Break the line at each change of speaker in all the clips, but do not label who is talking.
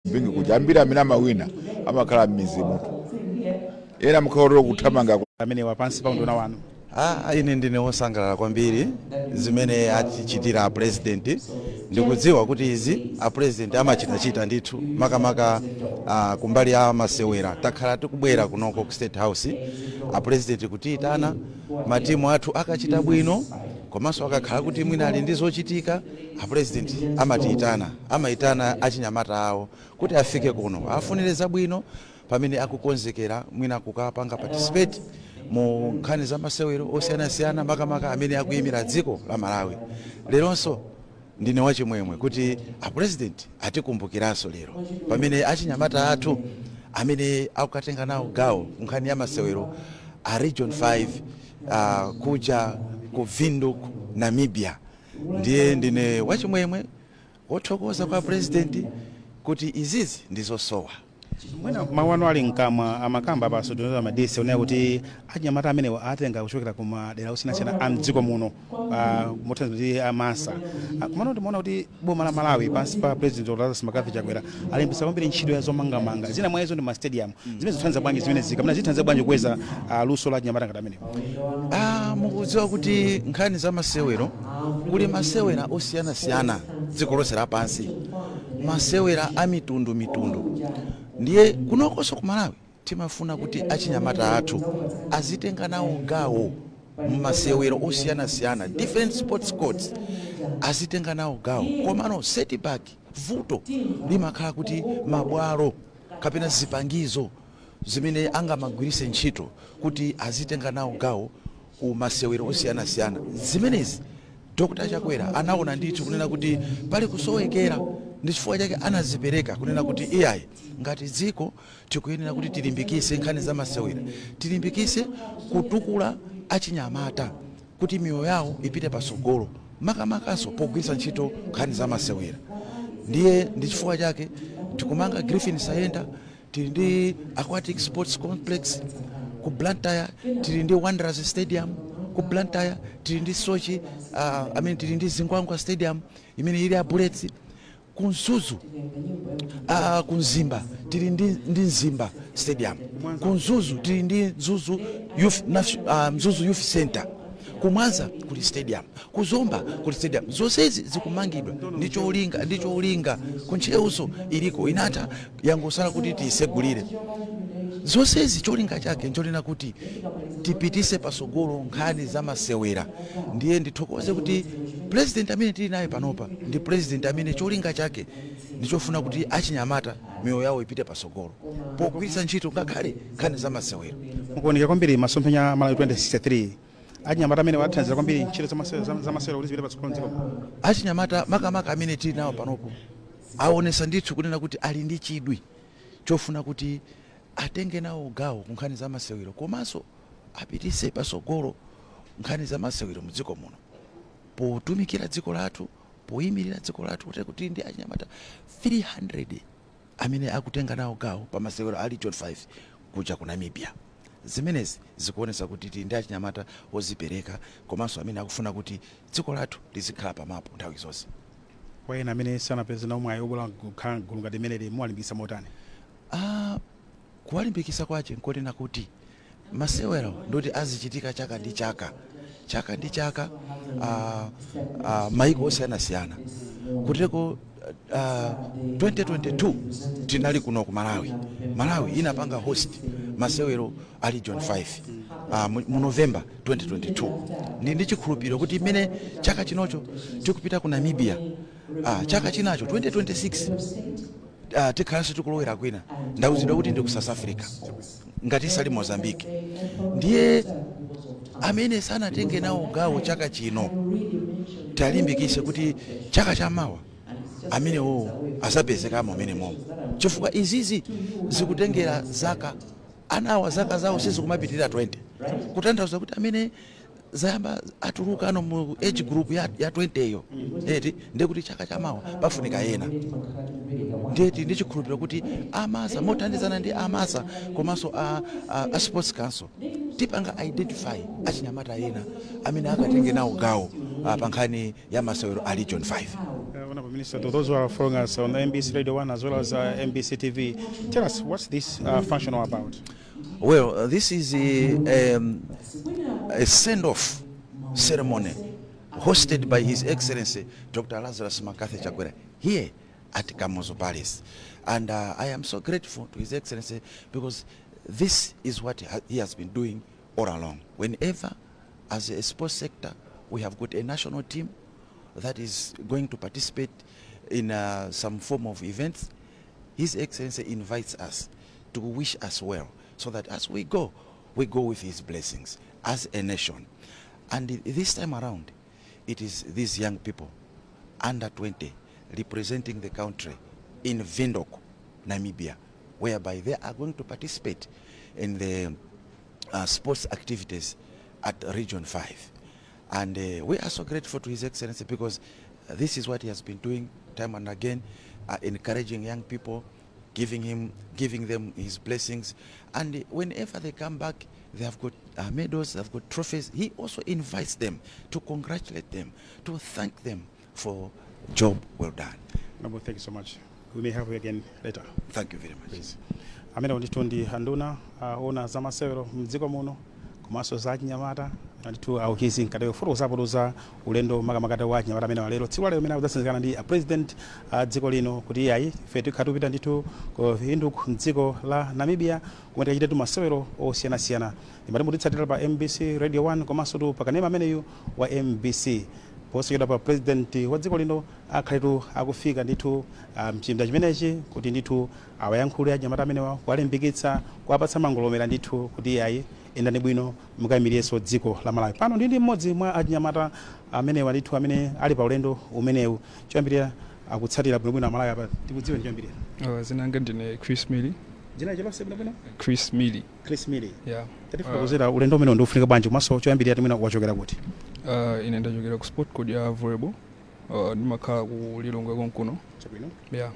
Mozambique kuja ambiri amene amawina amakhala m'mizi munthu ena amakhala kuthamanga.
Amene wapansi pa unduna wanu.
Ah, ine ndine wosangalala kwambiri zimene atichitira a President. Ndikudziwa kuti izi a President amachitachita ndithu, makamaka kumbali ya masewera. Takhala tikubwera kunoko ku State House, a President kutiyitana matimu athu akachita bwino, komanso akakhala kuti mwina ali ndi zochitika, a President amatiyitana, amayitana achinyamata awo kuti afike kuno afunire zabwino pamene akukonzekera mwina kukapanga participate mu nkhani za masewero osiyanasiyana, makamaka amene akuyimira dziko la Malawi. Leronso ndine wachimwemwe kuti a President atikumbukiranso lero pamene achinyamata athu amene akukatenga nawo gawo ku nkhani ya masewero a Region 5 kuja ku Windhoek, Namibia. Ndiye ndine wachimwemwe, wothokoza kwa President kuti izizi ndizosowa.
Mwina mawu anu ali mkamwa, amakamba paso Donald Madise unena kuti achinyamata amenewa atenga kuchokera ku madera osiyanasiyana a mdziko muno, mothandiza ndi amasa. Komano timaona kuti boma la Malawi pansi pa President Lazarus McCarthy Chakwera alimbisa kwambiri ntchito ya zomangamanga, zina mwa izo ndi ma stadium. Zimene zithandiza bwanji zimene zika zithandiza bwanji kukweza luso la achinyamata ngati amenewa?
Mukudziwa kuti nkhani za masewero, kuli masewera osiyanasiyana dziko lonse lapansi, masewera a mitundu mitundu. Ndiye kunokonso ku Malawi timafuna kuti achinyamata athu azitenga nawo gawo mmasewero osiyanasiyana, different sports codes, azitenga nawo gawo. Komano setback, vuto limakhala kuti mabwalo kapena zipangizo zimene angamagwirise ntchito kuti azitenga nawo gawo ku masewero osiyanasiyana, zimenezi Dr Chakwera anaona ndithu kunena kuti pali kusowekera. Ndi chifukwa chake anazipereka kunena kuti iyayi, ngati dziko tikuyenera kuti tilimbikise nkhani za masewera, tilimbikise kutukula achinyamata kuti miyoyo yawo ipite pasogolo, makamakaso pogwiritsa ntchito nkhani za masewera. Ndiye ndi chifukwa chake tikumanga Griffin Saenda, tili ndi Aquatic Sports Complex ku Blantyre, tili ndi Wanderers Stadium ku Blantyre, tili ndi Sochi, I mean, tili ndi Zingwangwa Stadium imene ili a Bullets ku Mzuzu, ku Mzimba tili ndi Mzimba Stadium, ku Mzuzu tili ndi Mzuzu Youth, Mzuzu Youth Center, ku Mwanza kuli stadium, ku Zomba kuli stadium. Zonsezi zikumangidwa ndi cholinga. Ku Ntcheuso iliko, inatha, yangosala kuti tiyisegulire. Zonsezi cholinga chake nchonena kuti tipitise pasogolo nkhani za masewera. Ndiye ndithokoze kuti President amene tili naye panopa ndi President amene cholinga chake ndichofuna kuti achinyamata miyoyo yawo ipite pasogolo pogwiritsa ntchito ngakhale nkhani za masewera.
Mukuoneka kwambiri masomphenya Malawi 2063, achinyamata amene wathandiza kwambiri ntchito za masewero kuti zipite patsogolo mdziko.
Achinyamata makamaka amene tili nawo panopo aonesa ndithu kunena kuti ali ndi chidwi chofuna kuti atenge nawo gawo ku nkhani za masewero, komanso apitise pasogolo nkhani za masewero mudziko muno potumikira dziko lathu, poyimirira dziko lathu, kuti ndi achinyamata 300 amene akutenga nawo gawo pa masewero a Region 5 kuja ku Namibia. Zimenezi zikuonesa kuti tili ndi achinyamata ozipereka, komanso amene akufuna kuti dziko lathu lizikhala pamapu nthawi zonse.
Kwa ena amene sanapeze nawo mwayi obwera kukhala gulu ngati imeneli, muwalimbikitsa motani?
Kuwalimbikitsa kwache nkonena kuti masewero ndoti azichitika chaka ndi chaka, chaka ndi chaka, maiko osiyanasiyana. Kuteko 2022 tinali kuno ku Malawi. Malawi inapanga host masewero a Region 5 mu November 2022. Ndi chikhulupiriro kuti imene chaka chinocho tikupita ku Namibia, chaka chinacho 2026 tikhalanso tikulowera kwina. Ndauzidwa kuti ndi ku South Africa ngati isali Mozambique. Ndiye amene sanatenge nawo gawo chaka chino, talimbikise kuti chaka chamawa amenewo asapezekamo amene momo, chifukwa izizi zikutengera zaka, anawa zaka zawo sizikumapitirira 20, kutanthauza kuti amene zayamba atuluka ano mu age group ya 20 iyo eti, ndekuti chaka chamawa pafunika ena. Ndeti ndi chikhulupiriro kuti amasa mothandizana ndi amasa komanso a Sports Council tipanga identify achinyamata ena amene akatenge nawo gawo pa nkhani ya masewero a Region 5.
Ona. Honorable Minister, to those who are following us on MBC Radio 1 as well as MBC TV, tell us, what's this function all about?
Well, this is a send-off ceremony hosted by His Excellency Dr. Lazarus McCarthy Chakwera here at Kamuzu Palace. And I am so grateful to His Excellency because this is what he has been doing all along. Whenever, as a sports sector, we have got a national team that is going to participate in some form of events, His Excellency invites us to wish us well, so that as we go with his blessings as a nation. And this time around, it is these young people, under 20, representing the country in Windhoek, Namibia, whereby they are going to participate in the sports activities at Region 5. And we are so grateful to His Excellency because this is what he has been doing time and again, encouraging young people, giving them his blessings. And whenever they come back, they have got medals, they have got trophies. He also invites them to congratulate them, to thank them for job well done.
Honorable, thank you so much. We may have you again later.
Thank you very much.
Please. Amene ndithu ndi anduna ona zamasewero mdziko muno komanso za chinyamata, ndithu a Uchizi Mkandawire, kufotokozapo za ulendo makamaka wa chinyamata amene walero, tsiku lalero, amene akudzatsanzikana ndi a president a dziko lino kuti iyayi, ife tikhala tikupita ndithu ku Windhoek mdziko la Namibia kumene tikachitetu masewero osiyanasiyana. Ndimati mutitsatira pa MBC Radio 1 komanso tu pakanema ameneyu wa MBC. Posachedwa pa president wa dziko lino akhaletu akufika ndithu mchipinda chimenechi kuti ndithu awayankhule anyamata amenewa, kuwalimbikitsa, kuwapatsa mangolomera ndithu kuti iyayi, endani bwino, mukayimirirenso dziko la Malawi. Pano ndi mmodzi mwa anyamata amenewa ndithu amene ali pa ulendo umenewu. Choyambirira, akutsatira bwinobwino Amalawi apa, tikudziwe ndi choyambirira?
Dzina langa ndine Chris Mili.
Dzina lonse bwinobwino?
Chris Mili.
Chris Mili.
Yeah.
Tatifotokozera ulendo umene ndiofunika bwanji, komanso choyambirira timwena wachokera kuti?
Ine ndachokera ku sport code ya volleyball. Ndimakhala ku Lilongwe konkuno.
Chabwino.
Yeah.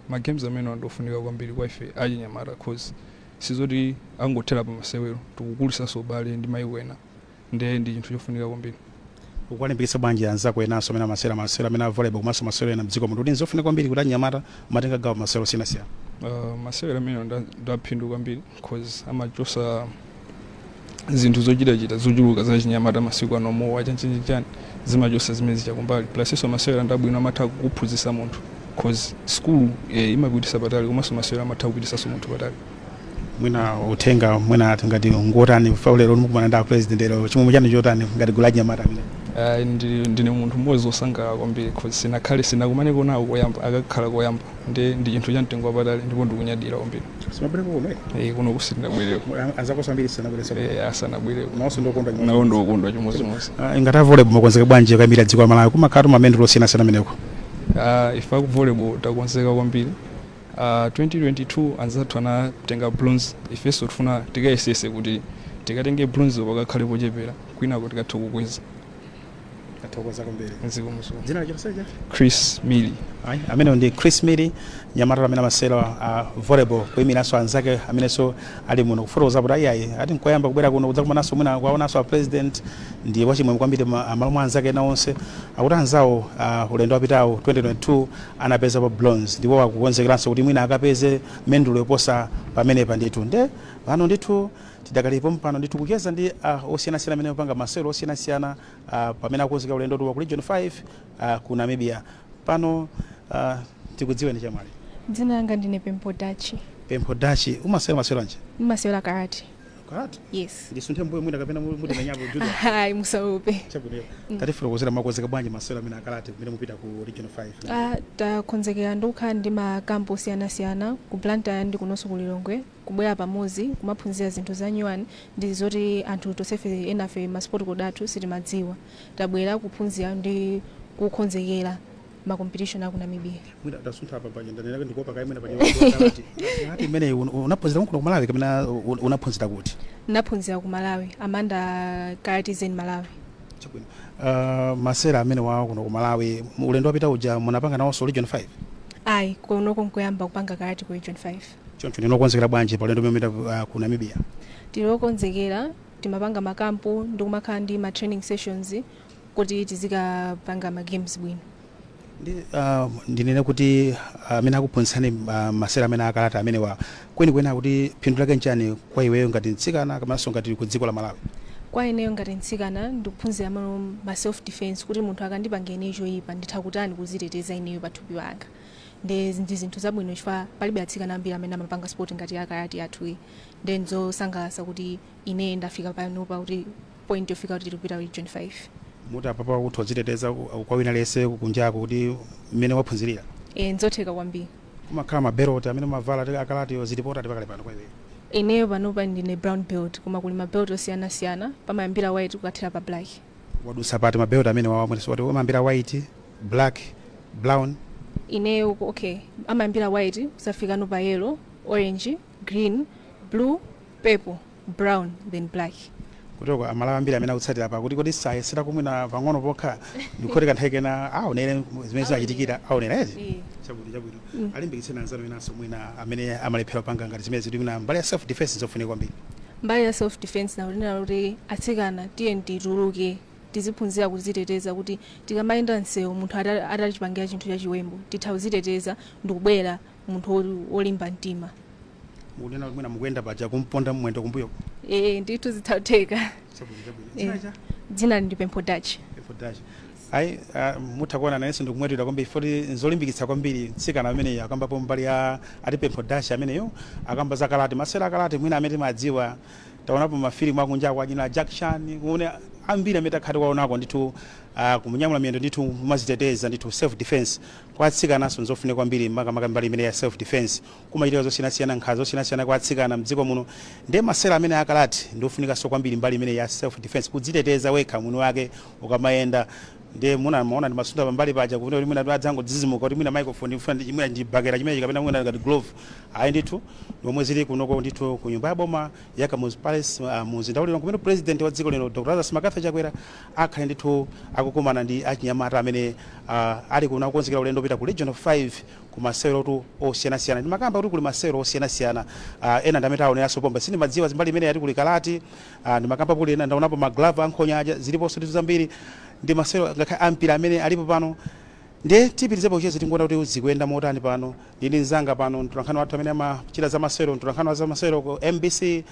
Ma games amene ndofunika kwambiri kwa ife achinyamata, cause sizoti angothera pa masewero, tikukulisanso ubale ndi maiko ena, nde ndi chinthu chofunika kwambiri.
Ukuwalimbikitsa bwanji anzako enanso amene amasewera masewero amene a volleyball komanso masewero ena mdziko muno, kuti nzofunika kwambiri kuti anyamata matenga gawo masewero osiyanasiyana?
Masewero amene ndaphindu kwambiri cause amachosa zinthu zochitachita zochuluka za chinyamata masiku ano, mowa, chanchanchani, zimachosa zimene zichakumbali. Plus inso masewero ndabwino, amatha kukuphunzitsa munthu, cause school imapitisa patali, komanso masewero amatha kupitisanso munthu patali.
Mwina uthenga mwina ngati ngotani fa lero mukumana ndi a president lero, chimwemwe chanu chotani ngati gulu la anyamata amene?
Ndine munthu mmodzi wosangalala kwambiri cause sinakhale sinakumaneko nawo koyamba, akakhala koyamba, ndi chinthu cha mtengo wapatali ndipo ndikunyadira kwambiri.
Simabwereko kuno?
Kuno kusindinabwereko.
Anzako ambiri sanabwereko?
Asanabwereko.
Nawonso ndokondwa?
Nawo ndokondwa chimodzimodzi.
Ngati a volleyball, makonzeka bwanji kuyimira dziko la Malawi? Kumakhala mamendulo osiyanasiyana ameneko.
Ife aku volleyball takonzeka kwambiri. 2022 anzathu anatenga bronze, ifenso tifuna tikayesese kuti tikatenge bronze pakakhale pochepera, kwinako tikatha kukweza.
Tathokoza kwambiri.
Nzikomo.
Dzina lachonseja?
Chris Mili.
Ayi, amene ndi Chris Mili, nyamata amene amasewera volleyball kuyimiranso anzake amenenso ali muno, kufotokoza kuti ayiayi, ati nkoyamba kubwera kuno kudzakumananso mwina kuwaonanso a president, ndi wachimwemwe kwambiri malo mwa anzake ena onse. Akuti anzawo ulendo wapitawo 2022 anapeza pa bronze, ndipo akukonzekeranso kuti mwina akapeze mendulo yoposa pamenepa ndithu. Nde pano ndithu tidakalipo mpano ndithu kucheza ndi osiyanasiyana amene apanga masewero osiyanasiyana pamene akukonzekera ulendo wa ku Region 5 ku Namibia. Pano tikudziweni, chamwali?
Dzina langa ndine Pempho Dachi.
Pempho Dachi, umasewera masewero anji?
Ndimasewera karate.
Karate?
Yes.
Ndisunthe mbuyo mwina kapena mutimenyapo judo?
Hayi, musaupe.
Chabwino. Tatifotokozera, makonzeka bwanji masewero amene akarate kumene mupita ku Region 5?
Takonzekera ndikukhala ndi makampu osiyanasiyana ku Blantyre ndi kunonso ku Lilongwe, kubwera pamodzi kumaphunzira zinthu za nyuwani ndi zoti anthu tonsefe enafe ma sport code athu sitimadziwa. Tabwera kuphunzira ndi kukonzekera ma competition aku Namibia.
Mwina tasuntha apa paja, ndanena ndikuopa kayi mwina paja. Karate, karate imene unaphunzira kuno ku Malawi kapena unaphunzira kuti?
Naphunzira ku Malawi, Amanda Karate Zen Malawi.
Chabwino. Masewera amene wawo kuno ku Malawi, ulendo wapita uja munapanga nawonso Region 5?
Ayi, kunoko nkoyamba kupanga karate ku Region 5.
Choncho ndinokonzekera bwanji pa ulendo umene umapita ku Namibia?
Tili okonzekera, timapanga makampu ndi kumakhala ndi ma training sessions kuti tizikapanga ma games bwino.
Ndi ndinene kuti amene akuphunzitsani masewera amene akalata amenewa, kwenikweni akuti phindu lake nchani kwa iweyo ngati mtsikana komanso ngati ku dziko la Malawi?
Kwa ineyo ngati mtsikana, ndikuphunzira malo ma self defense, kuti munthu akandipanga ineyo choyipa nditha kutani, kuziteteza ineyo pathupi panga. Ndi zinthu zabwino chifukwa palibe atsikana ambiri amene amapanga sport ngati yakarati yathuyi. Ndi nzosangalatsa kuti ine ndafika panopa, kuti point yofika kuti tikupita Region 5.
Muti apapa kutha kudziteteza kwa wina aliyense kunjako, kuti mmene waphunzirira?
E, nzotheka kwambiri.
Kumakhala mabelt amene mavala akalatiyo, zilipota pakale pano kwa iweyo?
Ineyo panopa ndine brown belt, koma kuli mabelt osiyanasiyana, pamayambira white kukathera pa black.
Wadusa pati mabelt amene wawamwene? Umayambira white, black, brown?
Ineyo, okay, amayambira white kusafikano pa yellow, orange, green, blue, purple, brown, then black.
Kutoko Amalawi ambiri amene akutsatira pa kuti kodi sayesera kumwina pang'ono pokha, ndikuti kanthawi kena aonere zimene zinachitikira, aonera ezi?
Eh.
Chabwino, chabwino. Alimbikitseni anzanu enanso mwina amene amalephera kupanga ngati zimene zili, mwina mbali ya self defense zofunika kwambiri.
Mbali ya self defense, nakunena kuti atsikana, tiye tituluke, tiziphunzira kuziteteza, kuti tikamayenda msewu munthu atachipangira chinthu chachiwembu, titha kuziteteza ndikubwera munthu wolimba mtima.
Mukunena kuti mwina mukuyenda paja kumponda mwendo kumbuyo?
Ee, ndithu zithatheka.
Chabwino, chabwino.
Eh.
Dzina cha?
Dzina ndi Pempho Dutch.
Pempho Dutch. Ayi, mutha kuona nayenso ndikumwetulira kwambiri foti nzolimbikitsa kwambiri. Mtsikana ameneyo akambapo mbali ya ati Pempho Dash ameneyo, akamba za karate, masewera akalate mwina amene timadziwa, taonapo mafilimu akunja achina Jack Chan, kuone ambiri amene takhati kwaonako ndithu, kumunyamula miyendo ndithu, kumaziteteza ndithu, self defense. Kwa atsikananso nzofunika kwambiri, makamaka mbali imene ya self defense. Kumachitika zosiyanasiyana, nkhanza zosiyanasiyana kwa atsikana mdziko muno, ndiye masewera amene akalati ndofunikanso kwambiri mbali imene ya self defense, kudziteteza wekha mwini wake ukamayenda. Ndiye muna maona ndimasunda pambali paja kuti mwina adzango dzizimuka kuti mwina microphone mfuna mwina ndibakera chimene kapena mwina ngati glove. Ayi ndithu, nomwe zili kunoko ndithu ku nyumba ya boma ya Kamuzu Palace, muzinda ulino, kumene president wa dziko lino Dr. Lazarus McCarthy Chakwera akhale ndithu akukumana ndi achinyamata amene ali kuno akukonzekera ulendo opita ku Region 5 ku masewero osiyanasiyana. Ndimakamba kuti kuli masewero osiyanasiyana, ena ndamene taoneranso pomba, sindimadziwa zimbali imene yati kuli karate, ndimakamba kuli ena ndaonapo maglove ankhonya aja, ziliponso ndithu zambiri, ndi masewero ngakhale ampira amene alipo pano. Ndiye tipitirizepo kucheza, tinkuona kuti zikuyenda motani pano. Ndili mzanga pano, mtolankhani wathu amene amachita za masewero, mtolankhani wa za masewero ku MBC,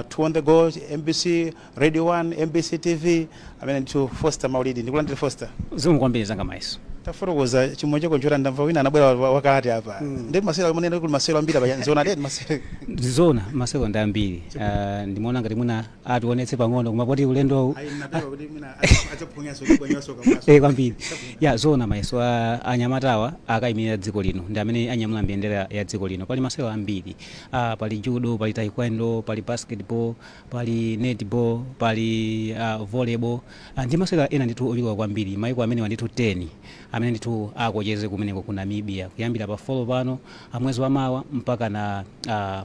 Two on the Go, MBC Radio 1, MBC TV, amene ndithu Foster Maulidi. Ndikulandira, Foster.
Zikomo kwambiri, zanga maiso.
Tafotokoza chimwe chako nchota, ndamva wina anabwera wakarate apa. Ndi masewero amene kuli masewero ambiri apa, nzona ndi masewero?
Ndizona, masewero ndi ambiri. Ndimaona ngati mwina ationetse pang'ono, koma poti ulendowu
Ayi, napewa kuti mwina adzaphunyanso kubwanyaso kamwaso.
Eh, kwambiri ya zona mayeso. Anyamatawa akayimirira dziko lino, ndi amene anyamula mbendera ya dziko lino. Pali masewero ambiri, pali judo, pali taekwondo, pali basketball, pali netball, pali volleyball, ndi masewero ena ndithu ochuluka kwambiri. Maiko amene ndithu 10 amene ndithu akocheze kumeneko ku Namibia kuyambira pa 4 pano mwezi wa mawa mpaka na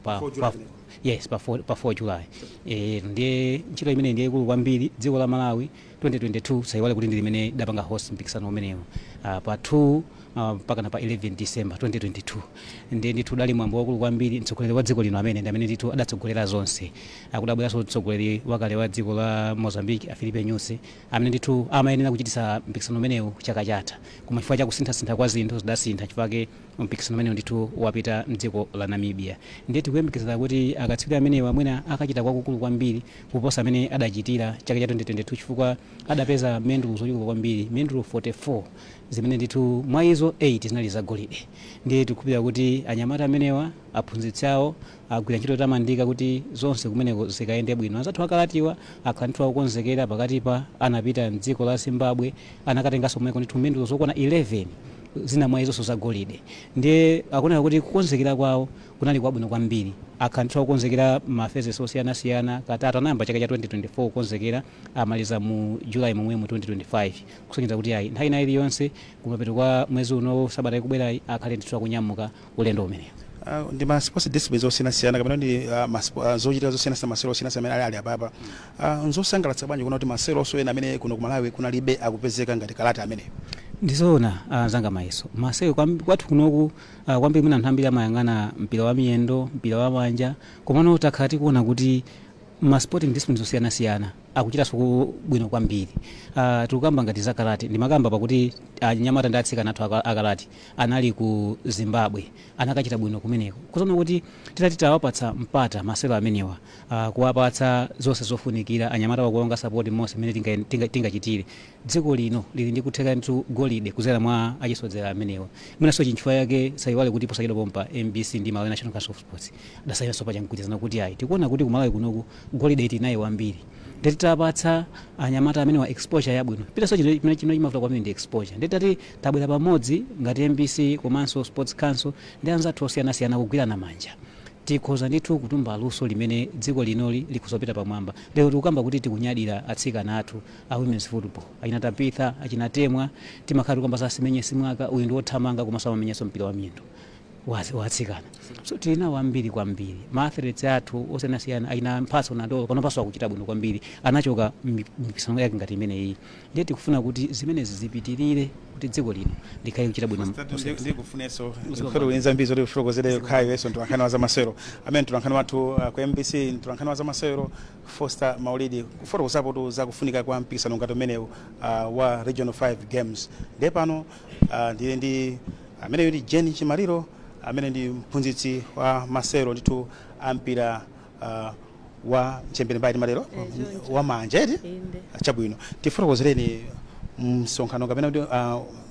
pa,
4 July
pa,
kumeneko.
Yes, pa 4, pa 4 July. Ndiye ntchito imene ndiye ikulu kwambiri. Dziko la Malawi 2022, sayiwale kuti ndi limene idapanga host mpikisano umenewu, pa 2 mpaka na pa 11 December 2022. Ndiye ndithu udali mwambo wakulu kwambiri. Mtsogoleri wa dziko lino amene ndi amene ndithu adatsogolera zonse. Akudabweranso mtsogoleri wakale wa dziko la Mozambique, a Filipe Nyusi, amene ndithu amayenera kuchitisa mpikisano umenewu chaka chatha, koma chifukwa chakusinthasintha kwa zinthu zidasintha, chifukwa mpikisano umenewu ndithu wapita mdziko la Namibia. Ndiye tikuyembekezera kuti akatswiri amenewa mwina akachita kwakukulu kwambiri kuposa amene adachitira chaka cha 2022, chifukwa adapeza mendulo zochuluka kwambiri, mendulo 44, zimene ndithu mwa izo 8 zinali zagolide. Ndiye tikukhulupirira kuti anyamata amenewa, aphunzitsi awo agwira ntchito yotamandika kuti zonse kumeneko zikayende bwino. Anzathu akalatiwa akhala ndithu akukonzekera. Pakatipa anapita mdziko la Zimbabwe, anakatenganso kumene ndithu mendulo zokwana 11, zina mwa izonso zagolide. Ndiye akuoneka kuti kukonzekera kwawo kunali kwabwino kwambiri. Akhala ndithu akukonzekera ma phases osiyanasiyana katatu. Anayamba chaka cha 2024 kukonzekera, amaliza mu July momwe mu 2025, kusonyeza kuti ayi, nthawi ina iliyonse kumapeto kwa mwezi uno, sabata ikubwerayi, akhale ndithu akunyamuka ulendo umenewu.
Ndi ma sports disciplines osiyanasiyana kapena ndi zochitika zosiyanasiyana, masewero osiyanasiyana amene ali apapa. Nzosangalatsa bwanji kuona kuti masewero osiyana amene kuno ku Malawi kunalibe akupezeka ngati karate ameneyo?
Ndizoona, zanga mayeso. Masewero kwathu kunoku, kwambiri mwina anthu ambiri amayang'ana mpira wa miyendo, mpira wa manja, komano takhala tikuona kuti ma sporting disciplines osiyanasiyana Akuchitanso bwino kwambiri. Tikukamba ngati za karate, ndimakamba pakuti anyamata ndi atsikana athu akarate anali ku Zimbabwe, anakachita bwino kumeneko. Kuzoona kuti titati tawapatsa mpata masewero amenewa, kuwapatsa zonse zofunikira anyamata, wakuonga support monse mmene tingachitire, dziko lino lili ndi kutheka ndithu golide kuzera mwa achisodzera amenewa. Mwinanso chinchifukwa yake, sayiwale kuti posachedwa pompa MBC ndi Malawi National Council of Sports adasayiwanso paja mgwirizano kuti ayi, tikuona kuti kumalawi kunoku golide tinayi wambiri, ndititapatsa anyamata amene wa exposure yabwino pitanso. Chimene chimavuta kwambiri ndi exposure. Nditati tabwera pamodzi ngati MBC komanso Sports Council ndi anzathu osiyanasiyana kugwirana manja, tikhoza ndithu kutumba luso limene dziko linoli likhozopita pamwamba. Lero tikukamba kuti tikunyadira atsikana athu a women's football, achina Tapitha, achina Temwa. Timakhala tikukamba za Simenye Simwaka, uyu ndi wothamanga komanso amamenyanso mpira wa miyendo wa atsikana. So tili nawo ambiri kwambiri ma athletes athu osiyanasiyana, achina Mphatso Nandolo panopanso akuchita bwino kwambiri, anachoka mipikisano yake ngati imeneyi. Ndiye tikufuna kuti zimenezi zipitirire kuti dziko lino likhale kuchita bwino.
Ndikufunenso ndikhale kuyenza mbizo kuti kufotokozere khayo yeso mtolankhani wa zamasewero amene mtolankhani wathu ku MBC, mtolankhani wa zamasewero Foster Maulidi, kufotokozapo tu zakufunika kwa mpikisano ngati umenewu wa Regional 5 Games. Ndiye pano ndili ndi ameneyo ndi Jeni Chimaliro amene ndi mphunzitsi wa masewero ndithu ampira wa mchembere mbali malero wa manja eti?
Inde.
Chabwino, tifotokozereni msonkhano kapena kuti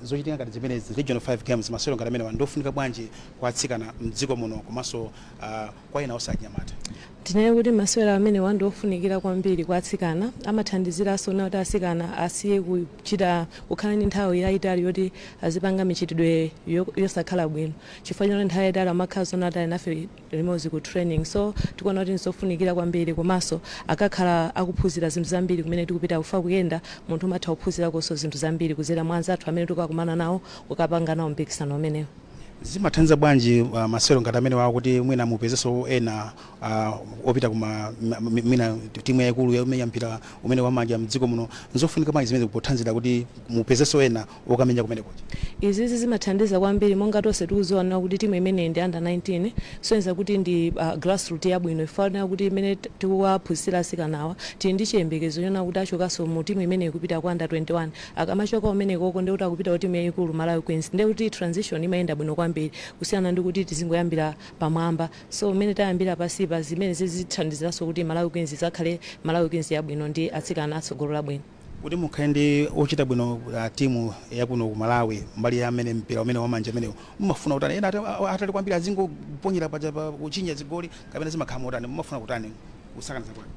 zochitika ngati zimenezi, Regional 5 Games, masewero ngati amenewa ndofunika bwanji kwa atsikana mdziko muno komanso kwa ena osanyamata?
Tinene kuti masewera amene ndi ofunikira kwambiri kwa atsikana. Amathandiziranso na kuti atsikana asiye kuchita kukhala ndi nthawi yayitali yoti azipanga michitidwe yosakhala bwino, chifukwa choti nthawi yayitali amakhala zona atali nafe limodzi ku training. So tikuona kuti ndizofunikira kwambiri, komanso akakhala akuphunzira zinthu zambiri kumene tikupita kufa kuyenda. Munthu umatha kuphunzirakonso zinthu zambiri kudzera mwa anzathu amene tikukakumana nawo kukapanga nawo mpikisano umenewo.
Zimathandiza bwanji masewero ngati amene wawo kuti mwina mupezenso ena opita kuma mwina timu yayikulu yomenya mpira umene wamanja mdziko muno? Nzofunika bwanji zimene pothandiza kuti mupezenso ena okamenya kumene kuja?
Izizi zimathandiza kwambiri. Monga tonse tikuziona kuti timu imeneyi ndi under 19, soyenza kuti ndi grassroot yabwino. Ifanira kuti imene tikuwaphunzitsira atsikanawa, tili ndi chiyembekezo chona kuti achokanso mu timu imeneyi kupita ku under 21. Akamachoka umenekoko, ndi kuti akupita ku timu yayikulu, Malawi Queens, ndi kuti transition imayenda bwino kwambiri kusiyana ndi kuti tizingoyambira pamwamba. So mmene tayambira pasipa, zimene zithandiziranso kuti Malawi Queens izakhale Malawi Queens yabwino ndi atsikana atsogolo labwino.
Kuti mukhale ndi ochita bwino timu yakuno ku Malawi mbali ya amene mpira umene wamanja amenewo, mumafuna kutani? Ena atali kwambiri azingoponyera paja pa kuchinya zigoli, kapena zimakhala motani? Mumafuna kutani kusakaniza kwake?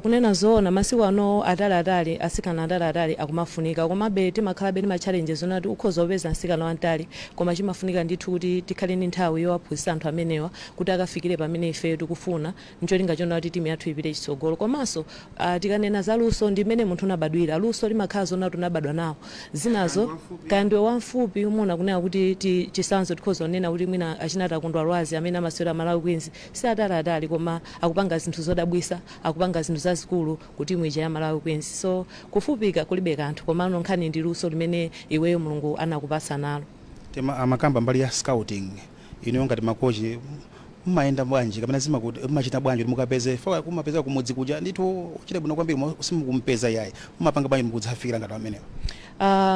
Kunena zoona, masiku ano ataliatali, atsikana ataliatali akumafunika, komabe timakhalabe ndi ma challenges onati ukhoza kupeza mtsikana wamtali, koma chimafunika ndithu kuti tikhale ndi nthawi yowaphunzitsa anthu amenewa kuti akafikire pamene ife tikufuna, ncholinga chona kuti timu yathu ipite chitsogolo. Komanso tikanena za luso, ndi mmene munthu unabadwira. Luso limakhala zona tunabadwa nawo. Zinazo kaya ndiwe wamfupi, umona kunena kuti chisanzo tikhoza kunena kuti mwina achina Takondwa Lwazi amene amasewera Malawi Queens si ataliatali, koma akupanga zinthu zodabwisa, akupanga zinthu zazikulu ku timu ija ya Malawi Queens. So kufupika kulibe kanthu, komano nkhani ndi luso limene iweyo Mulungu anakupatsa nalo.
Tema amakamba mbali ya scouting, ino ngati makochi mmayenda bwanji kapena zimakuti mmachita bwanji kuti mukapeze foka kumapeza kumudzi kuja ndithu uchite bwino kwambiri simukumpeza yayi? Mumapanga bwanji mukudzafikira ngati amenewa?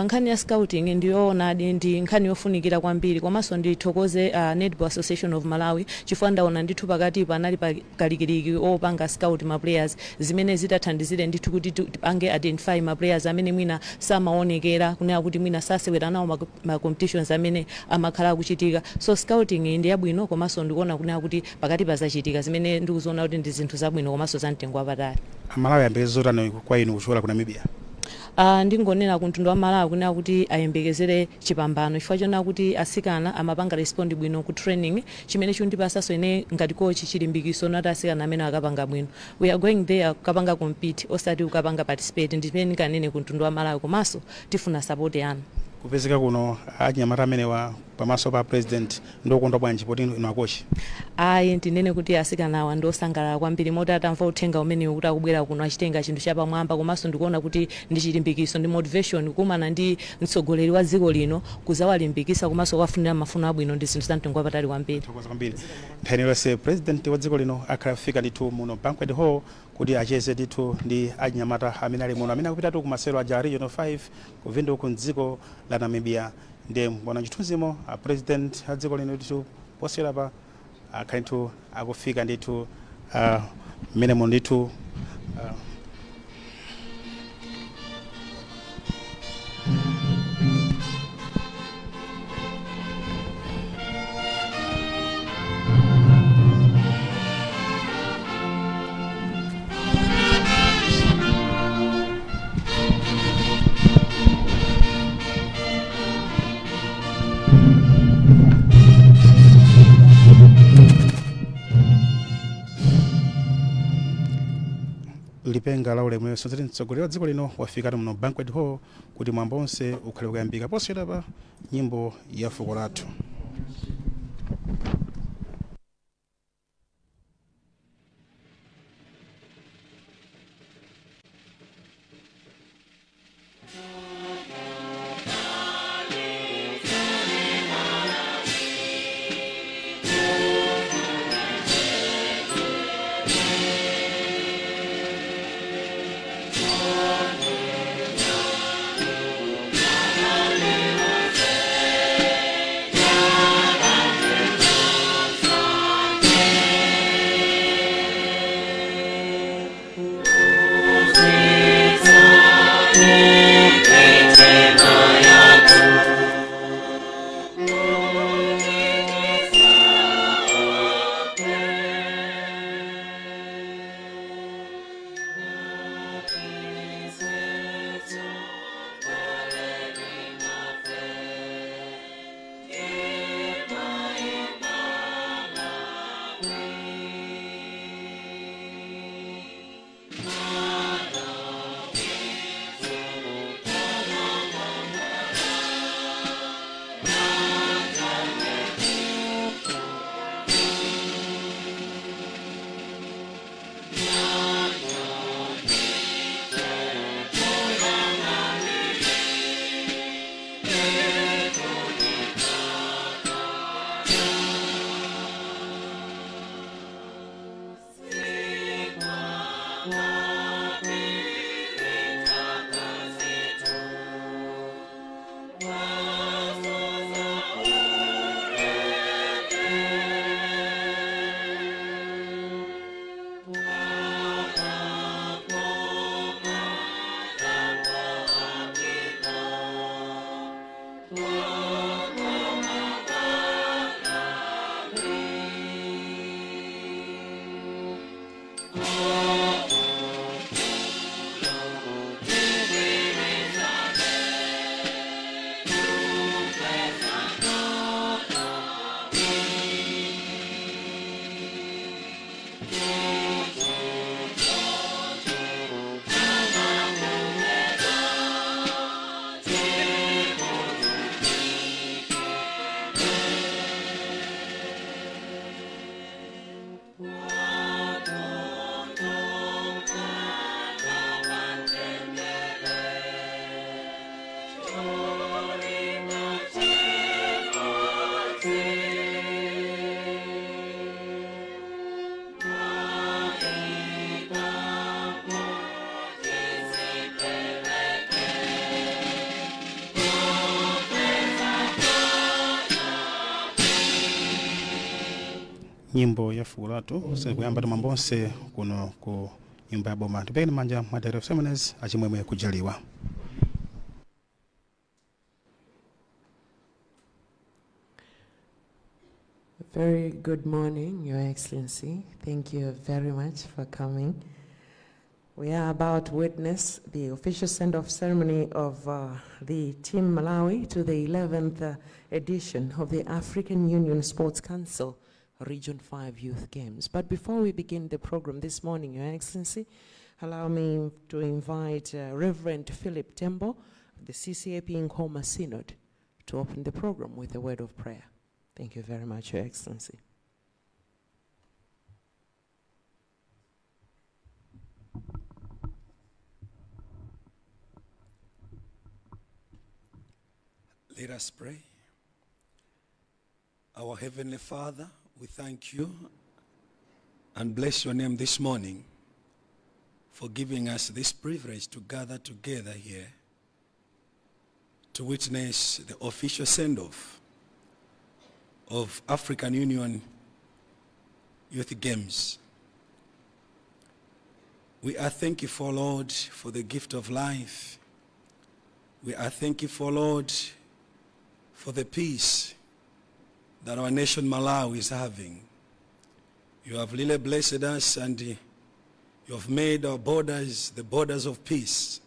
Nkhani ya scouting ndiyoonadi ndi nkhani yofunikira kwambiri. Komanso ndithokoze Netball Association of Malawi chifukwa ndaona ndithu pakati panali pa kalikiliki opanga scout ma players, zimene zitathandizire ndithu kuti tipange identify ma players amene mwina samaonekera, kunena kuti mwina sasewera nawo ma competitions amene amakhala akuchitika. So scouting ndi yabwino, komanso ndikuona kunena kuti pakati pazachitika zimene ndikuziona kuti ndi zinthu zabwino komanso za mtengo wapatali.
Amalawi ayembekeze zotani kwa inu kuchokera ku Namibia?
Ndingonena ku mtundu wa Malawi kunena kuti ayembekezere chipambano, chifukwa chona kuti atsikana amapanga respond bwino ku training, chimene chikundipatsanso ine ngati coach chilimbikiso nati atsikana amene akapanga bwino. We are going there kukapanga compete, osati kukapanga participate. Ndi chimene ndinganene ku mtundu wa Malawi, komanso tifuna support yanu.
Kupezeka kuno achinyamata amenewa pa Pamaso pa president, ndokondwa bwanji poti inu akochi?
Ayi, ndinene kuti asikanawa ndiosangalala kwambiri, moti atamva uthenga umenewu kuti akubwera kuno, achitenga chinthu chapamwamba. Komanso ndikuona kuti ndi chilimbikiso ndi motivation kukumana ndi mtsogoleri wa dziko lino kuzawalimbikisa komanso kuwafunira mafuno abwino, ndi zinthu zamtengo wapatali kwambiri.
Thokoza kwambiri. Nthawi yonse president wa dziko lino akhala afika ndithu muno banquet hall kuti acheze ndithu ndi anyamata amene ali muno, amene akupitatu kumasewero aja Regional 5 ku Windhoek mdziko la Namibia. Ndiye mbona chithunzimo a president a dziko lino ndithu posera pa akhali ndithu akufika ndithu mmene muno ndithu. Lipenga la ulemerero sonse, mtsogoleri wa dziko lino wafikatu muno banquet hall kuti mwambo onse ukhale ukuyambika. Posera pa nyimbo ya fuko lathu. Nyimbo ya fuko lathu kuyamba mwambo onse kuno ku nyumba ya boma. Tipekeni manja mwa director of ceremonies, Achimwemwe Kujaliwa.
Very good morning, Your Excellency. Thank you very much for coming. We are about to witness the official send-off ceremony of the Team Malawi to the 11th edition of the African Union Sports Council Region 5 Youth Games. But before we begin the program this morning, Your Excellency, allow me to invite Reverend Philip Tembo of the CCAP Nkhoma Synod to open the program with a word of prayer. Thank you very much, Your Excellency.
Let us pray. Our Heavenly Father, we thank you and bless your name this morning for giving us this privilege to gather together here to witness the official send-off of African Union Youth Games. We are thankful, Lord, for the gift of life. We are thankful, Lord, for the peace that our nation Malawi is having. You have really blessed us and you have made our borders the borders of peace.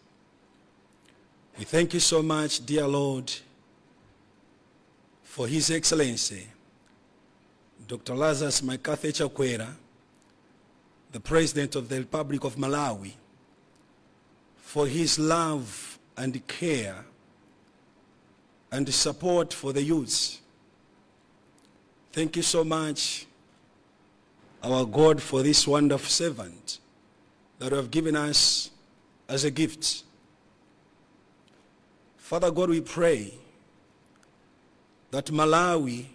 We thank you so much, dear Lord, for His Excellency, Dr. Lazarus McCarthy Chakwera, the President of the Republic of Malawi, for his love and care and support for the youths. Thank you so much, our God, for this wonderful servant that you have given us as a gift. Father God, we pray that Malawi,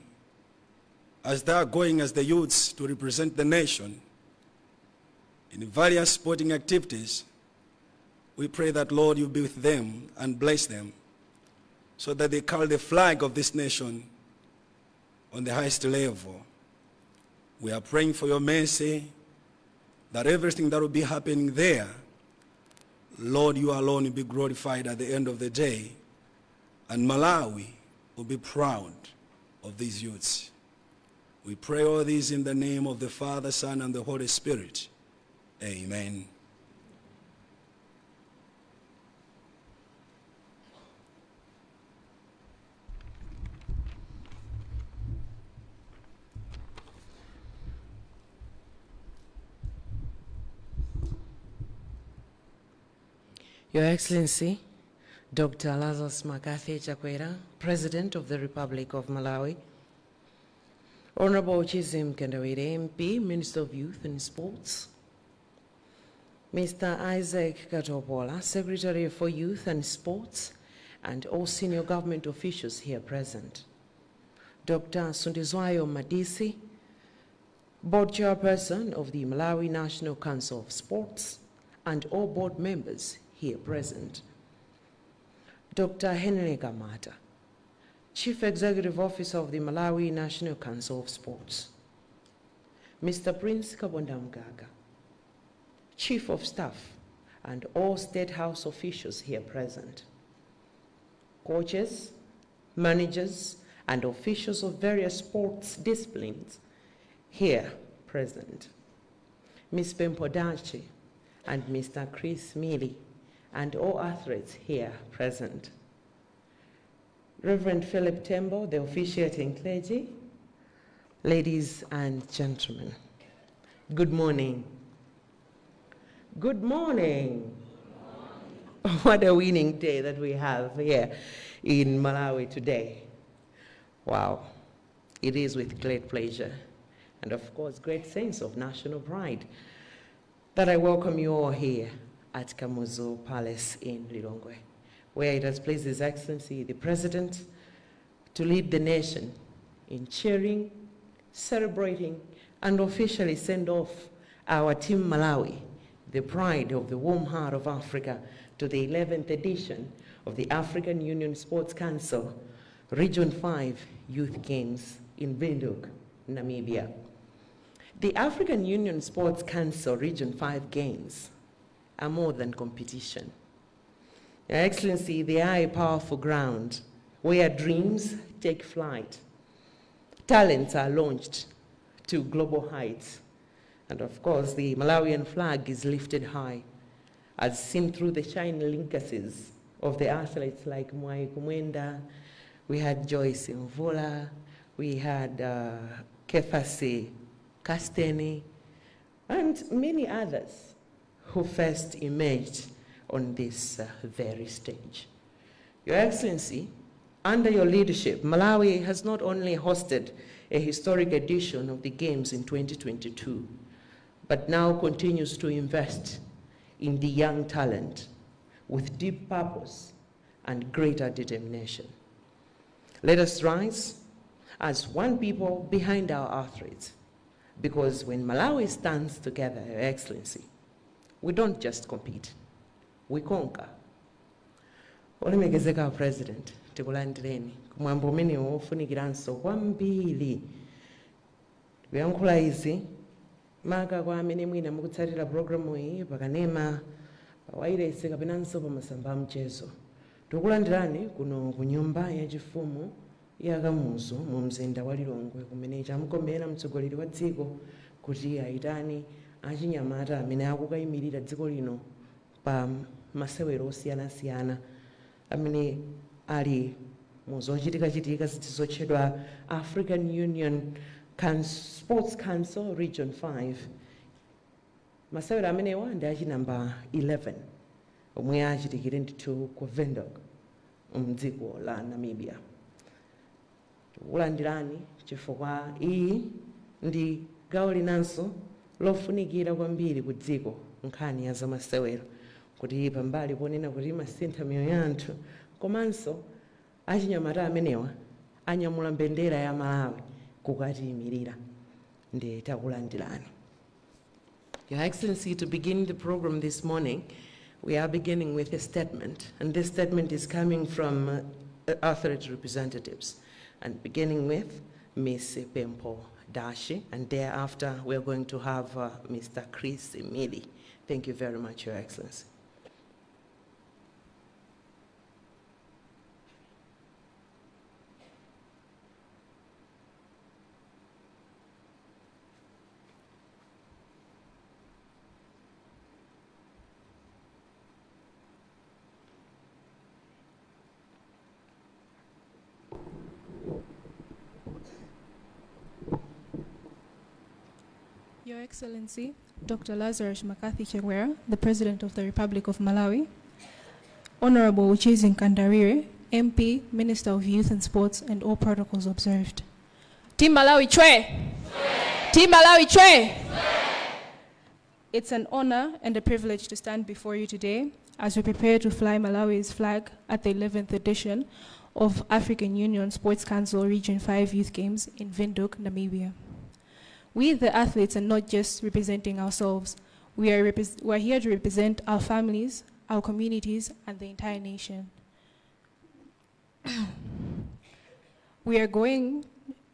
as they are going as the youths to represent the nation in various sporting activities, we pray that, Lord, you be with them and bless them so that they carry the flag of this nation on the highest level. We are praying for your mercy, that everything that will be happening there, Lord, you alone will be glorified at the end of the day, and Malawi will be proud of these youths. We pray all this in the name of the Father, Son, and the Holy Spirit. Amen.
Your Excellency, Dr. Lazarus McCarthy Chakwera, President of the Republic of Malawi, Honorable Chizim Mkandawire, MP, Minister of Youth and Sports, Mr. Isaac Katopola, Secretary for Youth and Sports, and all senior government officials here present, Dr. Sundizwayo Madisi, Board Chairperson of the Malawi National Council of Sports, and all board members here present, Dr. Henry Gamata, Chief Executive Officer of the Malawi National Council of Sports, Mr. Prince Kabondamgaga, Chief of Staff, and all State House officials here present, coaches, managers, and officials of various sports disciplines here present, Ms. Pempodachi and Mr. Chris Mealy, and all athletes here present. Reverend Philip Tembo, the officiating clergy, ladies and gentlemen, good morning. Good morning. What a winning day that we have here in Malawi today. Wow, it is with great pleasure and of course great sense of national pride that I welcome you all here at Kamuzu Palace in Lilongwe, where it has pleased His Excellency the President to lead the nation in cheering, celebrating, and officially send off our Team Malawi, the pride of the warm heart of Africa, to the 11th edition of the African Union Sports Council Region 5 Youth Games in Windhoek, Namibia. The African Union Sports Council Region 5 Games are more than competition. Your Excellency, they are a powerful ground where dreams take flight, talents are launched to global heights, and of course the Malawian flag is lifted high, as seen through the shining legacies of the athletes like Mwai Kumwenda, we had Joyce Mvula, we had Kefasi Kasteni, and many others who first emerged on this very stage. Your Excellency, Under your leadership, Malawi has not only hosted a historic edition of the Games in 2022, but now continues to invest in the young talent with deep purpose and greater determination. Let us rise as one people behind our athletes, because when Malawi stands together, Your Excellency, we don't just compete, we conquer. Olemekezeka President, tikulandireni kumwambo umene wofunikiranso kwambiri. Tikuyankhula izi maka kwa amene mwina mukutsatira programu iyi pakanema, pawairesi kapenanso pamasamba amchezo. Tikulandirani kuno ku nyumba yachifumu ya Kamuzu mu mzinda wa Lilongwe, kumene chamkomera mtsogoleri wa dziko kuti ayitane achinyamata amene akukayimirira dziko lino pa masewero osiyanasiyana amene ali muzochitikachitika zotchedwa African Union Sports Council Region 5. Masewero amenewa ndi achinamba 11 omwe achitikire ndithu ku Windhoek mdziko la Namibia. Tikulandirani chifukwa iyi ndi gawo linanso lofunikira kwambiri ku dziko nkhani ya zamasewero, kuti pambali ponena kuti imasintha miyoyo ya anthu, komanso achinyamata amenewa anyamula mbendera ya Malawi kukatiyimirira. Ndi takulandirani. Your Excellency, to begin the program this morning, we are beginning with a statement, and this statement is coming from athlete representatives, and beginning with Ms. Pempo Dashi, and thereafter we are going to have Mr. Chris Mili. Thank you very much, Your Excellency.
Your Excellency, Dr. Lazarus McCarthy Chakwera, the President of the Republic of Malawi, Honorable Uchizi Mkandawire, MP, Minister of Youth and Sports, and all protocols observed. Team Malawi Chwe! Team Malawi Chwe! It's an honor and a privilege to stand before you today as we prepare to fly Malawi's flag at the 11th edition of African Union Sports Council Region 5 Youth Games in Windhoek, Namibia. We, the athletes, are not just representing ourselves. We are here to represent our families, our communities, and the entire nation. We are going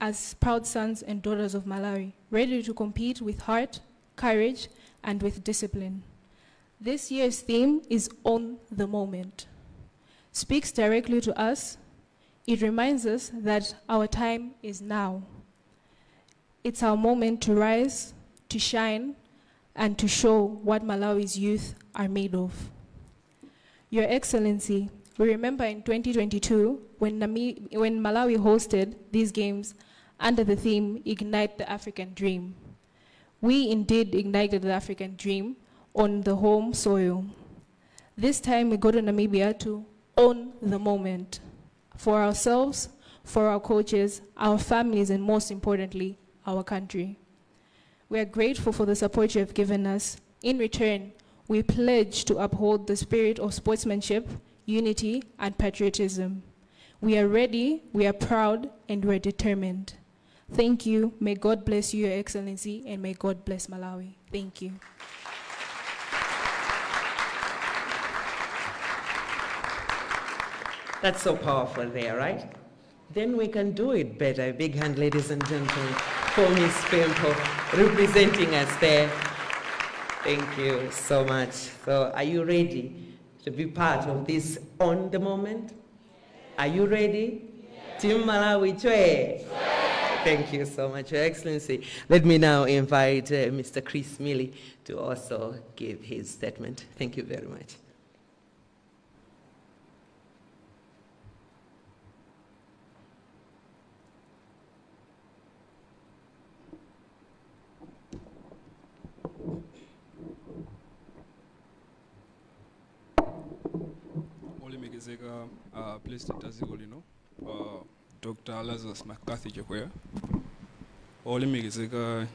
as proud sons and daughters of Malawi, ready to compete with heart, courage, and with discipline. This year's theme is On the Moment. Speaks directly to us. It reminds us that our time is now. It's our moment to rise, to shine, and to show what Malawi's youth are made of. Your Excellency, we remember in 2022 when Malawi hosted these games under the theme, Ignite the African Dream. We indeed ignited the African dream on the home soil. This time we go to Namibia to own the moment for ourselves, for our coaches, our families, and most importantly, our country. We are grateful for the support you have given us. In return, we pledge to uphold the spirit of sportsmanship, unity, and patriotism. We are ready, we are proud, and we are determined. Thank you. May God bless you, Your Excellency, and may God bless Malawi. Thank you.
That's so powerful there, right? Then we can do it better. Big hand, ladies and gentlemen, for Ms. Pempo representing us there. Thank you so much. So are you ready to be part of this On the Moment? Are you ready? Yes. Team Malawi, Chwe. Thank you so much, Your Excellency. Let me now invite Mr. Chris Milley to also give his statement. Thank you very much.
Olemekezeka President a dziko lino, Dr. Lazarus McCarthy Chakwera, olemekezeka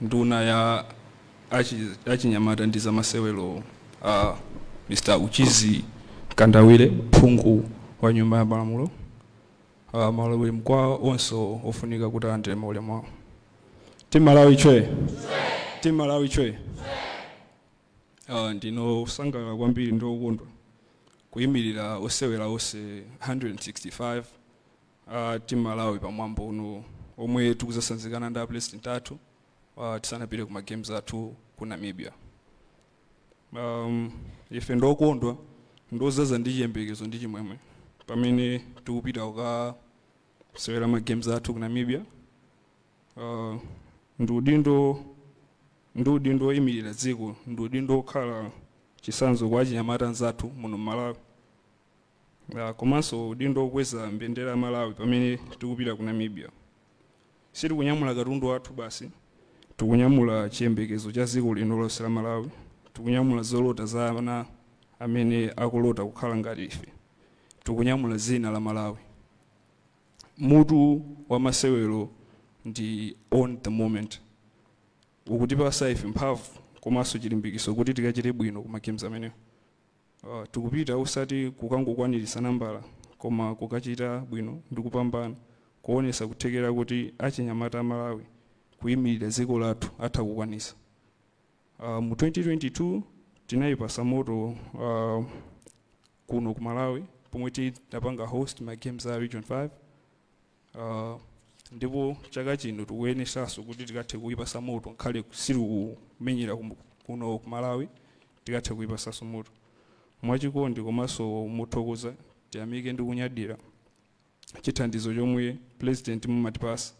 nduna ya achinyamata ndi zamasewero, Mr. Uchizi Kandawire, phungu wa nyumba ya malamulo, maulemu kwa onse ofunika kuti alandire maulemu awo. Team Malawi chwe! Team Malawi chwe! Ndinosangalala kwambiri ndi okondwa kuyimirira osewera onse 165 Team Malawi pamwambo uno omwe tikuzasanzikana ndi president athu tisanapite ku magames athu ku Namibia. Ife ndokondwa, ndozaza ndi chiyembekezo ndi chimwemwe pamene tikupita kukasewera ma games athu ku Namibia. Ndi udindo oyimirira dziko, ndi udindo okhala chitsanzo kwa achinyamata anzathu muno Malawi, komanso udindo okweza mbendera ya Malawi pamene tikupita ku Namibia. Sitikunyamula katundu wathu basi, tikunyamula chiyembekezo cha dziko lino lonse la Malawi, tikunyamula zolota za ana amene akulota kukhala ngati ife, tikunyamula dzina la Malawi. Mutu wa masewero ndi "Own the Moment", ukutipasa ife mphamvu komanso chilimbikitso kuti tikachite bwino ku magames amenewo. Tikupita usati kukangokwaniritsa nambala, koma kukachita bwino ndi kupambana, kuonesa kuthekera kuti achinyamata Malawi kuyimirira dziko lathu atha kukwanisa. Mu 2022 tinayipasa moto kuno ku Malawi pomwe tinapanga host ma games a Region 5, ndipo chaka chino tikuyenesanso kuti tikathe kuyipasa moto nkhale sitikumenyera kuno ku Malawi, tikathe kuyipasanso moto. Mwachikondi komanso mothokoza, tiyamike ndi kunyadira chithandizo chomwe president mumatipasa.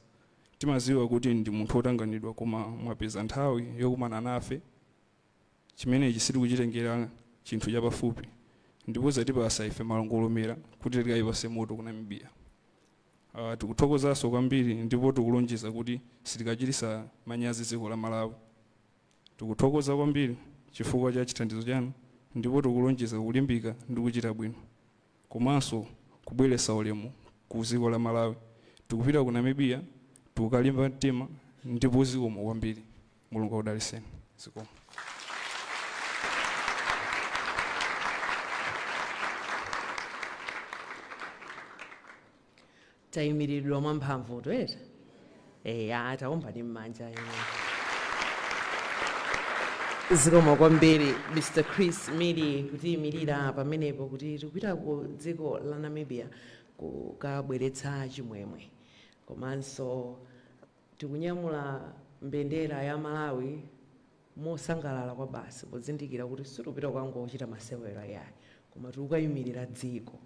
Timaziwa kuti ndi munthu wotanganidwa, koma mwapeza nthawi yokumana nafe. Chimenechi sitikuchitengera chinthu chapafupi, ndipo zatipasa ife malongolomera kuti tikayipase moto ku Namibia. Tikuthokozanso kwambiri ndipo tikulonjeza kuti sitikachitisa manyazi dziko la Malawi. Tikuthokoza kwambiri chifukwa cha chithandizo chanu, ndipo tikulonjeza kulimbika ndi kuchita bwino komanso kubweretsa ulemu ku dziko la Malawi. Tikupita ku Namibia tikukalimba mtima, ndipo zikomo kwambiri. Mulungu akudalitseni. Zikomo.
Tayimiridwa mwamphamvu toyeta. Eya, taombani m'manja ine. Zikomo kwambiri, Mr. Chris Mili, kutiyimirira pamenepo kuti tikupita ku dziko la Namibia kukabweretsa chimwemwe, komanso tikunyamula mbendera ya Malawi mosangalala kwa basi, pozindikira kuti sitikupita kukangochita masewero yayi, koma tikukayimirira dziko.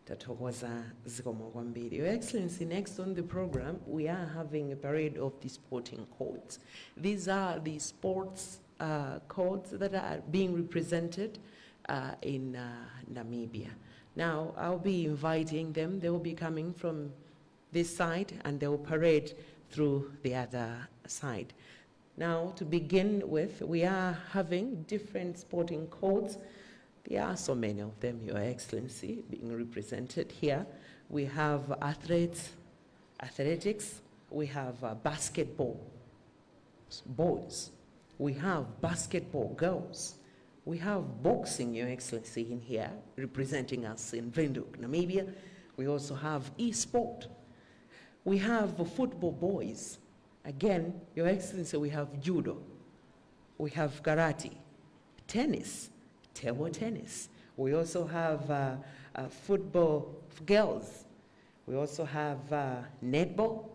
Tathokoza, zikomo kwambiri. Your Excellency, next on the program we are having a parade of the sporting codes. These are the sports codes that are being represented in Namibia. Now I'll be inviting them. They will be coming from this side and they will parade through the other side. Now, to begin with, we are having different sporting codes. There are so many of them, Your Excellency, being represented here. We have athletes, athletics, we have basketball boys, we have basketball girls, we have boxing, Your Excellency, in here, representing us in Windhoek, Namibia. We also have e-sport. We have football boys. Again, Your Excellency, we have judo, we have karate, tennis, table tennis. We also have football girls. We also have netball,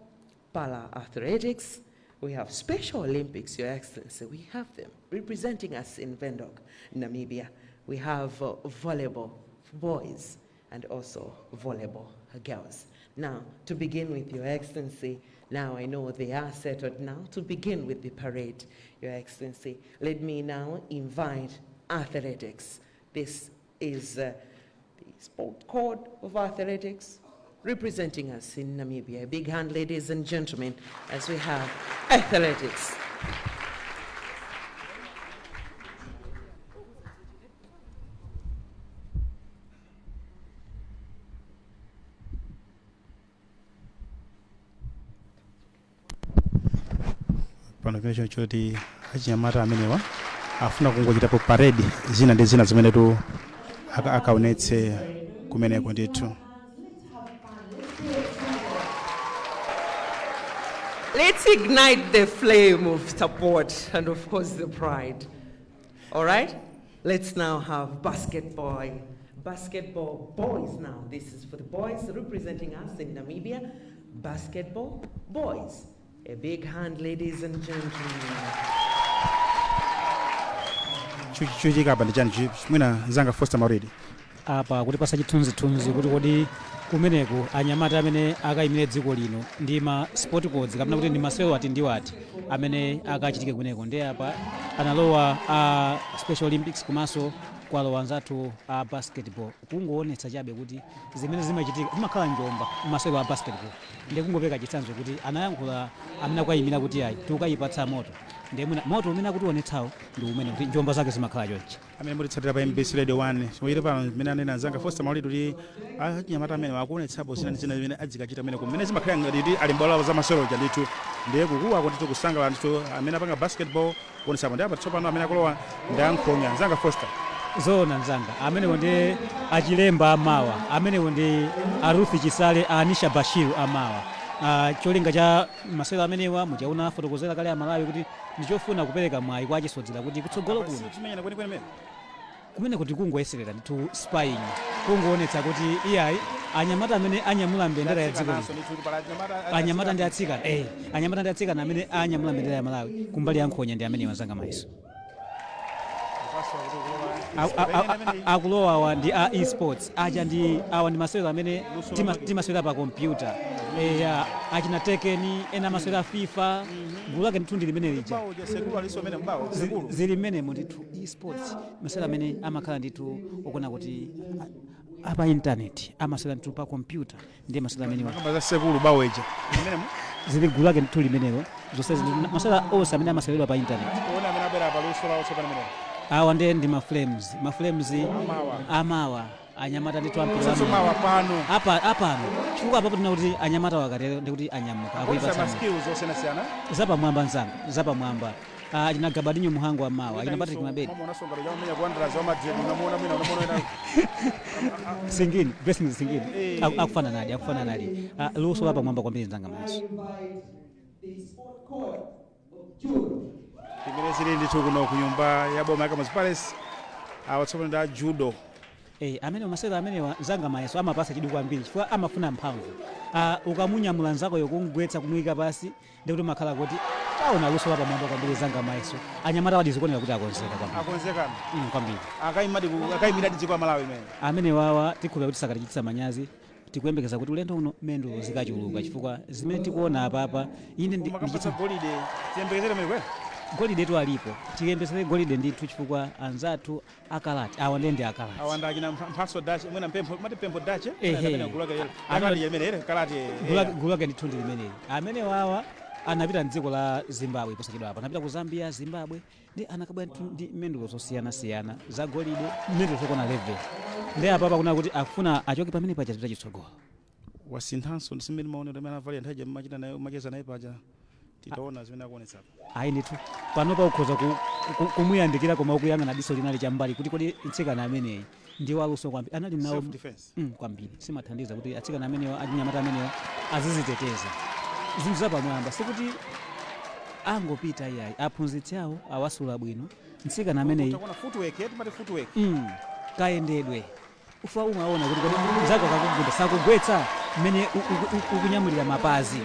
para athletics. We have Special Olympics, Your Excellency. We have them representing us in Windhoek, Namibia. We have volleyball boys and also volleyball girls. Now, to begin with, Your Excellency, now I know they are settled now. To begin with the parade, Your Excellency, let me now invite athletics. This is the sport code of athletics representing us in Namibia. A big hand, ladies and gentlemen, as we have athletics.
Pano chimene choti achinyamata amenewa afuna kungochitapo parade zina ndi zina zimene tu akaonetse kumeneko ndithu.
Let's ignite the flame of support and, of course, the pride. All right? Let's now have basketball. Basketball boys now. This is for the boys representing us in Namibia. Basketball boys. A big hand, ladies and gentlemen.
Chuchitika apa ndi chani mwina zanga Foster Mauridi?
Apa kuti pasa chithunzithunzi kuti kodi kumeneko anyamata amene akayimire dziko lino ndi ma sport codes kapena kuti ndi masewero ati ndi wati amene akachitike kumeneko. Ndi apa analowa a Special Olympics komanso kwalowa anzathu a basketball, kungoonetsa chabe kuti zimene zimachitika zimakhala njomba masewero a basketball. Ndi kungopeka chitsanzo kuti anayankhula amene akayimira kuti ayi tikayipatsa moto, ndi mwina moto umene akutionetsawo ndi umene kuti njomba zake zimakhala chonchi.
Amene mutitsatira pa MBC Radio 1 chimochite pano mmene anena anzanga Foster Maulidi kuti achinyamata amene akuonetsapo zina ndi zina zimene adzikachita amene kumene zimakhala ngati kuti ali m'bwalo lawo za masewero ndithu, ndiye kukuwa ndithu kusangalala ndithu amene apanga basketball kuonetsapo. Ndi apa tsopano amene akulowa ndi ankhonya anzanga Foster.
Zona nzanga, amenewo ndi achilemba amawa, amenewo ndi Aruthi Chisale, Anisha Bashiru amawa. Cholinga cha masewero amenewa muchaona fotokozera kale amalawi kuti ndichofuna kupereka mwayi kwa achisodzera kuti kutsogolo kuno kumene kuti kungoyeserera ndithu spying, kungoonetsa kuti iyayi anyamata amene anyamula mbendera ya dziko lino, anyamata ndi atsikana, anyamata ndi atsikana amene anyamula mbendera ya Malawi kumbali ya nkhonya ndi amenewa zanga maiso. Akulowa awa ndi a esports, aja ndi awa ndi masewero amene timasewera pa kompyuta, achina Tekeni, ena masewera FIFA, gulu lake ndithu ndi limene lija zili mmenemo ndithu esports, masewero amene amakhala ndithu okona kuti apa internet amasewera ndithu pa kompyuta, ndiye masewero amenewa zili gulu lake ndithu limenelo zonse masewero onse amene amaseweredwa pa internet. Awa ndiye ndi ma flames amawa anyamata ndithu ampira apa apano chifukwa apapo tina kuti anyamata wakatero ndikuti anyamuka akuipatsa zapamwamba nzanga zapamwamba. Achina Gabadinho Muhango amawa, achina Patrick Mabedi singini blessings singini akufana nadi luso lapamwamba kwambiri nzanga maso.
Imene zili ndithu kuno ku nyumba ya boma ya Kamuzu Palace, awa tsopano ndi a judo.
Amene masewero amenewa nzanga mayeso amapasa chidwi kwambiri chifukwa amafuna mphamvu. Ukamunyamula nzakoyo kungwetsa kumuyika pasi ndikuti makhala kuti taona luso lapamwamba kwambiri zanga mayeso. Anyamata wadizikuoneka kuti akonzeka kwambiri.
Akonzekana
kwambiri.
Akayimira dziko la Malawi imene.
Amene wawa tikhulupirira kuti sakatichititsa manyazi, tikuyembekeza kuti ulendo uno mendulo zikachuluka chifukwa zimene tikuona apapa ine ndi
golide tiyembekezere mene kwera
golide tu alipo, tiyembekeze golide ndithu chifukwa anzathu akalati awa ndiye ndi akalati
awa ndi achina mphaso dache mwina mpempho mati pempho dache amene gulu lake akalati imene kalati
gulu lake ndithu ndi limeneli. Amene wawa anapita mdziko la Zimbabwe posachedwa apa, anapita ku Zambia, Zimbabwe ndi anakabwera ndi mendulo zosiyanasiyana za golide, mendulo zokwana 11. Ndi apapa kuna kuti afuna achoke pamene paja zipita chitsogolo.
Wasinthanso ndi simene maonero amene anavali anthu aja machita naye macheza naye paja titaona zimene akuonetsa apa.
Ayi ndithu panopa ukhoza kumuyandikira koma ukuyang'ana diso linali chambali kuti kodi mtsikana ameneyi ndi waluso kwambiri, anali nawo kwambiri, simathandiza kuti atsikana amenewa achinyamata amenewa aziziteteza zinthu zapamwamba, sikuti angopita iyayi, aphunzitsi awo awasula bwino mtsikana ameneyi kayendedwe ufa umaona kuti zako akakugunda sakugwetsa mmene ukunyamulira mapazi,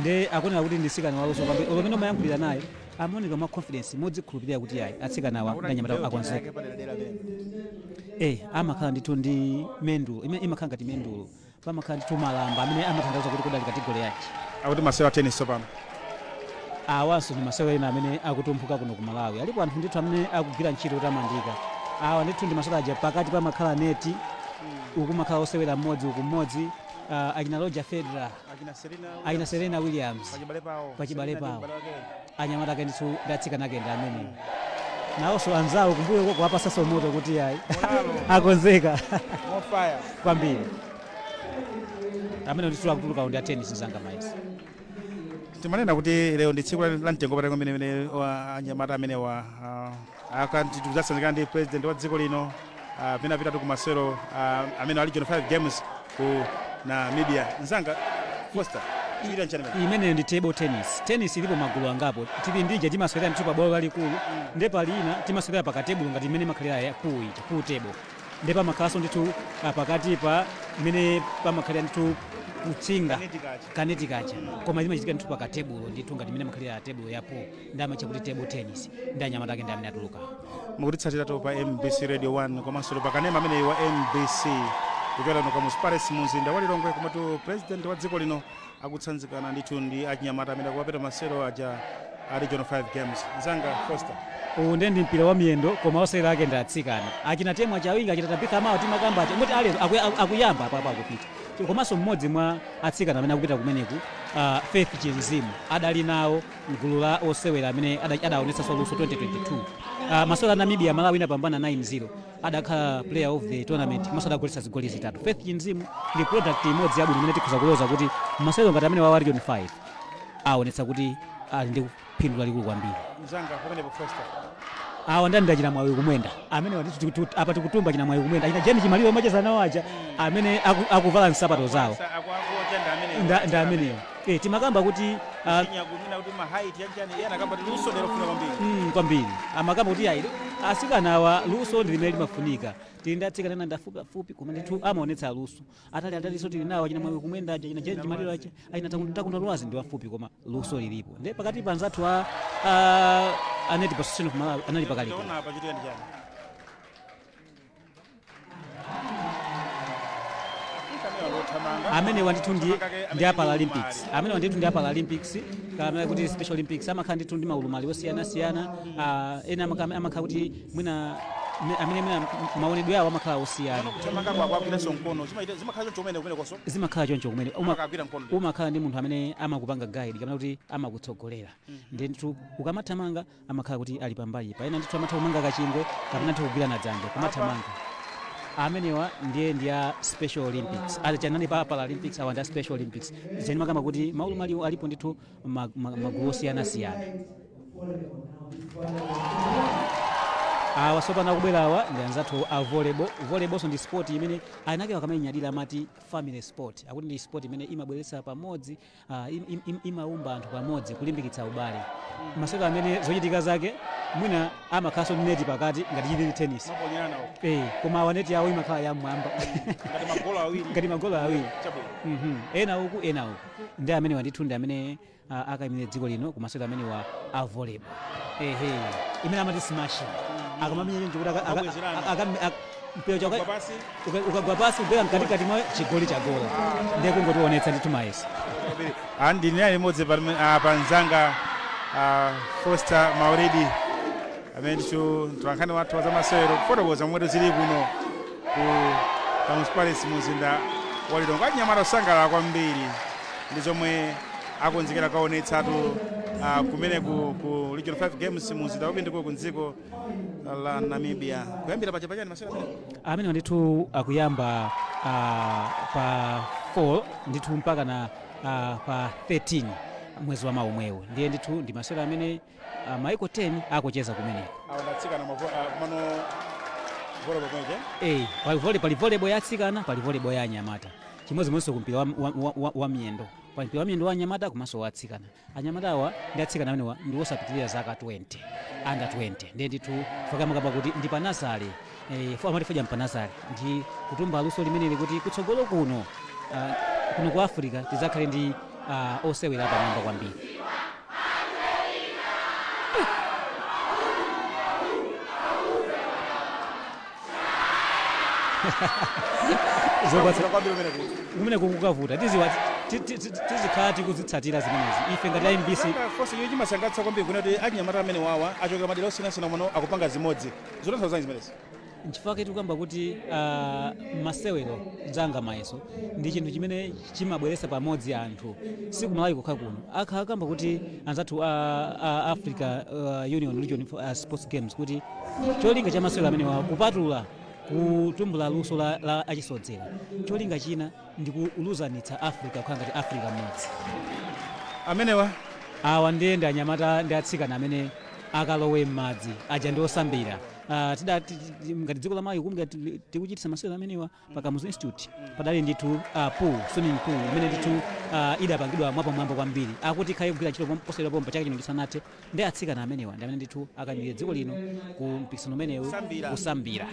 nde akuoneka kuti ndi mtsikana waluso kwambiri. Pamene umayankhulira naye amaoneka mwa confidence modzikhulupirira kuti ayi atsikana awa ndi anyamata akonzeka. Amakhala ndithu ndi mendulo imakhala ngati mendulo, pamakhala ndithu malamba amene amatanthauza kuti kudali kategori yake.
Akuti masewero a tennis tsopano.
Awanso ndi masewero ena amene akutumphuka kuno ku Malawi. Alipo anthu ndithu amene akugwira ntchito otamandika. Awa ndithu ndi masewero aja pakati pamakhala neti, uku makhala osewera mmodzi uku mmodzi. Achina Roger Federer, achina Serena Williams pachibale pawo, anyamata ake ndithu ndi atsikana ake ndi amenewo. Nawonso anzawo kumbuyo kuwapasanso moto kuti ayi akonzeka kwambiri. Amene ndithu akutuluka ndi a tennis nzanga mayeso.
Timanena kuti lero ndi tsiku la mtengo patali kwambiri imene anyamata amene wa akatizatsanzikana ndi president wa dziko lino amene apitatu ku masewero amene ali Region 5 Games ku Namibia. Mzanga Foster, chikuchitika nchani pano?
Imeneyo ndi table tennis. Tennis ilipo magulu angapo. Tili ndija timasewera ndithu pa bwalo lalikulu, nde pali ina timasewera pa katebulo ngati imene imakhalira ya pool ija, pool table, nde pamakhalanso ndithu pakati pa imene pamakhalira ndithu kutsinga
Kaneti kaja.
Kaneti kaja, koma imachitika ndithu pa katebulo ndithu ngati imene imakhalira tebulo ya pool, ndi amatcha kuti table tennis, ndi anyamata ake ndi amene atuluka.
Mukutitsatira pa MBC Radio 1 komanso pa kanema ameneyi wa MBC kuchokera kuno Kamuzu Palace mu mzinda wa Lilongwe, komatu president wa dziko lino akutsanzikana ndithu ndi achinyamata amene akuwapita masewero aja a Region 5 Games. Mzanga Foster.
Uwu ndiye ndi mpira wa miyendo, koma osewera ake ndi atsikana, achina Temwa Chawinga, achina Tabitha Mawa timakamba aja, moti ale akuyamba apapo akupita. Komanso mmodzi mwa atsikana amene akupita kumeneku, Faith Chinzimu, adali nawo mgulu la osewera amene adaonetsanso luso 2022 masewera a Namibia. Malawi inapambana 9-0, adakhala player of the tournament komanso adagoletsa zigoli zitatu. Faith Chinzimu ndi product imodzi yabwino imene tikhoza kuloza kuti masewero ngati amene wa Region 5 aonetsa kuti ali ndi phindu lalikulu kwambiri.
Mzanga pamenepo Foster.
Awa ndani? Ndachina Mwawi Kumwenda amene wati apa tikutumba china Mwawi Kumwenda, achina Jeni Chimaliro macheza nawo aja amene akuvala nsapato zawo.
Akuachanda amene.
Nda ameneyo. Timakamba kuti
kumina kuti ma height yanjani, iye anakamba kuti luso ndilo lofuna kwambiri.
Kwambiri amakamba kuti ayi, asikana awa luso ndi limene limafunika. Tili ndi atsikana ena ndafupifupi, koma ndithu amaonetsa luso. Atali atalinso tili nawo, achina Mwawi Kumwenda aja, achina Jeni Chimaliro aja, achina Takunda Lwazi ndi wafupi, koma luso lilipo. Ndi pakati pa anzathu a Netball Association of Malawi anali pakali.
Taona apa chitika ndi chani? Afrika amene walothamanga.
Amene ndithu ndi
Amene
a Paralympics, amene ndithu ndi a Paralympics kapena kuti Special Olympics, amakhala ndithu ndi maulumali osiyanasiyana. Ena amakhala kuti mwina amene mwina maonedwe awo amakhala osiyana.
Kuthamanga kwa agwiranso mkono, zimakhala choncho kumene kumenekonso?
Zimakhala choncho kumene.
Akagwira mkono.
Umakhala ndi munthu amene amakupanga guide kapena kuti amakutsogolera, ndi ndithu ukamathamanga amakhala kuti ali pambali pa ena, ndithu amatha kumanga kachingwe kapena ndithu kugwirana dzanja kumathamanga. Amenewa ndiye ndi a Special Olympics ati chanani pa Paralympics, awa ndi a Special Olympics. Zeni makamba kuti maulumaliwo alipo ndithu magulu osiyanasiyana. Awa sopano akubwera awa ndi anzathu a volleyball. Volleyball ndi sport imene anake akamayinyadira amati family sport, akuti ndi sport imene imabweretsa pamodzi, imaumba anthu pamodzi, kulimbikitsa ubale. Masewero amene zochitika zake mwina amakhalanso ndi neti pakati ngati chilili tennis.
Maponyerana nawo.
Koma awa neti yawo imakhala yamwamba.
Ngati magolo awiri.
Ngati magolo awiri.
Chabwino.
Ena uku, ena uku, ndi amene wandithu ndi amene akayimire dziko lino kumasewero amene wa a volleyball, ehe, imene amati smashing, akamamenya choncho kuti
Amabwezerana.
Mpira
Ukagwa pasi.
Ukagwa pasi kugwera mkatikati mwa chigoli chagola, ndiye kungotionetsa ndithu mayeso.
Ndine ali limodzi pa mzanga Foster Mauridi amene ndithu mtolankhani wathu wa zamasewero, kufotokoza momwe zili kuno ku Kamuzu Palace mu mzinda wa Lilongwe. Anyamata osangalala kwambiri ndi zomwe akonzekera kaonetsatu kumene ku Region 5 Games mu mzinda wa Windhoek ku dziko la Namibia. Kuyambira pacha pachani masewero amene?
Amene ndithu akuyamba pa 4 ndithu mpaka na pa 13 mwezi wa mawa omwewo. Ndiye ndithu ndi masewero amene maiko 10 akucheza kumeneko.
Awa ndatsikana mano volleyball kweje.
Pali volleyball ya atsikana, pali volleyball ya anyamata. Chimodzimodzinso kumpira wa miyendo, pali mpira wa miyendo wa anyamata komanso wa atsikana. Anyamata awa ndi atsikana amenewa ndi osapitirira zaka 20, under 20. Ndiye ndithu fakamakamba kuti ndi panasale, amati foja mpanasale, ndi kutumba luso limeneli kuti kutsogolo kuno, kuno ku Africa tidzakhale ndi osewera pamwamba kwambiri.
Kwambiri kumene kuti
kumene kukukavuta tiziwa tizikhala tikuzitsatira zimenezi ife ngati MBC.
Fonse icho chimasangalatsa kwambiri kuna kuti achinyamata amene wawa achokera madera osiyanasiyana muno akupanga zimodzi. Zotanthauza zanji zimenezi?
Nchifukwa tikukamba kuti masewero dzanga mayeso ndi chinthu chimene chimabweretsa pamodzi anthu, sikumalawi kokha kuno. Akha akamba kuti anzathu a Africa Union Region Sports Games kuti cholinga cha masewero amenewa, kupatula kutumbula luso la achisodzera, cholinga china ndi kuluzanitsa Africa kukhala ngati Africa mmodzi.
Amenewa
Awa ndiye ndi anyamata ndi atsikana amene akalowe m'madzi aja ndi osambira. Tida ngati dziko la Malawi kumga tikuchitisa masewera amenewa pa Kamuzu Institute, padali ndithu pool, swimming pool imene ndithu idapangidwa mwapamwamba kwambiri, akuti ikhale kugwira ntchito posachedwa pompa chaka chino chisanathe. Ndi atsikana amenewa ndi amene ndithu akayimire dziko lino ku mpikisano umenewu.
Kusambira.
Kusambira.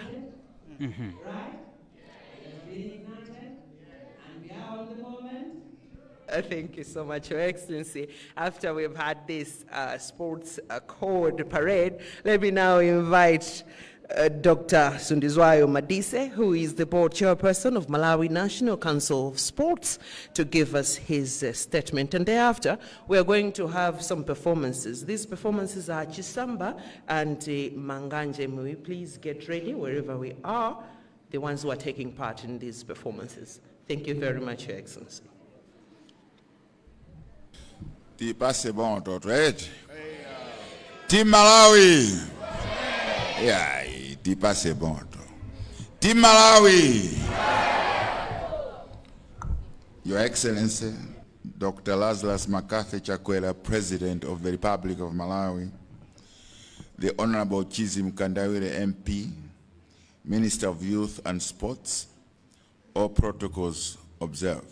Thank you so much, Your Excellency. After we've had this sports code parade, let me now invite Dr. Sundizwayo Madise, who is the board chairperson of Malawi National Council of Sports, to give us his statement. And thereafter, we are going to have some performances. These performances are Chisamba and Manganje. May we please get ready wherever we are, the ones who are taking part in these performances. Thank you very much, Your Excellency.
Tipase moto eti. Team Malawi. Yeah, tipase moto. Team Malawi. Your Excellency, Dr. Lazarus McCarthy Chakwera, President of the Republic of Malawi, the Honorable Chizi Mkandawire MP, Minister of Youth and Sports, all protocols observed.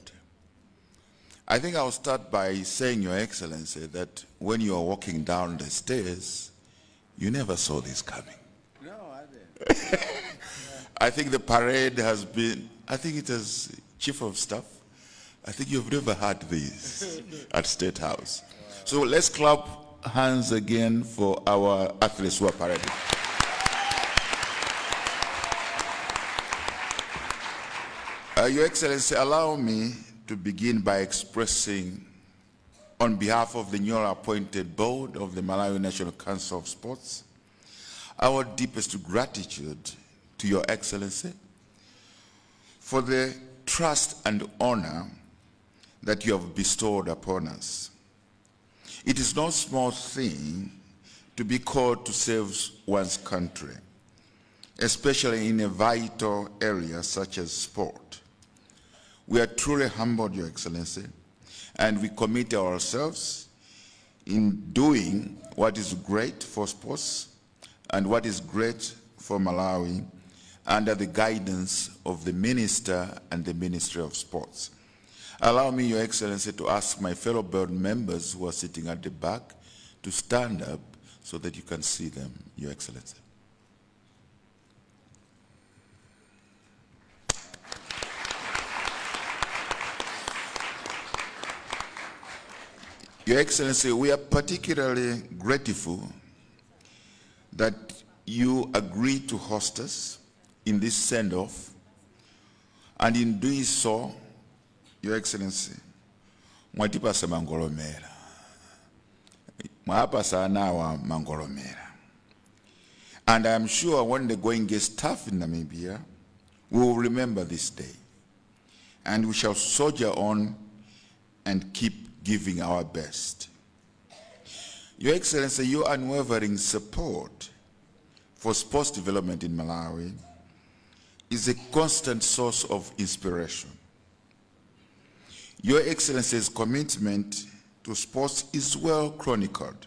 I think I'll start by saying, Your Excellency, that when you are walking down the stairs, you never saw this coming.
No, I didn't.
I think the parade has been, I think it is Chief of Staff. I think you've never had this at State House. So let's clap hands again for our athletes who are parading. Your Excellency, allow me to begin by expressing, on behalf of the newly appointed board of the Malawi National Council of Sports, our deepest gratitude to Your Excellency for the trust and honor that you have bestowed upon us. It is no small thing to be called to serve one's country, especially in a vital area such as sport. We are truly humbled, Your Excellency, and we commit ourselves in doing what is great for sports and what is great for Malawi under the guidance of the Minister and the Ministry of Sports. Allow me, Your Excellency, to ask my fellow board members who are sitting at the back to stand up so that you can see them, Your Excellency. Your Excellency, we are particularly grateful that you agreed to host us in this send-off, and in doing so, Your Excellency, mwatipasa mangolomera. Mwapasa anawa mangolomera. And I am sure when the going gets tough in Namibia, we will remember this day, and we shall soldier on and keep giving our best. Your Excellency, your unwavering support for sports development in Malawi is a constant source of inspiration. Your Excellency's commitment to sports is well chronicled.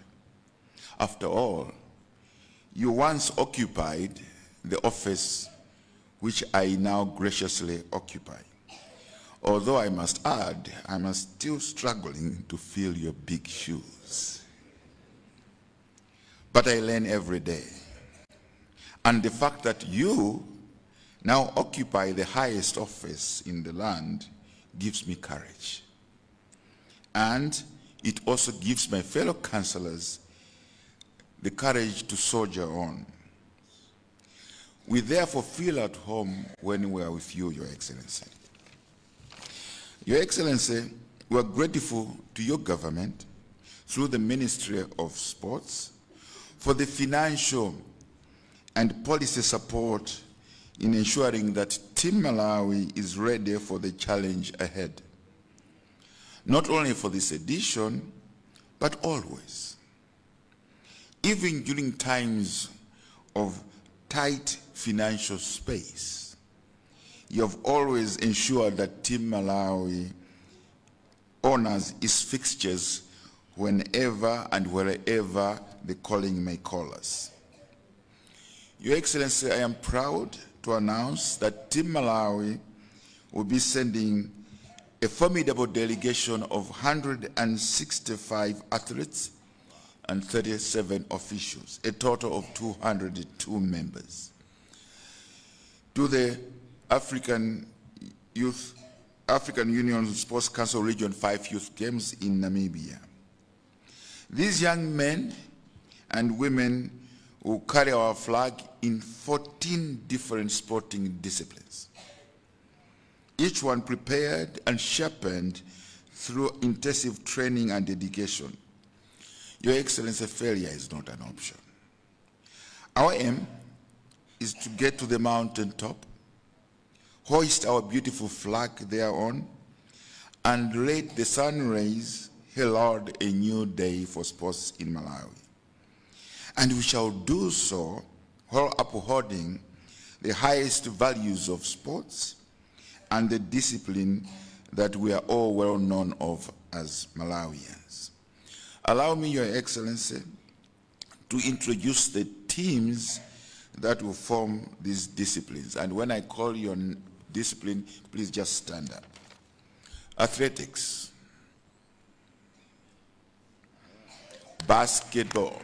After all, you once occupied the office which I now graciously occupy. Although I must add, I'm still struggling to fill your big shoes. But I learn every day. And the fact that you now occupy the highest office in the land gives me courage. And it also gives my fellow councillors the courage to soldier on. We therefore feel at home when we are with you, Your Excellency. Your Excellency, we are grateful to your government through the Ministry of Sports for the financial and policy support in ensuring that Team Malawi is ready for the challenge ahead. Not only for this edition, but always. Even during times of tight financial space, you have always ensured that Team Malawi honors its fixtures whenever and wherever the calling may call us. Your Excellency, I am proud to announce that Team Malawi will be sending a formidable delegation of 165 athletes and 37 officials, a total of 202 members, to the African Union Sports Council Region 5 Youth Games in Namibia. These young men and women will carry our flag in 14 different sporting disciplines, each one prepared and sharpened through intensive training and dedication. Your Excellency, failure is not an option. Our aim is to get to the mountaintop, hoist our beautiful flag thereon, and let the sun rays herald a new day for sports in Malawi. And we shall do so while upholding the highest values of sports and the discipline that we are all well known of as Malawians. Allow me, Your Excellency, to introduce the teams that will form these disciplines. And when I call your discipline, please just stand up. Athletics, basketball,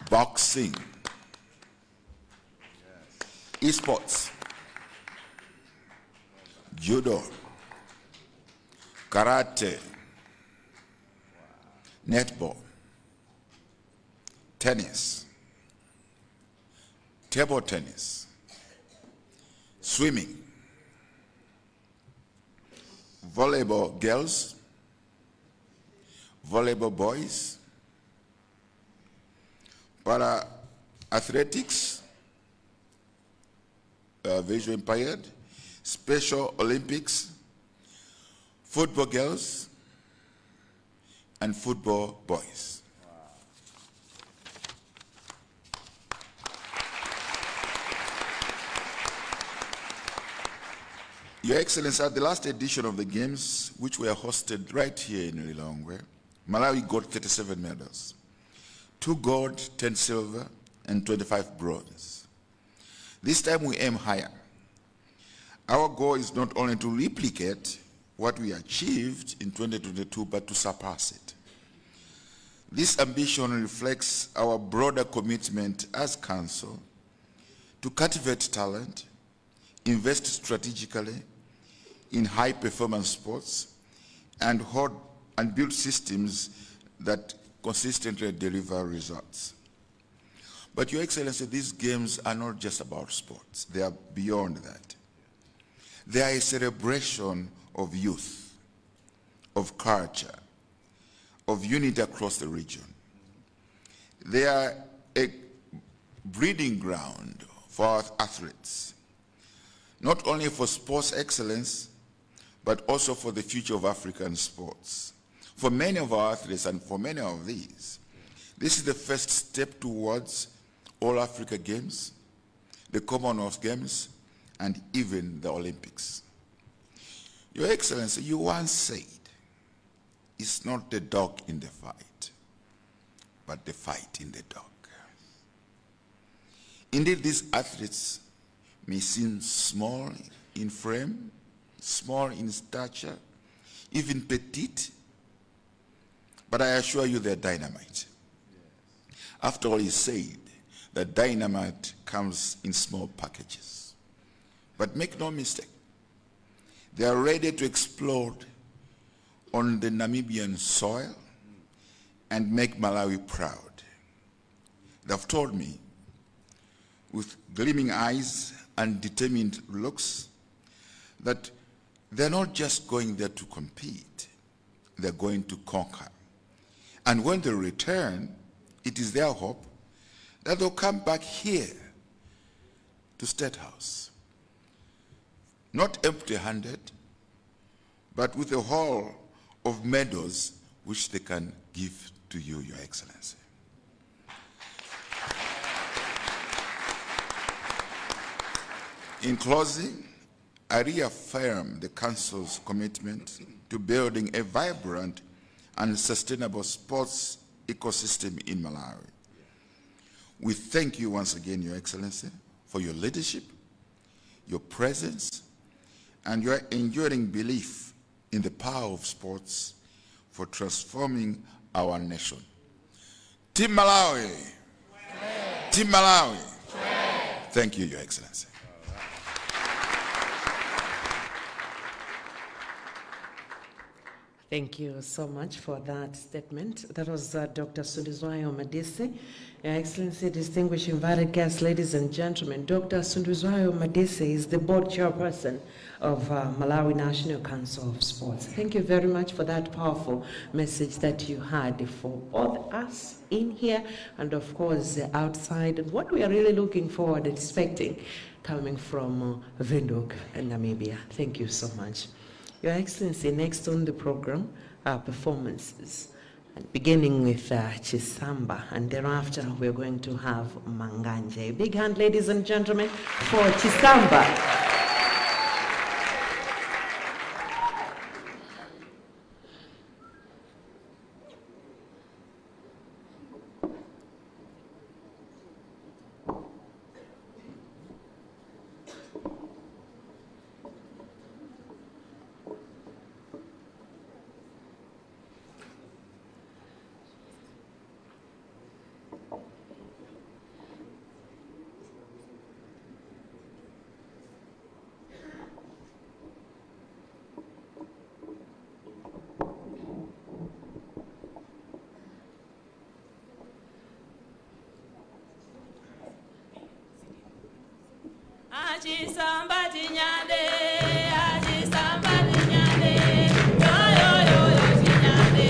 boxing, esports, judo, karate, netball, tennis, table tennis, swimming, volleyball girls, volleyball boys, para athletics, visually impaired, Special Olympics, football girls, and football boys. Wow. Your Excellency, at the last edition of the Games, which were hosted right here in Lilongwe, Malawi got 37 medals, 2 gold, 10 silver, and 25 bronze. This time we aim higher. Our goal is not only to replicate what we achieved in 2022, but to surpass it. This ambition reflects our broader commitment as Council to cultivate talent, invest strategically in high-performance sports, and build systems that consistently deliver results. But Your Excellency, these games are not just about sports. They are beyond that. They are a celebration of youth, of culture, of unity across the region. They are a breeding ground for our athletes, not only for sports excellence, but also for the future of African sports. For many of our athletes and for many of these, this is the first step towards All Africa Games, the Commonwealth Games, and even the Olympics. Your Excellency, you once said, it's not the dog in the fight, but the fight in the dog. Indeed, these athletes may seem small in frame, small in stature, even petite, but I assure you they're dynamite. After all, he said that dynamite comes in small packages. But make no mistake, they are ready to explode on the Namibian soil and make Malawi proud. They've told me, with gleaming eyes and determined looks, that they're not just going there to compete, they're going to conquer. And when they return, it is their hope that they'll come back here to State House, not empty-handed, but with a haul of medals which they can give to you, Your Excellency. In closing, I reaffirm the Council's commitment to building a vibrant and sustainable sports ecosystem in Malawi. We thank you once again, Your Excellency, for your leadership, your presence, and your enduring belief in the power of sports for transforming our nation. Team Malawi! Team Malawi! Thank you, Your Excellency.
Thank you so much for that statement. That was Dr. Sunduzwayo Madise. Your Excellency, distinguished invited guests, ladies and gentlemen, Dr. Sunduzwayo Madise is the board chairperson of Malawi National Council of Sports. Thank you very much for that powerful message that you had for both us in here and, of course, outside, and what we are really looking forward and expecting coming from Windhoek and Namibia. Thank you so much. Your Excellency, next on the program are performances, and beginning with Chisamba, and thereafter we're going to have Manganje. Big hand, ladies and gentlemen, for Chisamba.
Chisamba tinyande, achisamba tinyande, yo yo yo yo tinyande,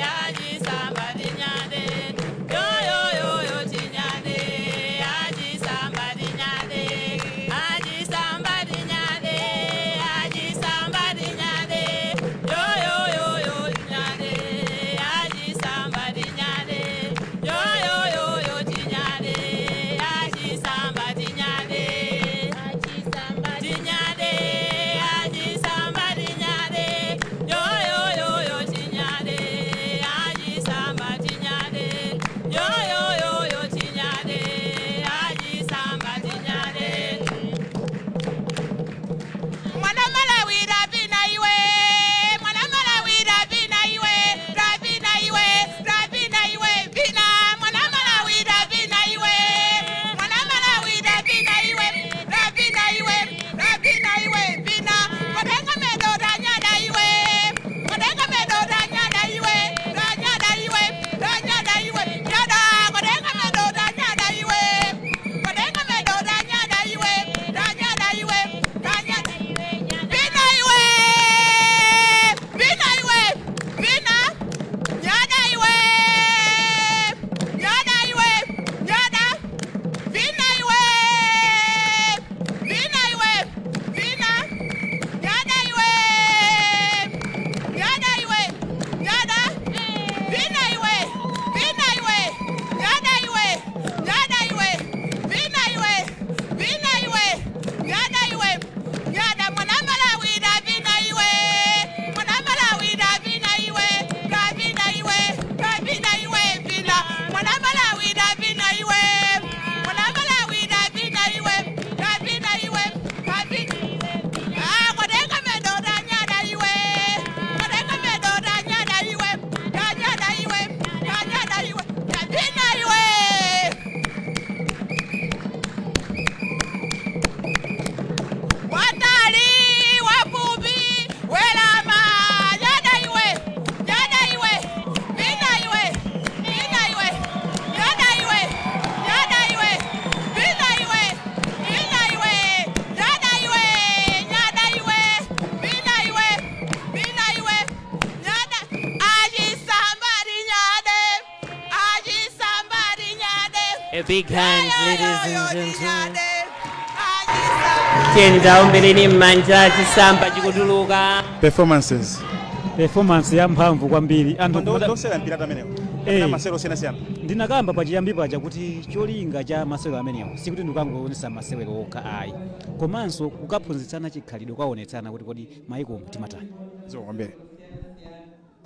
achisamba tinyande, yo yo yo yo tinyande, achisamba tinyande, achisamba tinyande, achisamba tinyande, yo yo yo yo tinyande, achisamba tinyande, yo yo yo yo tinyande, achisamba tinyande. Tinyande, achisamba tinyande, yo yo yo yo tinyande, achisamba tinyande, yo yo yo yo tinyande, achisamba tinyande. Mwana Malawi ravina iwe, mwana Malawi ravina iwe, ravina iwe, ravina iwe, vina. Mwana Malawi ravina iwe, mwana Malawi ravina iwe, ravina iwe. Ravina iwe vina, kodenga medo ranyada iwe, kodenga medo ranyada iwe, ranyada iwe, ranyada iwe, nyada, kodenga medo ranyada iwe, kodenga medo ranyada iwe, ranyada iwe, ranyada iwe, vina iwe, vina iwe, vina, nyada iwe, nyada iwe, nyada, vina iwe, vina iwe. Vina, nyada iwe, nyada iwe, nyada, vina iwe, vina iwe, nyada iwe, nyada iwe, vina iwe, vina iwe, nyada iwe, nyada, mwana Malawi ravina iwe, mwana Malawi ravina iwe, ravina iwe, ravina iwe, vina, mwana Malawi ravina iwe, mwana Malawi ravina iwe, ravina iwe, ravina. Ah, kodenga medo ranyada iwe, kodenga medo ranyada iwe, ranyada iwe, ranyada iwe, ravina iwe. Watali wapubi welama nyada iwe, nyada iwe, vina iwe, vina iwe, nyada iwe, nyada iwe, vina iwe, vina iwe, nyada iwe, nyada iwe, vina iwe, vina iwe, nyada. Achisamba nyade, achisamba nyade.
A big hand, ladies and gentlemen. Tiyeni taombeleni m'manja chisamba chikutuluka.
Performances.
Performance ya mphamvu kwambiri. Anthu
ndosera mpira amenewo masewero osiyanasiyana.
Ndinakamba pachiyambi paja kuti cholinga cha masewero amenewo sikuti ndikangoonesa masewero okha ayi, komanso kukaphunzitsana chikhalidwe, kwaonetsana kuti kodi maiko timatani.
Kwambiri.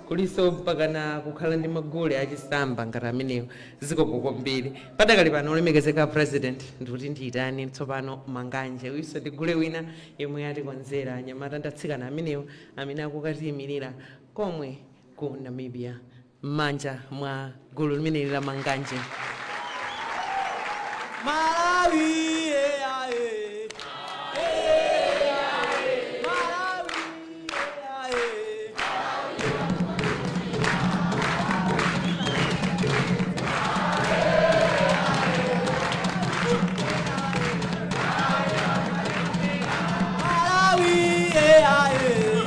Kuliso mpakana kukhala ndi magule achisamba ngati amenewo. Zikomo kwambiri. Padakali pano, olemekezeka President, ndikuti ndiyitane tsopano Manganje. Uyinso ndi gule wina yemwe atikonzera anyamata ndi atsikana amenewo amene akukatiyimirira komwe ku Namibia, m'manja mwa gulu limeneli la Manganje.
Malawi, yeah, yeah. Malawi, yeah, yeah. Malawi, yeah, yeah.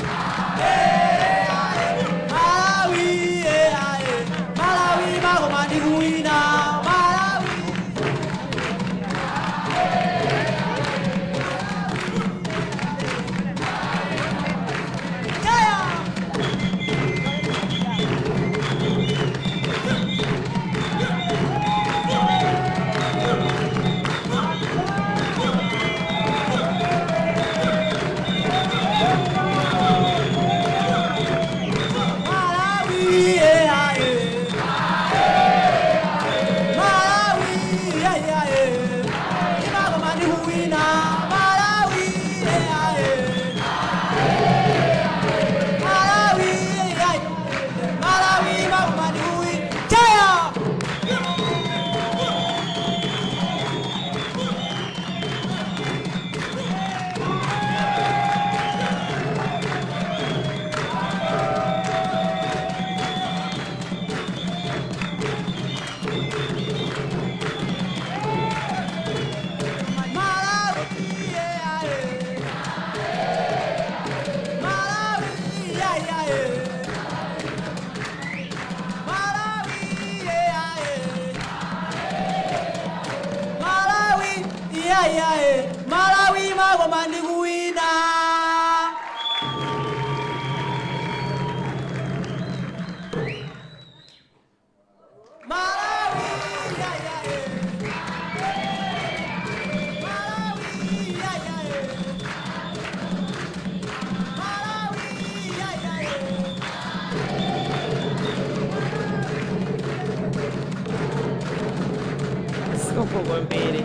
Malawi, yeah, yeah. Malawi, magoma ndi kuwina. Malawi. Yeah! Malawi, yeah, yeah. Malawi, yeah, yeah. Imagoma ndi kuwina. Malawi, yeah, yeah. Malawi, yeah, yeah. Malawi, imagoma ndi kuwina. Yeah! Malawi, yeah, yeah. Malawi, yeah, yeah. Malawi, yeah, yeah. Malawi, yeah, yeah. Malawi, magoma ndi kuwina. Malawi, yeah, yeah. Malawi, yeah, yeah. Malawi, yeah, yeah.
Zikomo kwambiri.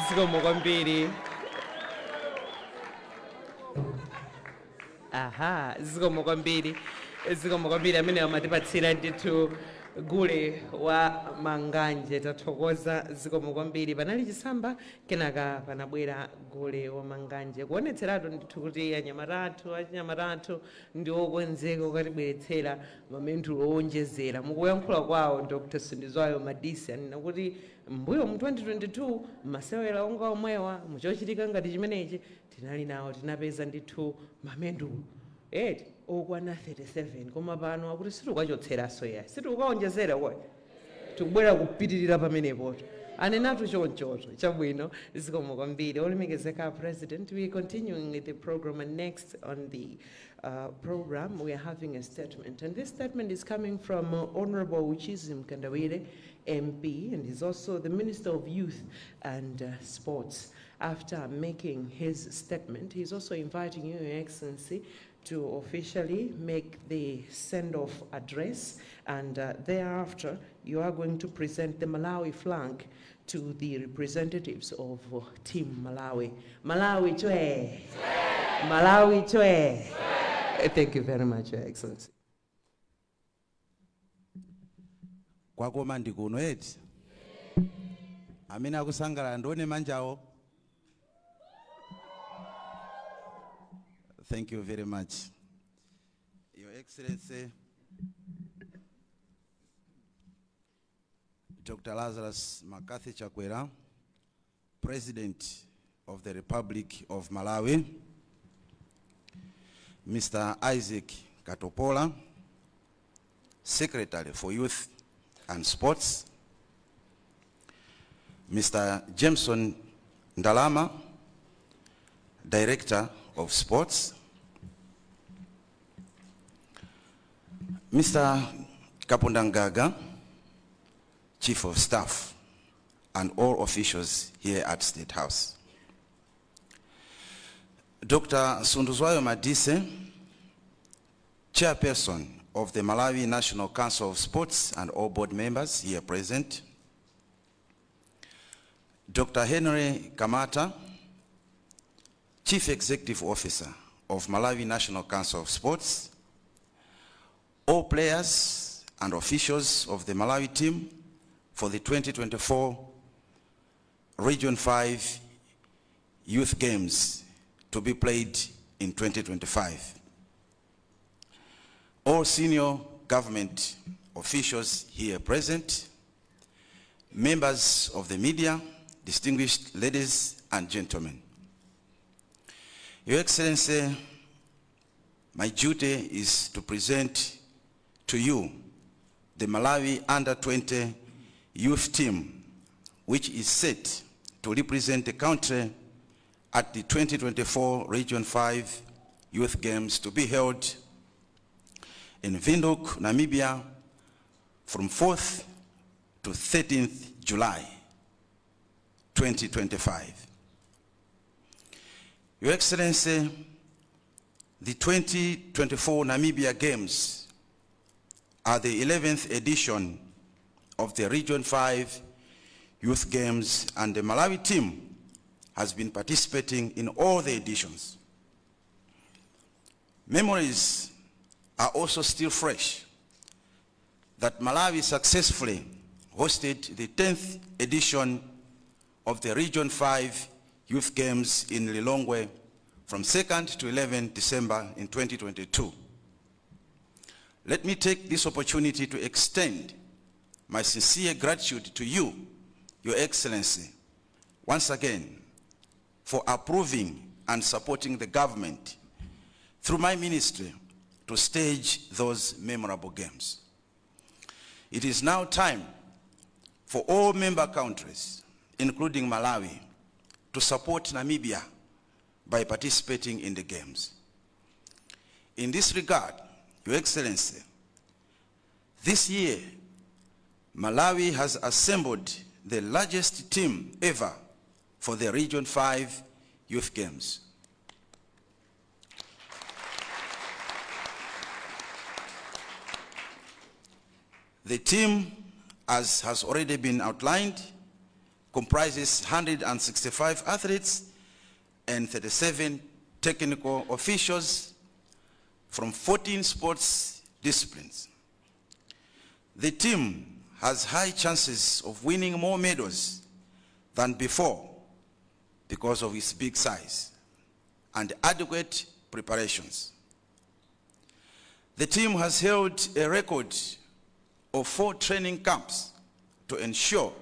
Zikomo kwambiri. Aha, zikomo kwambiri, zikomo kwambiri. Amene amatipatsira ndithu gule wa Manganje, tathokoza, zikomo kwambiri. Panali chisamba, kenaka panabwera gule wa Manganje, kuonetseratu ndithu kuti anyamata athu, achinyamata athu ndi okonzeka kukatibweretsera mamendulo owonjezera. Mukuyankhula kwawo, Dr Sundizwayo Madisi anena kuti mbuyo mu 2022 masewera onga omwewa, muchochitika ngati chimenechi, tinali nawo, tinapeza ndithu mamendulo eti okwana 37, koma pano akuti sitikukachotseranso ya, sitikukawonjezera kwa, tikubwera kupitirira pamenepoto, anenatu chonchocho. Chabwino, zikomo kwambiri, olemekezeka President. We are continuing with the program, and next on the program we are having a statement, and this statement is coming from Honorable Uchizi Mkandawire MP, and he's also the Minister of Youth and Sports. After making his statement, he's also inviting you, Your Excellency, to officially make the send-off address, and thereafter you are going to present the Malawi flag to the representatives of Team Malawi. Malawi Chwe! Malawi Chwe! Thank you very much, Your Excellency.
Kwakoma ndi kuno eti? Amene akusangalala ndione manjawo. Thank you very much, Your Excellency Dr. Lazarus McCarthy Chakwera, President of the Republic of Malawi, Mr. Isaac Katopola, Secretary for Youth and Sports, Mr. Jameson Ndalama, Director of Sports, Mr. Kapundangaga, Chief of Staff, and all officials here at State House. Dr. Sunduzwayo Madise, Chairperson of the Malawi National Council of Sports and all board members here present. Dr. Henry Kamata, Chief Executive Officer of Malawi National Council of Sports, all players and officials of the Malawi team for the 2024 Region 5 Youth Games to be played in 2025. All senior government officials here present, members of the media, distinguished ladies and gentlemen. Your Excellency, my duty is to present to you the Malawi Under-20 Youth Team, which is set to represent the country at the 2024 Region 5 Youth Games to be held in Windhoek, Namibia, from 4th to 13th July, 2025. Your Excellency, the 2024 Namibia Games are the 11th edition of the Region 5 Youth Games, and the Malawi team has been participating in all the editions. Memories are also still fresh that Malawi successfully hosted the 10th edition of the Region 5 Youth Games in Lilongwe from 2nd to 11th December in 2022. Let me take this opportunity to extend my sincere gratitude to you, Your Excellency, once again, for approving and supporting the government through my ministry to stage those memorable games. It is now time for all member countries, including Malawi, to support Namibia by participating in the games. In this regard, Your Excellency, this year, Malawi has assembled the largest team ever for the Region 5 Youth Games. The team, as has already been outlined, comprises 165 athletes and 37 technical officials from 14 sports disciplines. The team has high chances of winning more medals than before because of its big size and adequate preparations. The team has held a record of 4 training camps to ensure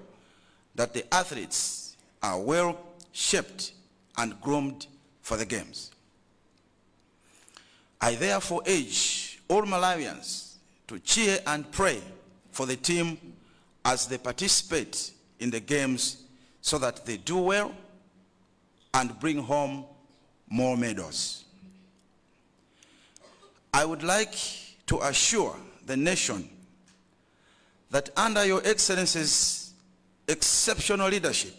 that the athletes are well shaped and groomed for the games. I therefore urge all Malawians to cheer and pray for the team as they participate in the games so that they do well and bring home more medals. I would like to assure the nation that under Your Excellency's exceptional leadership,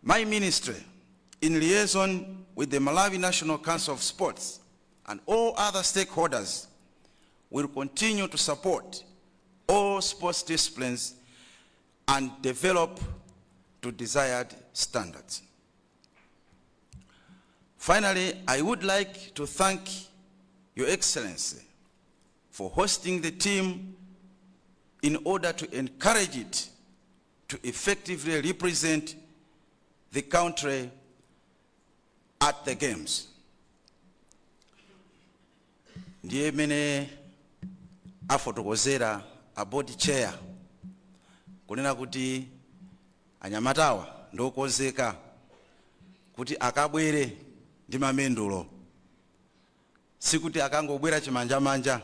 my ministry, in liaison with the Malawi National Council of Sports and all other stakeholders, will continue to support all sports disciplines and develop to desired standards. Finally, I would like to thank Your Excellency for hosting the team in order to encourage it to effectively represent the country at the games. Ndiye mene afotokozera a board chair kunena kuti anyamatawa ndokonzeka kuti akabwere ndi mamendulo, sikuti akangobwera chimanjamanja.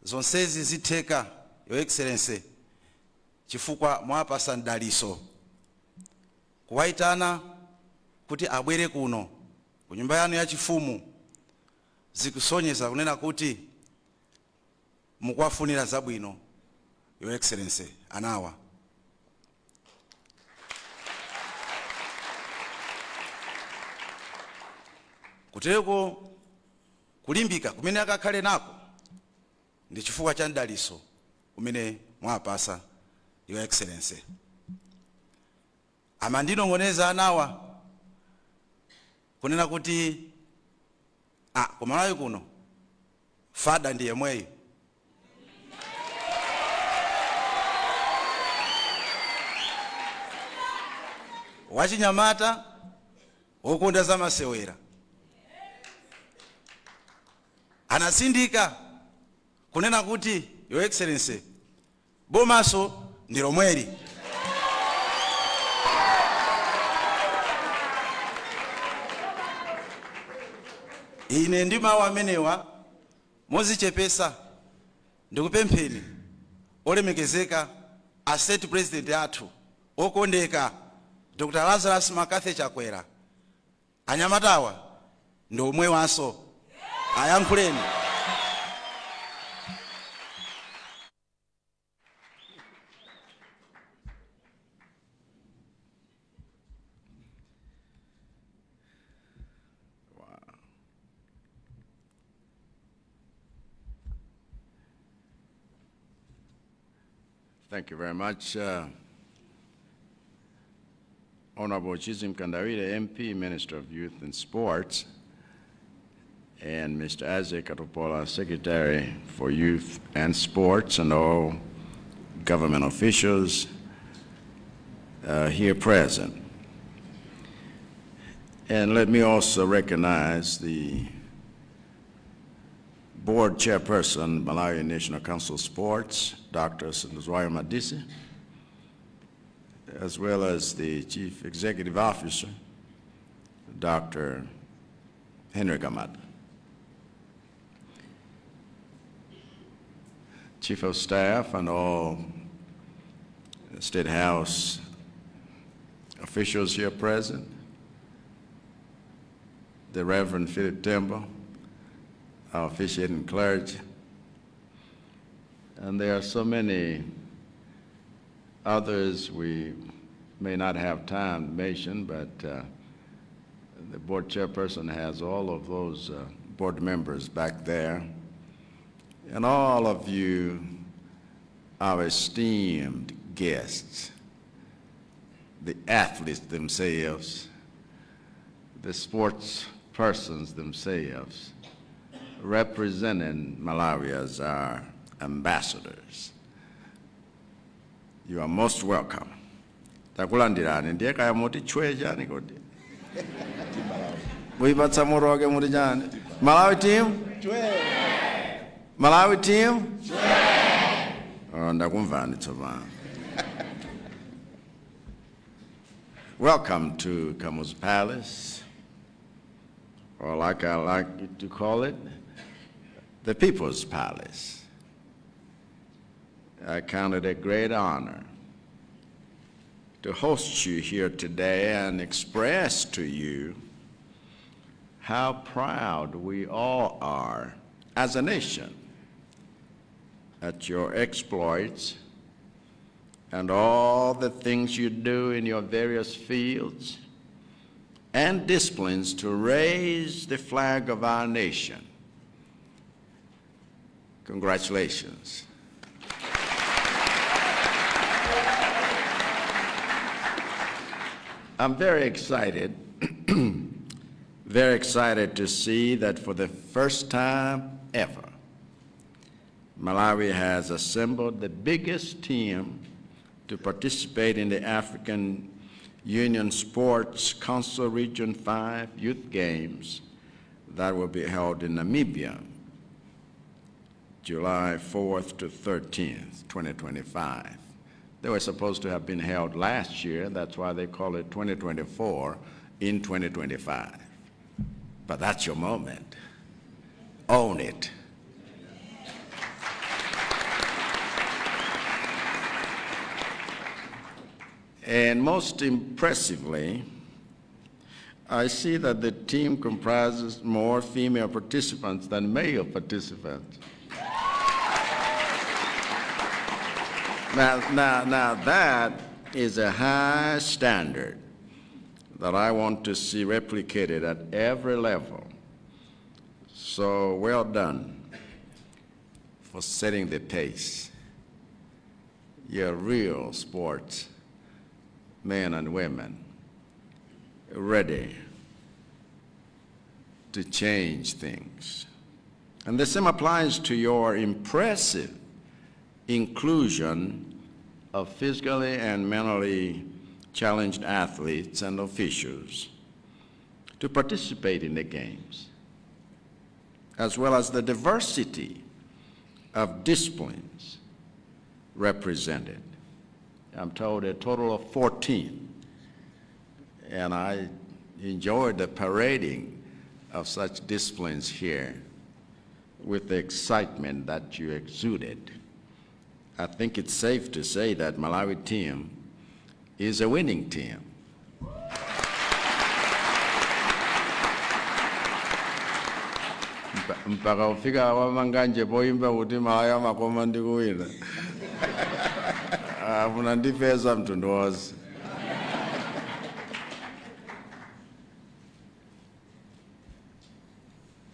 Zonsezi zitheka, Your Excellency, chifukwa mwapasa mdaliso. Kuwaitana kuti abwere kuno ku nyumba yanu yachifumu zikusonyeza kunena kuti mukuwafunira zabwino, Your Excellency, anawa. Kuteko kulimbika kumene akakhale nako ndi chifukwa cha mdaliso umene mwapasa, Your Excellency. Amandinong'oneza anawa kunena kuti kumalawi kuno fada ndi yemweyo. Wachinyamata wokonda zamasewera anasindika kunena kuti, Your Excellency, bomaso ndi lomweli. Ine ndi mawu amenewa mozichepesa ndikupempheni olemekezeka a State President athu okondeka Dr. Lazarus McCarthy Chakwera, anyamatawa ndi omwewanso, ayankhuleni.
Thank you very much. Honorable Chizi Mkandawire, MP, Minister of Youth and Sports, and Mr. Isaac Katopola, Secretary for Youth and Sports, and all government officials here present. And let me also recognize the Board Chairperson, Malawi National Council of Sports, Dr. Sunduzwayo Madise, as well as the Chief Executive Officer, Dr. Henry Gamata. Chief of Staff and all State House officials here present, the Reverend Philip Tembo, our officiating clergy, and there are so many others we may not have time to mention, but the board chairperson has all of those board members back there. And all of you, our esteemed guests, the athletes themselves, the sports persons themselves, representing Malawi as our ambassadors. You are most welcome. Takulandirani ndiye kaya muti chwe chani kodi. Muipatsa moto wake muti chani. Malawi team? Chwe. Malawi team? Chwe. Oh, ndakumvani tsopano. Welcome to Kamuzu Palace, or like I like to call it, the People's Palace. I count it a great honor to host you here today and express to you how proud we all are as a nation at your exploits and all the things you do in your various fields and disciplines to raise the flag of our nation. Congratulations. I'm very excited, very excited to see that for the first time ever, Malawi has assembled the biggest team to participate in the African Union Sports Council Region 5 Youth Games that will be held in Namibia, July 4th to 13th, 2025. They were supposed to have been held last year. That's why they call it 2024 in 2025. But that's your moment. Own it. And most impressively, I see that the team comprises more female participants than male participants. Now that is a high standard that I want to see replicated at every level. So well done for setting the pace. You're real sports men and women ready to change things. And the same applies to your impressive inclusion of physically and mentally challenged athletes and officials to participate in the games, as well as the diversity of disciplines represented. I'm told a total of 14, and I enjoyed the parading of such disciplines here with the excitement that you exuded. I think it's safe to say that Malawi team is a winning team. Mpaka ufika wamanganje poimba kuti Malawi amakoma ndi kuwina. Munandipeza mtundu wonse.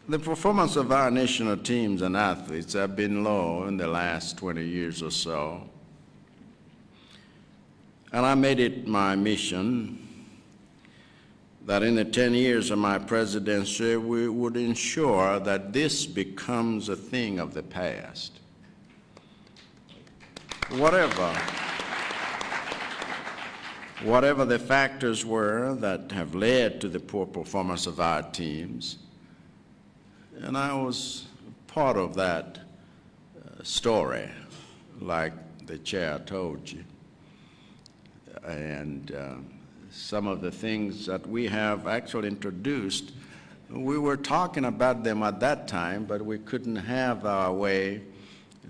The performance of our national teams and athletes have been low in the last 20 years or so. And I made it my mission that in the 10 years of my presidency, we would ensure that this becomes a thing of the past. Whatever the factors were that have led to the poor performance of our teams, and I was part of that story, like the chair told you. And some of the things that we have actually introduced, we were talking about them at that time, but we couldn't have our way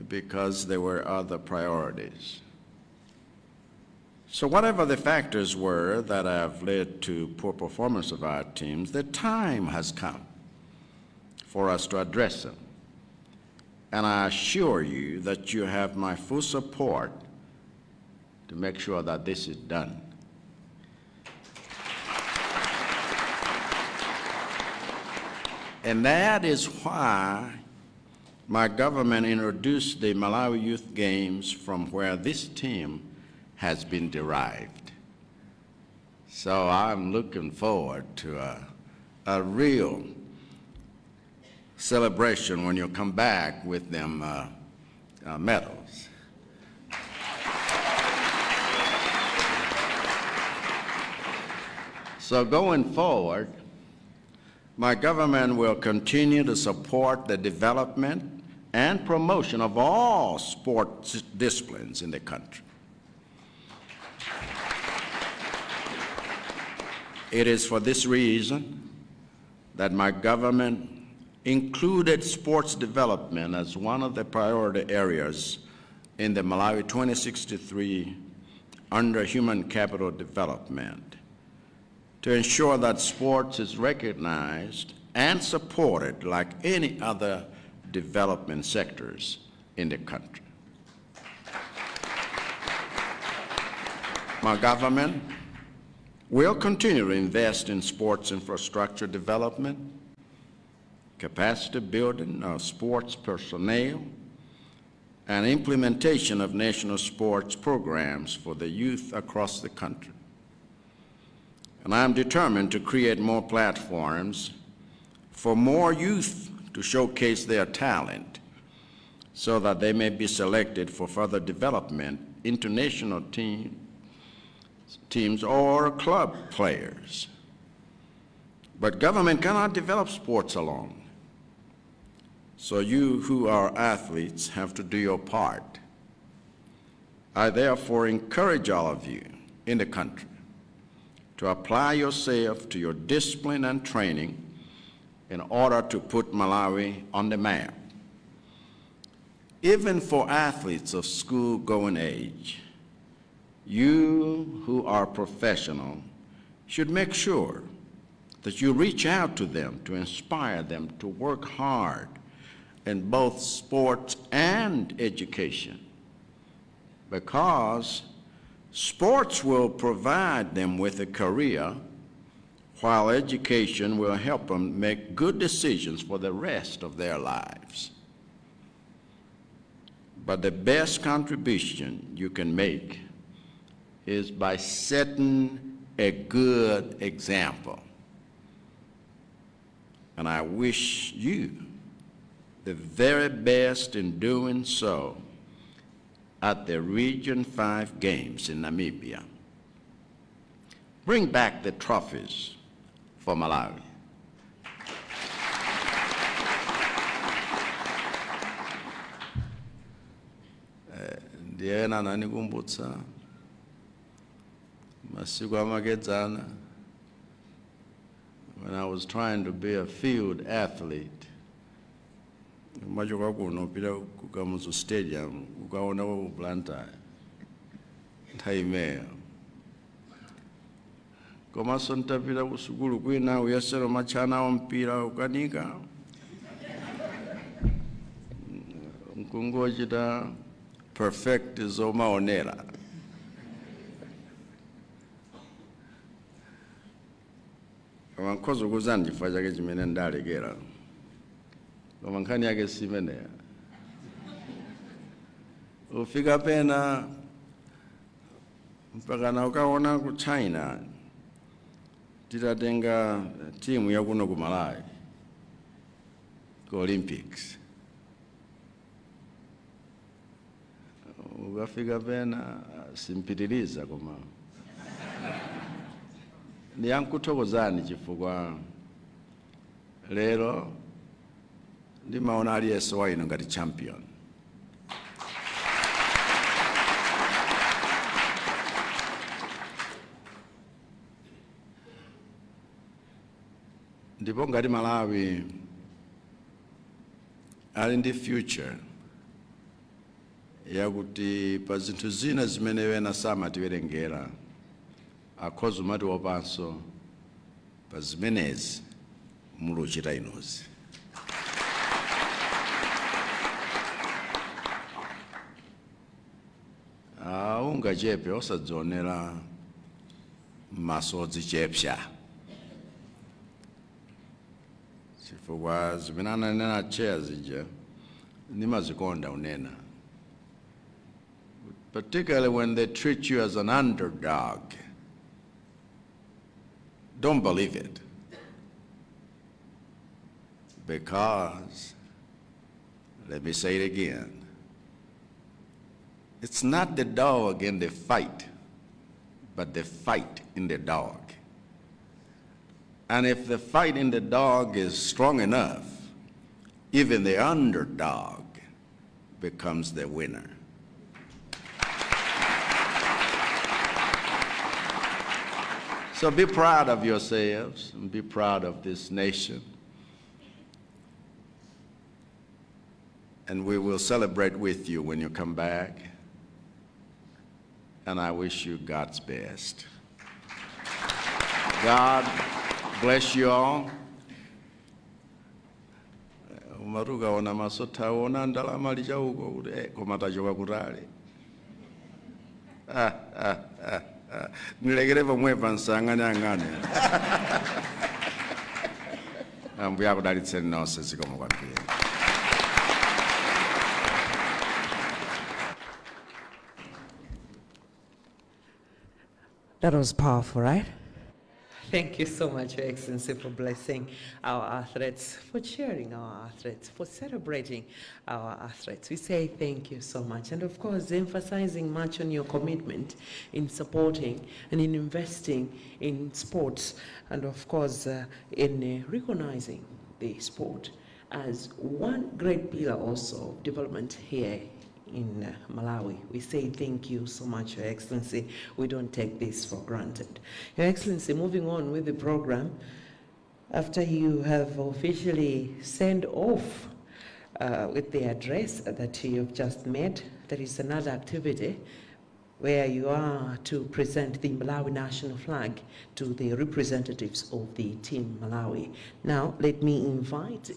because there were other priorities. So whatever the factors were that have led to poor performance of our teams, the time has come for us to address them. And I assure you that you have my full support to make sure that this is done. And that is why my government introduced the Malawi Youth Games, from where this team has been derived. So I'm looking forward to a real celebration when you come back with them medals. So going forward, my government will continue to support the development and promotion of all sports disciplines in the country. It is for this reason that my government included sports development as one of the priority areas in the Malawi 2063 under human capital development, to ensure that sports is recognized and supported like any other development sectors in the country. My government will continue to invest in sports infrastructure development, capacity building of sports personnel, and implementation of national sports programs for the youth across the country. And I'm determined to create more platforms for more youth to showcase their talent so that they may be selected for further development into national teams or club players. But government cannot develop sports alone. So you who are athletes have to do your part. I therefore encourage all of you in the country to apply yourself to your discipline and training in order to put Malawi on the map. Even for athletes of school-going age, You who are professional should make sure that you reach out to them to inspire them to work hard in both sports and education, because sports will provide them with a career, while education will help them make good decisions for the rest of their lives. But the best contribution you can make is by setting a good example. And I wish you the very best in doing so at the Region 5 Games in Namibia. Bring back the trophies for Malawi. Ndiye anandikumbutsa masiku amakedzana when I was trying to be a field athlete. Machoka kuno pita ku Kamuzu Stadium ukaona ku Blantyre nthawi imeyo, komanso ntapita ku sukulu kwina uyesero machana wa mpira ukanika mkungochita perfect zomaonera. Koma nkhoza kuwuzani chifukwa chake chimene ndalekera, koma nkhani yake si imeneya. Ufika pena mpaka na ukaona ku China titatenga timu yakuno ku Malawi ku Olympics, ukafika pena simpitiliza. Koma ndiyankuthokozani chifukwa lero ndimaona aliyense wa inu ngati champion. Ndipo ngati Malawi ali ndi future yakuti pa zinthu zina zimene wena samatiwerengera, akhoza umatiwopanso pa zimenezi muluchita inozi. Ungachepe osadzionera maso odzichepsa, chifukwa zimene ananena chair zija nimazikonda unena, particularly when they treat you as an underdog. Don't believe it, because, let me say it again, it's not the dog in the fight, but the fight in the dog. And if the fight in the dog is strong enough, even the underdog becomes the winner. So be proud of yourselves and be proud of this nation. And we will celebrate with you when you come back. And I wish you God's best. God bless you all. Umaruka ona masota ona ndalama lichauko kuti koma tachoka kutali. Nilekere pomwepa nsang'ane. Ambuye akudalitseni nonse, zikomo kwambiri.
That was powerful, right? Thank you so much, Your Excellency, for blessing our athletes, for cheering our athletes, for celebrating our athletes. We say thank you so much. And of course, emphasizing much on your commitment in supporting and in investing in sports, and of course, in recognizing the sport as one great pillar also of development here in Malawi. We say thank you so much, Your Excellency. We don't take this for granted. Your Excellency, moving on with the program, after you have officially sent off with the address that you've just made, there is another activity where you are to present the Malawi national flag to the representatives of the Team Malawi. Now, let me invite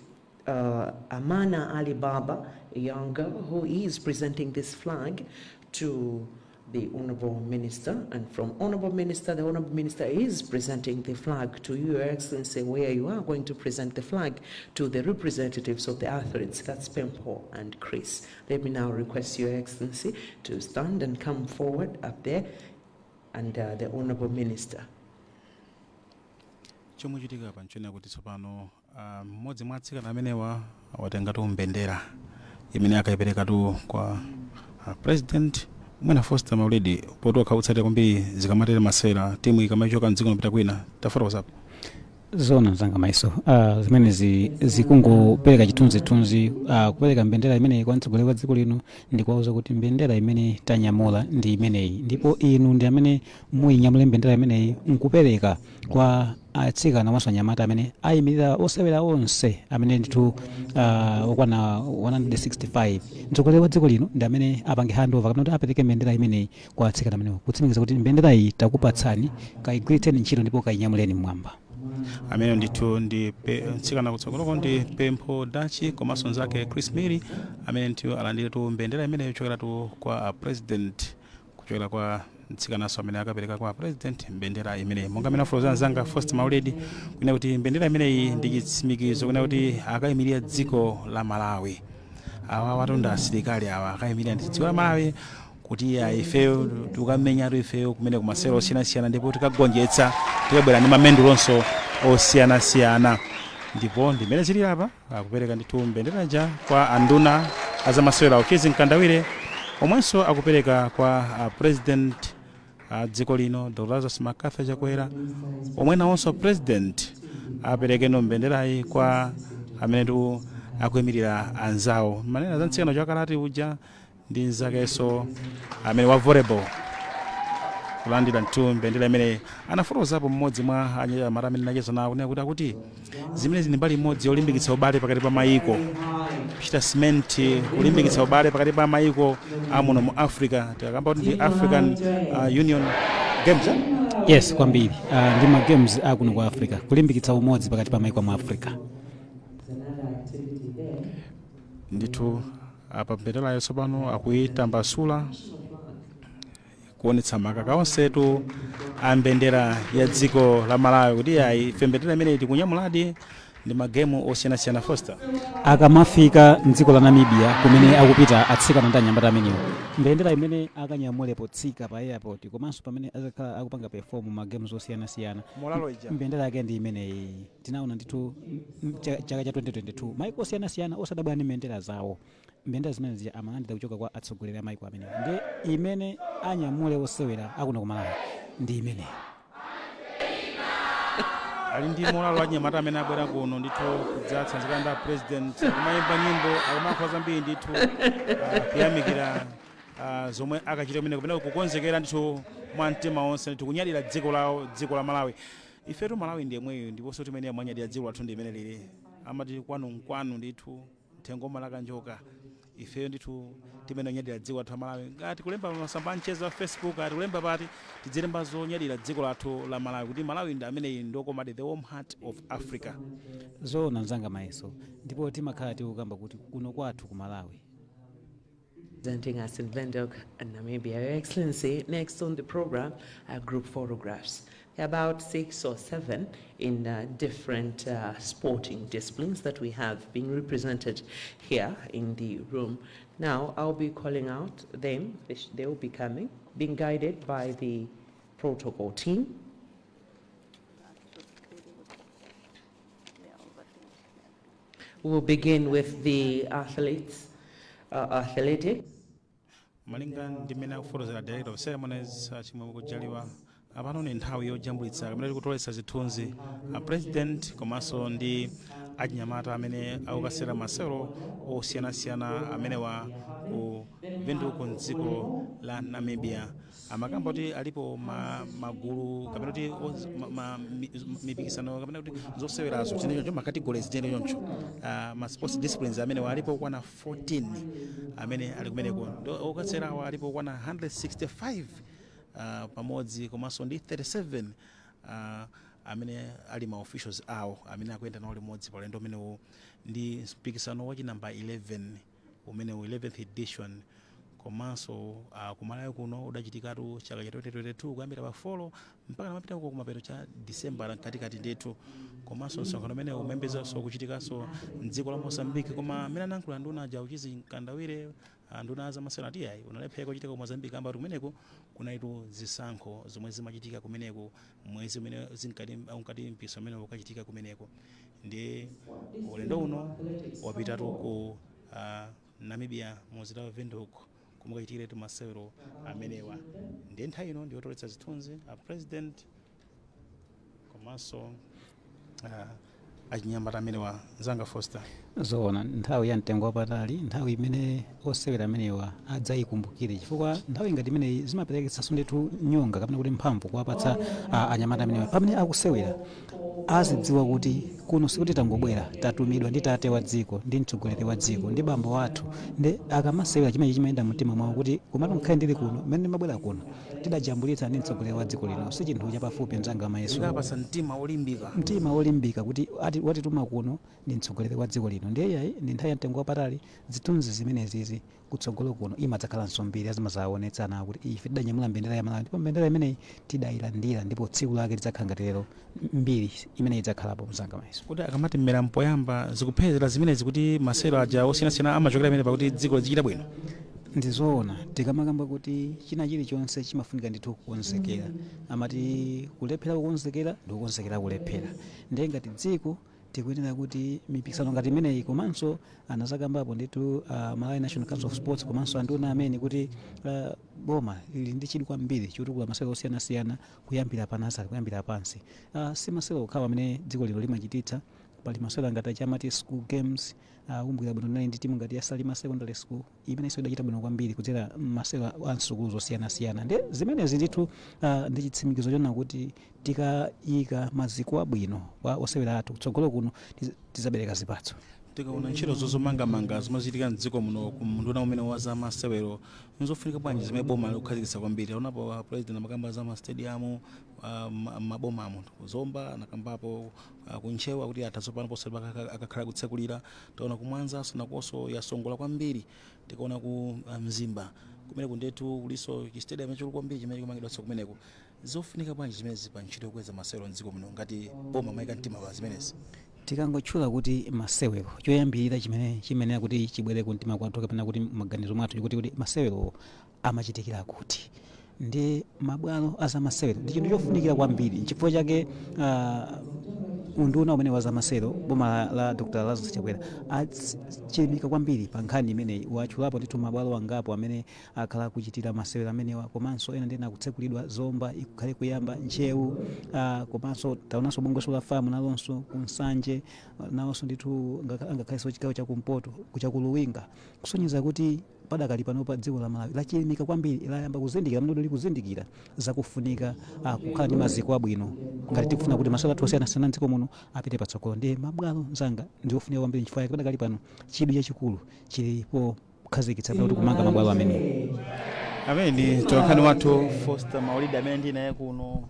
Amana Alibaba, a young girl who is presenting this flag to the Honorable Minister, and from Honorable Minister, the Honorable Minister is presenting the flag to you, Your Excellency, where you are going to present the flag to the representatives of the athletes, that's Pempho and Chris. Let me now request Your Excellency to stand and come forward up there, and the Honorable Minister.
Chomwe chitika apa nchonena kuti tsopano mmodzi mwa atsikana amenewa watengatu mbendera imene akayiperekatu kwa President. Mwina Foster Maulidi, poti wakautsatira kwambiri zikamatere masewera, timu ikamachoka mdziko kupita kwina, tafotokozapo.
Zona zanga maiso, zimenezi zikungopereka chithunzithunzi, kupereka mbendera imeneyi kwa mtsogoleri wa dziko lino ndi kuwauza kuti mbendera imene tanyamula ndi imeneyi, ndipo inu ndi amene muyinyamule mbendera imeneyi nkupereka kwa atsikana komanso anyamata amene ayimirira osewera onse amene ndithu okwana 165. Mtsogoleri wa dziko lino ndi amene apange handover kapena kuti apereke mbendera imeneyi kwa atsikana amenewo, kutsimikiza kuti mbendera iyi takupatsani, kayigwiritseni ntchito ndipo kayinyamuleni mmwamba.
Amene ndithu ndi mtsikana kutsogoloko ndi Pempho Dachi komanso nzake Chris Miri, amene ndithu alandiretu mbendera imeneyo kuchokeratu kwa President, kuchokera kwa mtsikanaso amene akapereka kwa President mbendera imeneyi. Monga amene afotokozera mzanga Foster Maulidi kunena kuti mbendera imeneyi ndi chitsimikizo kunena kuti akayimirira dziko la Malawi. Awa watonda asilikali awa akayimirira ndi dziko la Malawi kuti ya ifeyo tikamenyatu ifeyo kumene kumasewero osiyanasiyana, ndipo tikagonjetsa tikabwera ndi mamendulonso osiyanasiyana. Ndipo ndimene zili apa, akupereka ndithu mbenderaja kwa anduna azamasewera Uchizi Mkandawire, omwenso akupereka kwa President a dziko lino Dr. Lazarus McCarthy Chakwera, omwe nawonso President aperekeno mbenderayi kwa amenetu akuyimirira anzawo. Manena za mtsikana chakalati uja ndi nzakenso amene wa volleyball kulandira ndithu mbendera imene anafotokozapo mmodzi mwa anyamata amene nacheza nawo kunena kuti akuti zimenezi ndi mbali imodzi yolimbikitsa ubale pakati pa mayiko, kuchita cement kulimbikitsa ubale pakati pa mayiko amuno mu Africa. Tikakamba kuti ndi African Union Games, eh?
Yes, kwambiri, ndi ma games akuno kwa Africa, kulimbikitsa umodzi pakati pa mayiko mu Africa.
Ndithu apa mbenderayo tsopano akuyitambasula kuonetsa makaka onsetu a mbendera ya dziko la Malawi, kuti ayi ife mbendera imeneyi tikunyamuladi ndi magemu osiyanasiyana. Foster,
akamafika mdziko la Namibia kumene akupita atsikana ndi anyamata amenewo, mbendera imene akanyamule potsika pa airport komanso pamene azakhala akupanga perform ma games osiyanasiyana,
Molalo ija.
mbendera yake ndi imeneyi. Tinaona ndithu chaka cha 2022 maiko osiyanasiyana osadabwera ndi mbendera zawo, mbendera zimene zija amalandira kuchoka kwa atsogoleri a maiko amenewo, ndi imene anyamule osewera akuno ku Malawi ndi imeneyi.
Ali ndi molalo anyamata amene abwera kuno ndithu kudzatsanzikana ndi President, akumayimba nyimbo, akumayankhula zambiri ndithu, kuyamikira zomwe akachita kumene kumene kukonzekera ndithu mwa mtima onse ndithu kunyadira dziko lawo, dziko la Malawi. Ifetu Malawi ndi yemweyo, ndiponso timene amanyadira dziko lathu ndi imene lili amati kwanu nkwanu ndithu mthengo malaka njoka. Ifeyo ndithu timene onyadira dziko lathu la Malawi, ngati kulemba masamba amchezo a Facebook, ati kulemba pati, tidzilemba zonyadira dziko lathu la Malawi, kuti Malawi ndi ameneyi ndokomadi, the warm heart of Africa.
Zoona mzanga Mayeso, ndipo timakhala tikukamba kuti kuno kwathu ku Malawi.
Presenting us in Windhoek and Namibia. Your Excellency, next on the program are group photographs. There are about 6 or 7 in different sporting disciplines that we have being represented here in the room. Now, I'll be calling out them. They will be coming, being guided by the protocol team. We'll begin with the athletes, athletics.
Malinga ndi mmene akufotokozera director of ceremonies Chimwemwe Kujaliwa, apano ni nthawi yojambulitsa kamene tikutolesa zithunzi a President komanso ndi achinyamata amene akukasera masewero osiyanasiyana amenewa ku Windhoek mdziko la Namibia. Amakamba kuti alipo magulu kapena kuti mipikisano kapena kuti zosewerazo tinene choncho, ma categories tinene choncho, ma sports disciplines amene alipo kwana 14 amene ali kumeneko. Okasewerawo alipo kwana 165 pamodzi komanso ndi 37 amene ali ma officials awo amene akuyenda nawo limodzi pa ulendo umenewu. Ndi mpikisano wachi namba 11 umenewu, 11th edition. Komanso kumalawi kuno udachitikatu chaka cha 2022 kuyambira pa 4 mpaka namapita uko kumapeto cha December mkatikati ndithu. Komanso msonkhano umene umembezanso kuchitikanso mdziko la Mozambique, koma amene anayankhula nduna aja Uchizi Mkandawire, nduna za masewero, ati ayi, unalephera kuchitika ku Mozambique amba kuti kumeneko kunalitu zisankho zomwe zimachitika kumeneko mwezi umene zinkati unkati mpikisano umene ukachitika kumeneko. Ndi ulendo uno wapitatu ku Namibia, mumzinda wa Windhoek, komwe kachitikiretu masewero amenewa. Ndi nthawi ino ndiyotoletsa zithunzi a president komanso achinyamata amenewa, zanga Foster.
Zoona, nthawi ya mtengo wapatali, nthawi imene osewera amenewa adzayikumbukire, chifukwa nthawi ngati imeneyi zimapereketsanso ndithu nyonga kapena kuti mphamvu kuwapatsa anyamata amenewa. Pamene akusewera azidziwa kuti kuno sikuti tangobwera, tatumidwa ndi tate wa dziko, ndi mtsogoleri wa dziko, ndi bambo wathu. Ndi akamasewera chimenechi chimayenda mumtima mwawo kuti komatu nkhale ndili kuno, mmene ndimabwera kuno tidajambulitsa ndi mtsogoleri wa dziko lino. Si chinthu chapafupi, mzanga Mayeso.
Zikapasa mtima olimbika.
Mtima olimbika kuti ati watituma kuno ndi mtsogoleri wa dziko lino. Ndiye yayi, ndi nthawi ya mtengo wapatali. Zithunzi zimenezizi kutsogolo kuno imadzakhalanso mbiri, azimazaonetsana kuti ife tidanyamula mbendera ya Malawi ndipo mbendera imeneyi tidayilandira, ndipo tsiku lake lidzakhala ngati lero, mbiri imene idzakhalapo, mzanga Mayeso.
Kuti akamati mmera mpoyamba, zikuphezera zimenezi kuti masewero aja osiyanasiyana amachokera pamene pakuti dziko lizichita bwino.
Ndizoona, tikamakamba kuti china chilichonse chimafunika ndithu kukonzekera, amati kulephera kukonzekera ndi kukonzekera kulephera. Ndiye ngati dziko tikuyenera kuti mipikisano ngati imeneyi, komanso anazakambapo ndithu Malawi National Council of Sports komanso anduna amene kuti boma lili ndi chidwi kwambiri chotukula masewero osiyanasiyana kuyambira pa nursery, kuyambira pansi. Si masewero okhawo amene dziko lino limachititsa. Pali masewero ngati achamati school games. Kumbukira bwino tinali ndi timu ngati ya Salima Secondary School imenenso idachita bwino kwambiri kudzera masewero a msukulu zosiyanasiyana. Ndi zimenezi ndithu ndi chitsimikizo chona kuti tikayika maziko abwino kwa osewera athu, kutsogolo kuno tizabereka zipatso.
Tikaona ntchito zomangamanga zimachitika mdziko muno, nduna umene wa za masewero, nzofunika bwanji zimene boma likukhazikitsa kwambiri? Aonapo president amakamba za ma stadium mabomamo, kuzomba anakambapo, kuntchewa kuti atha tsopano posachedwa akakhala kutsekulira. Taona kumwanzaso nakonso yasongola kwambiri. Tikaona ku Mzimba kumene kundetu kuliso chi stadium chachikulu kwambiri chimene chikumangidwanso kumeneko. Zofunika bwanji zimenezi pa ntchito yokweza masewero mdziko muno, ngati boma mayika mtima pa zimenezi?
Tikangotchula kuti masewero, choyambirira chimene chimenera kuti chibwere kumtima kwathu kapena kuti maganizo mwathu chikuti masewero amachitikira kuti ndi mabwalo azamasewero ndi chinthu chofunikira kwambiri. Nchifukwa chake unduna umene wa zamasewero, boma la Dr Lazarus Chakwera achilimika kwambiri pa nkhani imeneyi. Watchulapo ndithu mabwalo angapo amene akhala akuchitira masewero amenewa, komanso ena ndena akutsekulidwa. Zomba ikukhale kuyamba, Ntcheu, komanso taonanso bungwe la FAM nalonso kunsanje nawonso ndithu angakhalenso chigawo chakumpoto kuchakuluwinga, kusonyeza kuti padakali panopa dziko la Malawi lachilimika kwambiri, layamba kuzindikira mene likuzindikira zakufunika kukhala ndi maziko abwino ngati tikufuna kuti masewero athu osiyanasiyana mdziko muno apite patsogolo. Ndiye mabwalo, mzanga, ndi ofunika kwambiri. Nchifukwa chake padakali pano chidwi chachikulu chilipo kukhazikitsa kuti kumanga mabwalo amenewo.
Amene ndi mtolankhani wathu Foster Maulidi amene ndi naye kuno,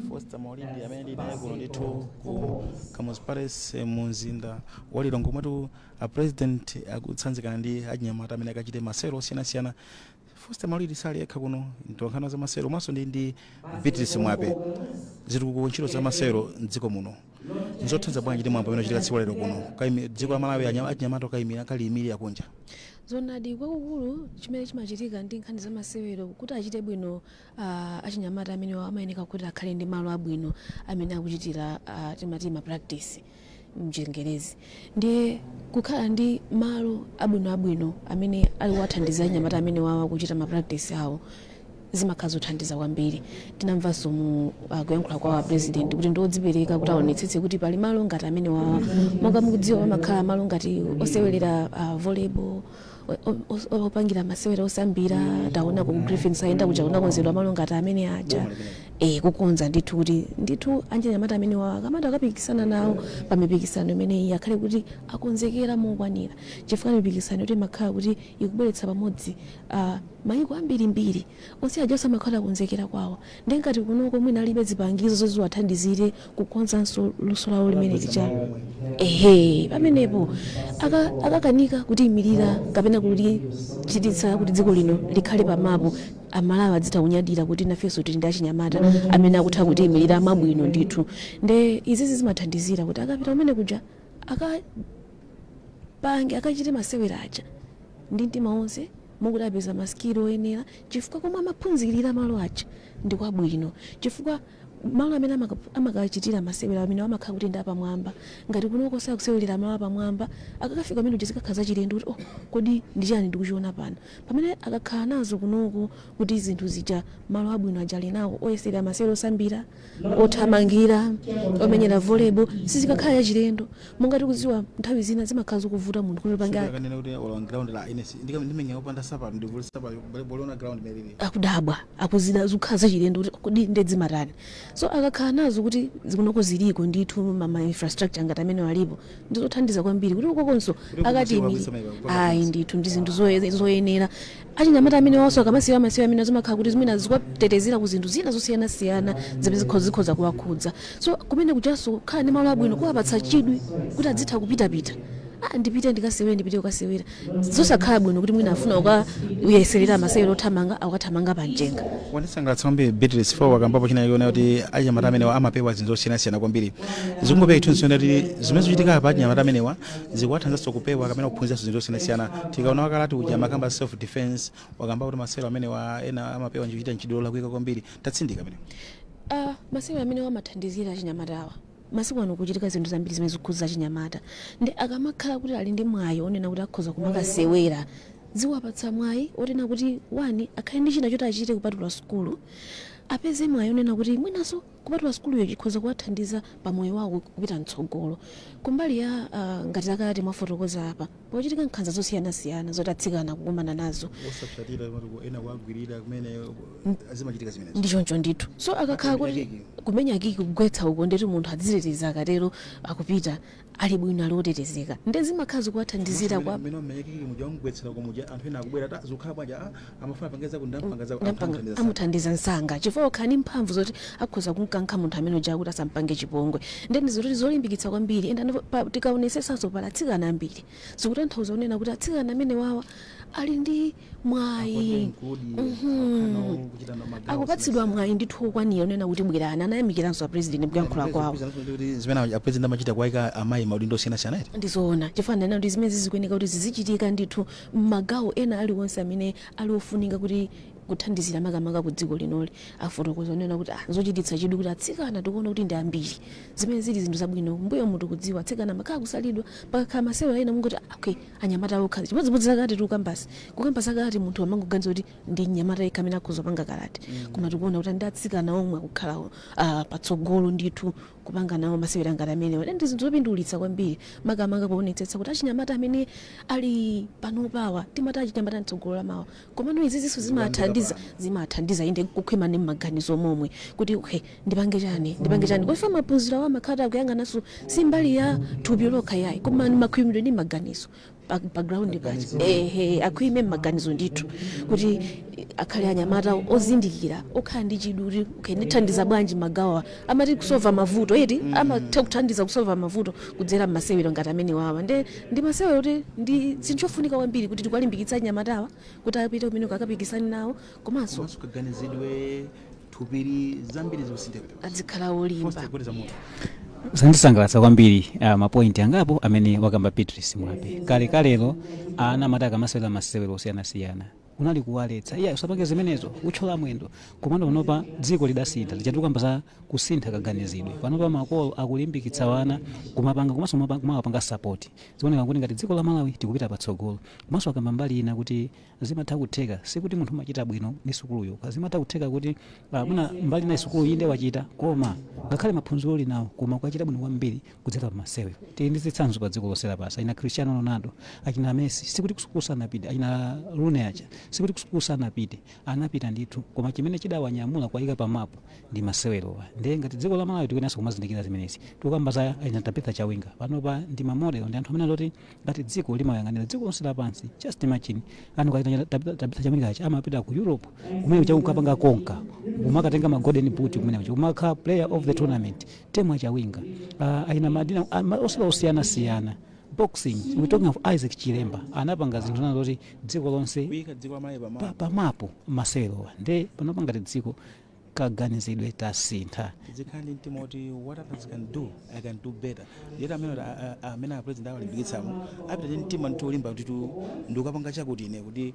Foster Maulidi amene ndi naye kuno ndithu ku Kamuzu Palace mu mzinda wa Lilongwe, komatu a president akutsanzikana ndi achinyamata amene akachite masewero osiyanasiyana. Foster Maulidi sali yekha kuno, mtolankhani za masewero, komanso ndi Beatrice Mwape. Zitukuko, ntchito za masewero mdziko muno nzothandiza bwanji ndi mwambo amene uchitika tsiku lero kuno? Dziko la Malawi, achinyamata okayimira kaliyimirira kunja.
Zonadi, kwakukulu chimene chimachitika ndi nkhani za masewero, kuti achite bwino achinyamata amene amayeneka kuti akhale ndi malo abwino amene akuchitira timati ma practice mchingerezi. Ndiye kukhala ndi malo abwinoabwino amene ali kuwathandiza achinyamata amene wawa kuchita ma practice awo zimakhala zothandiza kwambiri. Tinamvanso mu kuyankhula kwa president kuti ndiodzipereka kuti aonetsetse kuti pali malo ngati amene wawa. Monga mukudziwa, pamakhala malo ngati osewerera volleyball, Opangira masewera osambira, taona ku Griffin Center kuja kunakonzedwa malo ngati amene aja, kukonza ndithu kuti ndithu achinyamata amene akamati akapikisana nawo pa mipikisano imeneyi akhale kuti akonzekera mokwanira, chifukwa mipikisano yoti imakhala kuti ikubweretsa pamodzi mayiko ambirimbiri, onse aja amakhala akonzekera kwawo. Ndi ngati kunoko mwina alibe zipangizo zoziwathandizire kukonzanso luso lawo limene lija, ehe, pamenepo akakanika kutiyimirira kapena kulichititsa kuti dziko lino likhale pamapu, Amalawi adzitha kunyadira kuti nafenso tili ndi achinyamata amene akutha kutiyimirira mabwino ndithu. Nde izizi zimathandizira kuti akapita kumene kuja akapange, akachite masewera aja ndi mtima wonse, mokuti apeza ma skills oyenera, chifukwa komwe amaphunzirira malo aja ndi kwabwino, chifukwa malo amene amakachitira masewera amene amakhala kuti ndi apamwamba. Ngati kunoko sakusewelera malo apamwamba, akakafika pamene kuja zikakhala zachilendo kuti, "Oh, kodi ndi chani ndikuchiona pano?" Pamene akakhala nazo kunoko kuti zinthu zija, malo abwino aja ali nawo oyesera masewera osambira, othamangira, omenyera volleyball, sizikakhala yachilendo. Monga tikudziwa, nthawi zina zimakhala zikuvuta munthu kuti upange
Akanena kuti olowa ground la ine ndimenya opanda sapato, ndivule sapato, boliona ground imelili.
Akudabwa, akuzida, zikukhala zachilendo kuti kodi ndedzimatani. So akakhala nazo kuti zikunoko ziliko ndithu, ma infrastructure ngati amene alipo, ndizothandiza kwambiri kuti ukokonso akatimi ayi ndithu ndi zinthu zoyenera. Achinyamata amene waso akamasiya masewera amene zimakhala kuti zimene zikuwatetezera ku zinthu zina zosiyanasiyana zimene zikhoza kuwakhudza. So kumene kujanso kukhala ndi malo abwino kuwapatsa chidwi kuti adzitha kupitapita, "Ah, ndipite ndikasewere, ndipite kukasewera." Zosakhala bwino kuti mwina afuna ukayeserera masewero othamanga, akukathamanga pamchenga.
Wandisangalatsa kwambiri Beatrice 4 wakambapo china chiona kuti achinyamata amenewa amapewa zinthu zosiyanasiyana kwambiri. Zikungopeka chithunzi kuti zimene zikuchitika apa, achinyamata amenewa zikuwathandizanso kupewa kapena kuphunziranso zinthu zosiyanasiyana. Tikaona wakalati uja amakamba self defense, wakamba kuti masewero amenewa ena amapewa nchikuchita mchidolo lakuika kwambiri. Tatsindika amene.
Masewero amene amathandizira achinyamatawa, masiku ano kuchitika zinthu zambiri zimene zikukhudza achinyamata, ndi akamakhala kuti ali ndi mwayi onena kuti akhoza kumakasewera, ziwapatsa mwayi onena kuti wani akhale ndi china choti achite kupatula sukulu, apeze mwayi onena kuti mwinanso kupatula sukuluyo chikhoza kuwathandiza pamoyo wawo kupita mtsogolo. Kumbali ya ngati akati mwafotokoza apa, pochitika nkhanza zosiyanasiyana zoti atsikana kukumana nazo,
Osapsatira ena kuagwirira kumene zimachitika zimenezo.
Ndi choncho ndithu. So akakhala kuti kumenya kiki, kugwetsa uko, ndeti munthu adziteteza, akatero akupita ali bwino, ali otetezeka, ndi zimakhala zikuwathandizira kwa
Mmene wamenya kiki muja, wamugwetsera kumuja, anthu ena akubwera, ta zikukhala bwanji? Ah, amafuna pangeza kuti ndampanga.
Amuthandiza msanga chifukwa okhala ndi mphamvu zoti akhoza kumkankha munthu amene uja kuti asampange chipongwe. Ndi zoti zolimbikitsa kwambiri. Ende tikaonesesanso pala atsikana ambiri, zikutanthauza kunena kuti atsikana amene wawa ali ndi mwayi, akupatsidwa mwayi ndithu okwanira unena kuti bwerani. Anayamikiranso a President kuyankhula kwawo.
Zimene a President amachita kuwayika amayi maudindo osiyanasiyana eti?
Ndizoona, chifukwa ndanena kuti zimene zizikuyeneka kuti zizichitika ndithu m'magawo ena aliwonse amene ali ofunika kuti kuthandizira makamaka ku dziko linoli. Afotokoza kunena kuti zochititsa chidwi kuti atsikana tikuona kuti ndi ambiri, zimene zili zinthu zabwino. Mbuyo mutu kudziwa atsikana makhala kusalidwa, pakakhala masewera ena mungoti, "Ah, okay, anyamata okha." Chimodzimodzi zakati tikukambasi, kukamba zakati munthu amangoganiza kuti ndi mnyamata yekha amene akhoza kupanga karate, koma tikuona kuti ndi atsikana omwe akukhala patsogolo ndithu kupanga nawo masewera ngati amenewa. Ndi zinthu zopindulitsa kwambiri, makamaka kuonetsetsa kuti achinyamata amene ali panopawa, timati achinyamata mtsogolo la mawa, komano izizinso zimathandiza inde kukhwima ndi mmaganizo momwe kuti, "Okay, ndipange chani, ndipange chani?" Kofa maphunziro awo amakhala akuyang'ananso si mbali ya thupi lokha yayi, koma makhwimidwe ndi maganizo pa ground paja, ehe, akhwime mmaganizo ndithu kuti akhale anyamata ozindikira, okhala ndi chidwi kuti, "Okay, ndithandiza bwanji magawa?" Amati kusova mavuto eti, amatha kuthandiza kusova mavuto kudzera mmasewero ngati amene wawa. Nde ndi masewero kuti ndi zinthu chofunika kwambiri kuti tikuwalimbikitsa anyamatawa kuti apite kumeneko akapikisane nawo, komanso
komanso kaganizidwe, thupiri, zambiri zikusintha.
Adzikhala olimba.
Kugwedeza mutu.
Zandisangalatsa kwambiri ma points angapo amene wakamba Beatrice Mwape. Kale kalelo ana amati akamasewera masewero osiyanasiyana. Kunali kuwaletsa, iya, usapange zimenezo, uthyola mwendo. Komano panopa dziko lidasintha, lichatukamba za kusintha kaganizidwe. Panopa makolo akulimbikitsa wana kumapanga komanso kumapanga support. Zioneka kuti ngati dziko la Malawi tikupita patsogolo. Komanso akamba mbali ina kuti zimatha kutheka, sikuti munthu umachita bwino ndi sukuluyo, zimatha kutheka kuti mwina mbali na sukulu inde wachita, koma ngakhale maphunziro uli nawo, koma ukachita bwino kwambiri kudzera pamasewero. Tili ndi zitsanzo pa dziko lonse lapansi, achina Cristiano Ronaldo, achina Messi, sikuti kusukulu sanapite, achina Rooney aja, sikuti kusukulu sanapite, anapita ndithu, koma chimene chidawanyamula kwayika pamapu ndi masewerowa. Ndiye ngati dziko la Malawi tikuyenanso kumazindikira zimenezi. Tikukamba za achina Tabitha Chawinga, panopa ndi ma model, ndi anthu amene aloti ngati dziko limayang'anira dziko lonse lapansi. Just imagine, anthu ngati Tabitha Chawinga aja amapita ku Europe kumene kuja kukapanga conquer, kumakatenga ma golden boot kumene kuja, kumakhala player of the tournament. Temwa Chawinga, achina Madina, osewera osiyanasiyana. Boxing, we're talking of Isaac Chilemba, anapanga zinthu nazoti dziko lonse
kuyika dziko la Malawi pamapu.
Pamapu masewerowa. Nde panopa ngati dziko kaganizidwe tasintha.
Zikhala ndi mtima kuti what others can do, I can do better. Yet amene a president awalimbikitsamo apita ndi mtima ndithu olimba kuti ndikukapanga chakuti ine kuti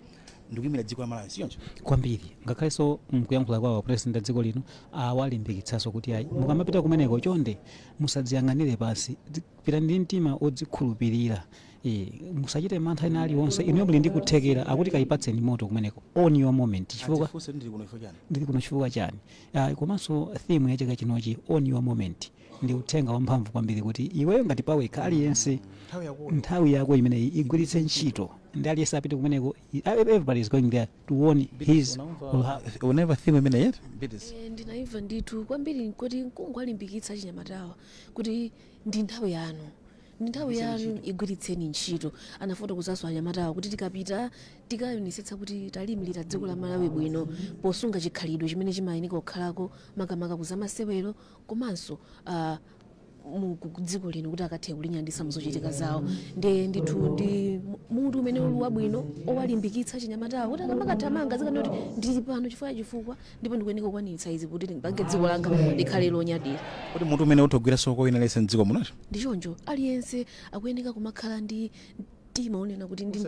ndikuyimira dziko la Malawi, siyoncho?
Kwambiri. Ngakhalenso mkuyankhula kwawo, president a dziko lino awalimbikitsanso kuti ayi, mukamapita kumeneko chonde musadziyang'anire pansi, pitani ndi mtima odzikhulupirira. Musachite mantha ena aliwonse, inuyo muli ndi kuthekera. Akuti kayipatseni moto kumeneko, own your moment, chifukwa
Adzifunse kuti ndili kuno chifukwa chani?
Ndili kuno chifukwa chani? Komanso theme ya chaka chinochi, own your moment, ndi uthenga wamphamvu kwambiri kuti iweyo ngati pawekha, aliyense
nthawi yako,
nthawi yako imeneyi igwiritse ntchito, ndi aliyense apite kumeneko. Everybody is going there to own his or her.
Unamva theme imene yet, Beatrice?
Ndinayimva ndithu kwambiri kuti nkungwalimbikitsa chinyamatawa kuti ndi nthawi yanu, ndi nthawi yanu, igwiritseni ntchito. Anafotokozanso anyamatawa kuti tikapita tikaonetsetsa kuti talimirira dziko la Malawi bwino posunga chikhalidwe chimene chimayeneka kukhalako, makamaka kuzamasewero komanso mu ku dziko lino, kuti akathe kulinyadisa muzochitika zawo. Ndiye ndithu ndi mutu umene uli wabwino owalimbikitsa chinyamatawa kuti akamakathamanga zikani kuti ndili pano chifukwa ndipo ndikuyeneka kukwaniritsa izi kuti ndipange dziko langa likhale lonyadira.
Kuti mutu umene utogwira soko wina aliyense mdziko muno.
Ndi choncho, aliyense akuyeneka kumakhala ndi mtima unena kuti ndi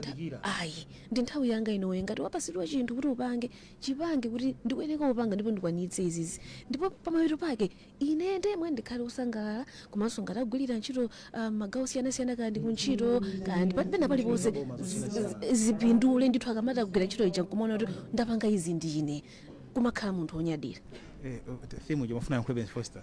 ayi, ndi nthawi yanga inoyo. Ngati wapasidwa chinthu kuti upange, chipange kuti ndikuyeneka upanga ndipo ndikwanitse izizi, ndipo pamapeto pake ine ndemwe ndikhale osangalala. Komanso ngati agwirira ntchito magawo osiyanasiyana, kaya ndi kuntchito, kaya ndi pena paliponse, zipindule ndithu. Akamati akugwira ntchito ija nkumaona kuti ndapanga izi ndine, kumakhala munthu wonyadira.
Theme chomafuna yankhule, Foster.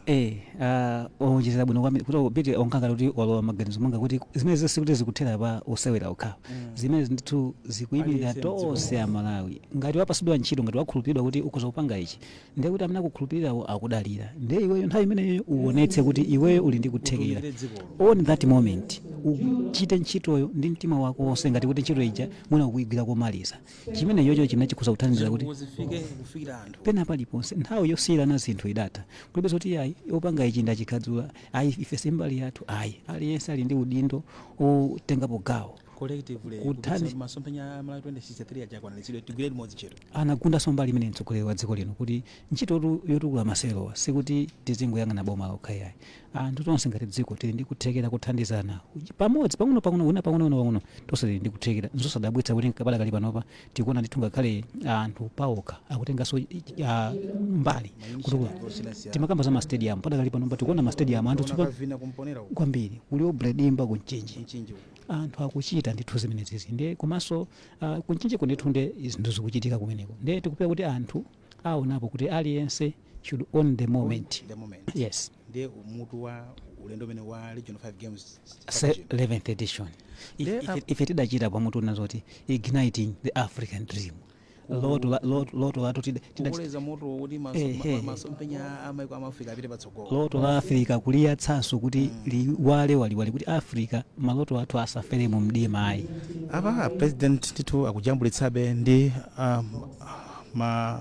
Onjezera bwino kwambiri kuti Pete onkanga kuti walowa maganizo mwanga kuti zimene zonse kuti zikuthera pa osewera okha, zimene ndithu zikuyimirira
Aliyense mdziko.
Tonse Amalawi. Ngati wapasidwa ntchito, ngati wakhulupiridwa kuti ukhoza kupanga ichi, ndiye kuti amene akukhulupirirawo akudalira, ndiye iweyo nthawi imeneyo uonetse kuti iweyo uli ndi kuthekera.
Utumikire dzikolo.
On that moment uchite ntchitoyo ndi mtima wako wonse, ngati kuti ntchito ija mwina ukuyigwira komaliza. Chimene yocho chimene chikhoza kuthandiza kuti
zifike kufikira anthu
pena paliponse. Nthawi yosiyirana zinthu idatha, kulibe zoti ayi, opanga ichi ndachikhadzula, ayi, ife simbali yathu, ayi. Aliyense ali ndi udindo otengapo gawo
collectively masomphenya a Malawi 2063 aja akwaniritsidwe, tigwire limodzi ntchito.
Anagundanso mbali imene mtsogoleri wa dziko lino kuti ntchito yotukula masewerowa sikuti tizingoyang'ana boma lokha, yayi. Anthu tonse ngati dziko tili ndi kuthekera kuthandizana pamodzi, pang'ono pang'ono, wina pang'ono, wina pang'ono, tonse tili ndi kuthekera. Nzosadabwitsa kuti padakali panopa tikuona ndithu ngakhale anthu paokha akutenganso mbali kutukula. Timakamba za ma stadium, padakali panopa tikuona ma stadium anthu tsopano
kavina kumponera uko.
Kwambiri, kuli obredimba kumchinji.
Mchinji uko.
Anthu akuchita ndithu zimenezezi. Ndiye komanso kumchinjiko ndithu nde zinthu zikuchitika kumeneko. Ndiye tikupeza kuti anthu aonapo kuti aliyense should own the moment.
The moment.
Yes.
Ndiye mutu wa ulendo umene wa Regional 5 Games
11th edition.
Ndiye
Ife tidachita pamutu nazoti Igniting the African Dream, loto lathu
kukoleza moto kuti masomphenya amaiko amafrika apite patsogolo.
Loto la Africa kuliyatsanso kuti liwale waliwali, kuti Africa maloto athu asafere mu mdima, ayi.
Apa president ndithu akujambulitsabe ndi ma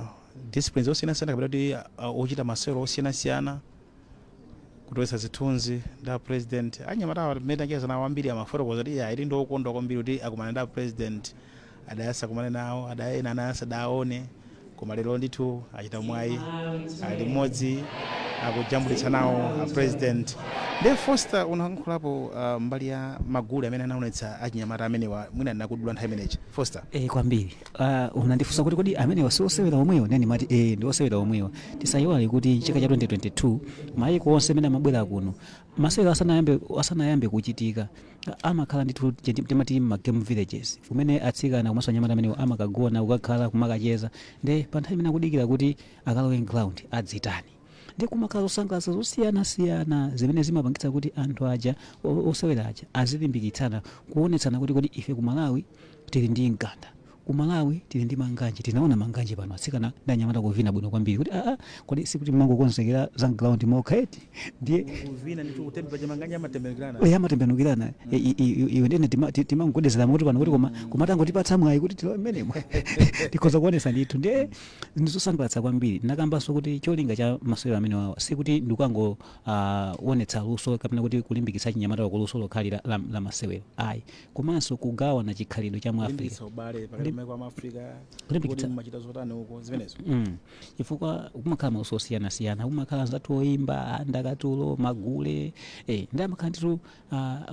disciplines osiyanasiyana, kapena kuti ochita masewero osiyanasiyana, kutowetsa zithunzi ndi a president. Anyamata amene acheza nawo ambiri amafotokoza kuti iya, ili ndi okondwa kwambiri kuti akumana ndi a president. Adayasa kumane nawo, adayena anayasa daone, koma lero ndithu achita mwayi, ali mmodzi. Akujambulitsa nawo a president. Ndiye Foster, unayankhulapo mbali ya magulu amene anaonetsa achinyamata amenewa, mwina ndinakudula nthawi imeneyi, Foster.
Kwambiri. Unandifunsa kuti kodi amenewa si osewera omwewa? Nene mati ndi osewera omwewa. Tisayiwale kuti chaka cha 2022 mayiko onse amene amabwera kuno masewera asanayambe kuchitika amakhala ndithu timati ma game villages, kumene atsikana komanso anyamata amenewa amakagona, kukakhala, kumakacheza. Nde pa nthawi imene akudikira kuti akalowe ground adzitani, ndi kumakhala zosangalatsa zosiyanasiyana zimene zimapangitsa kuti anthu aja osewera aja azilimbikitsana, kuonetsana kuti kodi ife ku Malawi tili ndi mkanda, ku Malawi tili ndi manganje. Tinaona manganje pano, atsikana ndi anyamata kuvina bwino kwambiri, kuti aa, kodi sikuti mmangokonzekera za ground mokha eti? Ndiye
kuvina ndithu, kutembe paja manganje amatembenukirana.
Amatembenukirana. Iwe ndene timangogwedezera mutu pano kuti koma kumatangotipatsa mwayi kuti tilowe mmenemo tikhoza kuonesa ndithu. Ndiye ndizosangalatsa kwambiri. Nakambanso kuti cholinga cha masewero amene wawa sikuti ndikukango onetsa luso kapena kuti kulimbikitsa chinyamata kuluso lokhali la masewero, ayi, komanso kugawana chikhalidwe cha mu Africa.
Kulimbikitsa ubale pakati pa maiko ama Africa.
Kulimbikitsa.
Kuti mumachita zotani uko, zimenezo.
Chifukwa kumakhala maluso osiyanasiyana, kumakhala anzathu oyimba ndakatulo, magule, ndi amakhala ndithu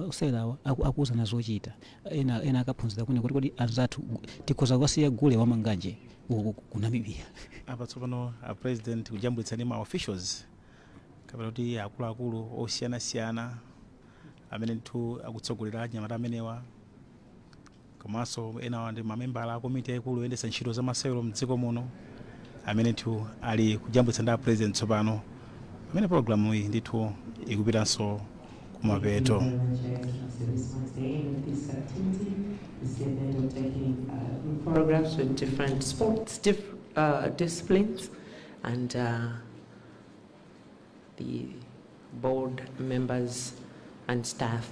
osewerawa akuwuzana zochita. Ena akaphunzira kune kuti kodi anzathu tikhoza kukasiya gule wamanganje ku Namibia.
Apa tsopano a president kujambulitsa ndi ma officials kapena kuti akuluakulu osiyanasiyana amene ndithu akutsogolera anyamata amenewa, komanso enawa ndi mamembala a komiti yaikulu yoyendetsa ntchito za masewero mdziko muno, amene ndithu ali kujambulitsa ndi a president tsopano pamene pologalamu iyi ndithu ikupitanso kumapeto.
This marks the end of this activity. It's the event of taking group photographs with different sports disciplines, and the board members and staff.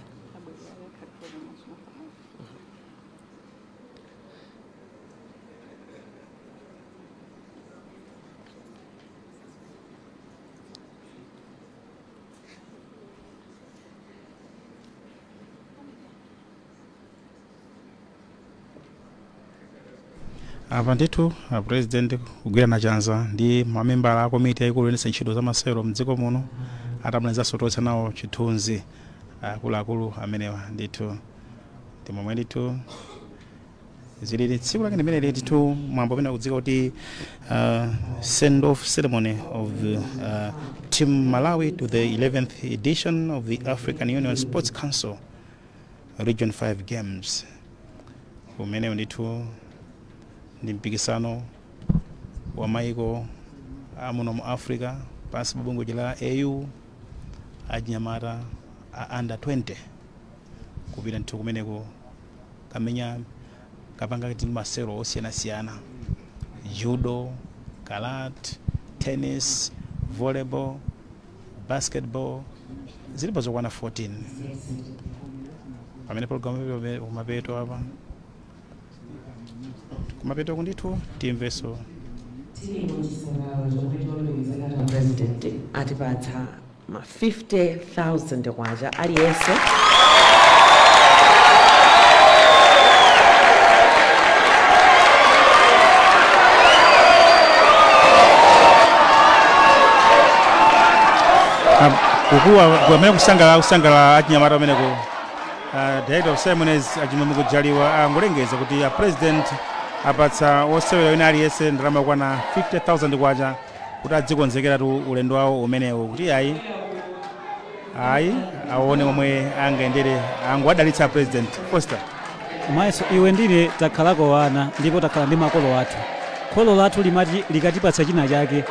Apa ndithu a president kugwirana chanza ndi mamembala a komiti yaikulu yoyendetsa ntchito za masewero mdziko muno, atamalizanso kutotsa nawo chithunzi akuluakulu amenewa. Ndithu ndi momwe ndithu zilili tsiku lake limene ndithu mwambo amene akudziwika kuti send off ceremony of Team Malawi to the 11th edition of the African Union Sports Council Region 5 Games, umenewu ndithu ndi mpikisano wa maiko amuno mu Africa pansi pa bungwe la AU, achinyamata a under 20 kupita ndithu kumeneko kamenya kapanga kuti masewero osiyanasiyana: judo, karate, tennis, volleyball, basketball, zilipo zokwana 14. Pamene programu kumapeto, apa kumapeto kundithu timveso.
President atipatsa ma 50,000 kwacha aliyense.
Kukuwa pamene kusangala achinyamata pameneko, director of ceremonies Achimwemwe Kujaliwa angolengeza kuti a president apatsa osewera wina aliyense ndalama yokwana 50,000 kwacha kuti adzikonzekeratu ulendo wawo umenewo, kuti ayi aone momwe angayendere. Angowadalitsa president, Foster.
Mayeso, iwe ndine takhalako wana ndipo takhala ndi makolo athu. Kholo lathu limati likatipatsa china chake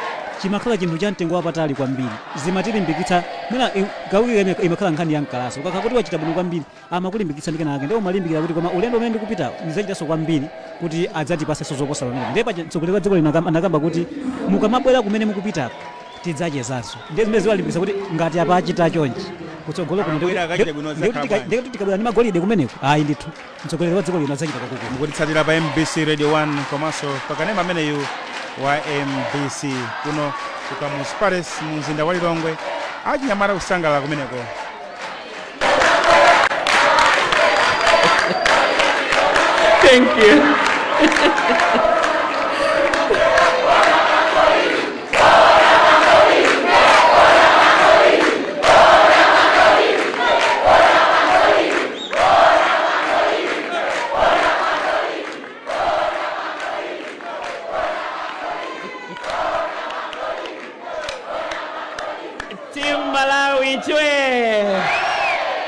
chimakhala chinthu cha mtengo wapatali kwambiri, zimatilimbikitsa. Mwina gawiri imakhala nkhani ya mkalasi, ukakhala kuti wachita bwino kwambiri amakulimbikitsa ndi kenaka, ndipo umalimbikira kuti koma ulendo umene ndikupita ndidzachitanso kwambiri kuti adzatipasenso zoposa pamene. Ndiye paja mtsogoleri wa dziko lino anakamba kuti mukamabwera kumene mukupitako tidzachezanso. Ndiye zimene ziwalimbikitsa kuti ngati apa achita chonchi kutsogolo kuno,
Abwera akachite bwino, zakhala
ndiye kuti tikabwera ndi magolide kumeneko, ayi ndithu mtsogoleri wa dziko lino adzachita kwakukulu.
Mukutitsatira pa MBC Radio 1 komanso pakanema ameneyu wa MBC kuno ku Kamuzu Palace mu mzinda wa Lilongwe. Achinyamata kusangalala kumeneko.
Thank you.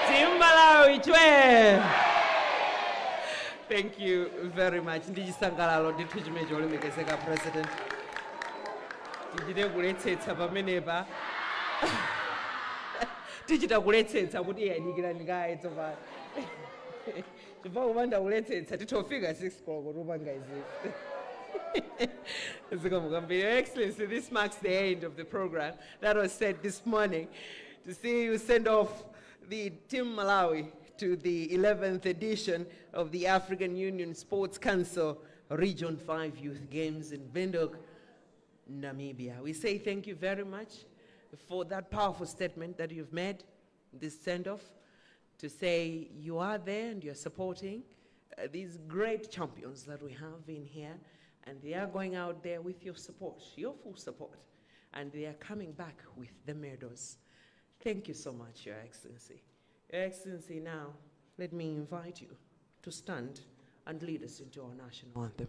Team Malawi chwe. Thank you very much. Ndi chisangalalo ndithu chimenecho, olemekezeka President. Tichite kuletsetsa pamenepa, tichita kuletsetsa kuti iyadikirani kaye tsopano, chifukwa kupanda kuletsetsa titofika 6 koloko tupanga izizi. Your Excellency, this marks the end of the program that was set this morning to see you send off the Team Malawi to the 11th edition of the African Union Sports Council Region 5 Youth Games in Windhoek, Namibia. We say thank you very much for that powerful statement that you've made, this send-off, to say you are there and you're supporting these great champions that we have in here, and they are going out there with your support, your full support, and they are coming back with the medals. Thank you so much, Your Excellency. Your Excellency, now let me invite you to stand and lead us into our national anthem.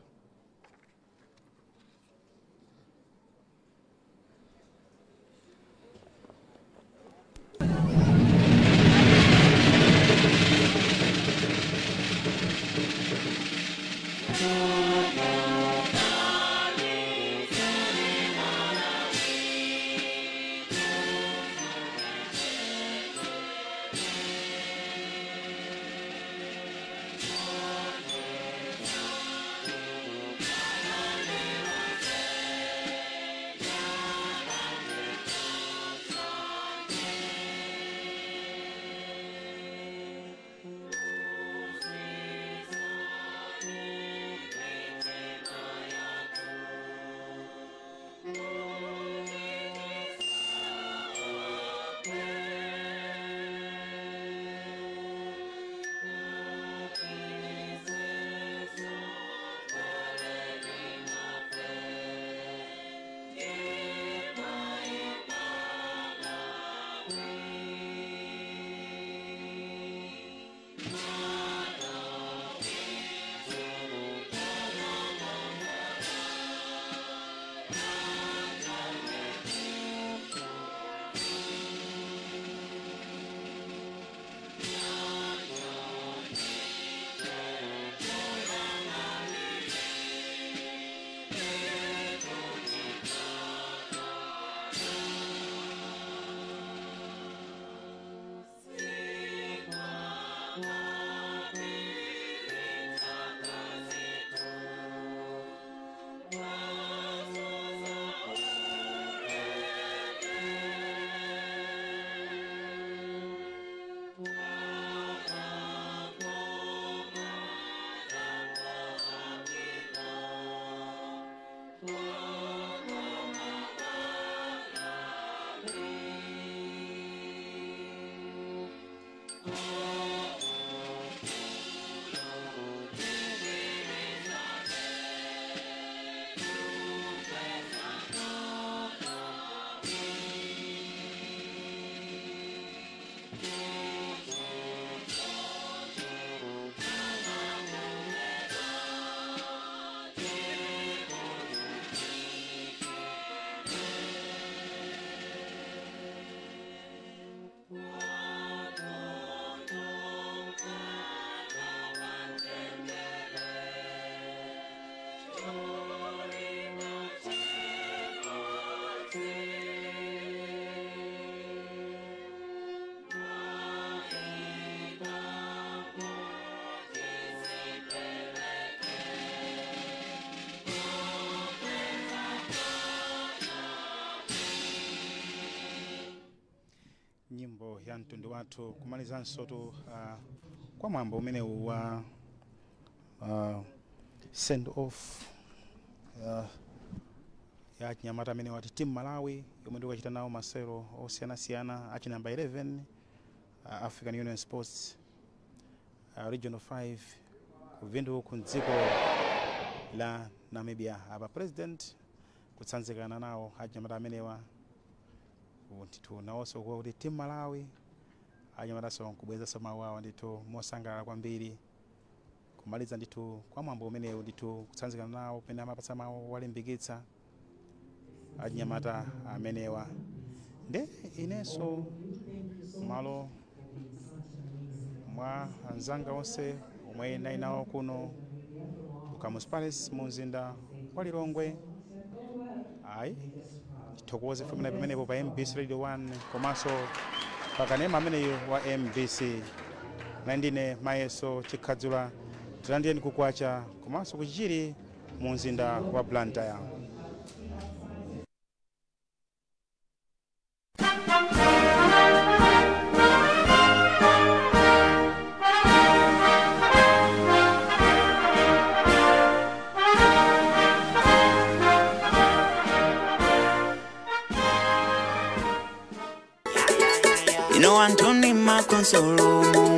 Nyimbo ya mtundu wathu, kumalizanso tu kwa mwambo umenewu wa send off ya chinyamata amene wati Team Malawi yomwe ndikachita nawo masewero osiyanasiyana achi namba 11 African Union Sports Regional 5 ku Windhoek ku dziko la Namibia. Apa President kutsanzikana nawo achinyamata amenewa ndithu nawonso kuti Team Malawi, anyamataso nkubwezanso mawu awo ndithu mosangalala kwambiri, kumaliza ndithu kwa mwambo umenewu ndithu kutsanzikana nawo pene amapatsa mawu walimbikitsa achinyamata amenewa. Nde inenso Malo mwa anzanga onse omwe nali nawo kuno ku Kamuzu Palace mu mzinda wa Lilongwe, ayi, tithokoze famina pamenepo pa MBC Radio 1 komanso pakanema ameneyo wa MBC. Ndine Mayeso Chikhadzula. Tilandiyeni kukwacha komanso kuchichiri mu mzinda wa Blantyre.
You know Anthony Makonsolo.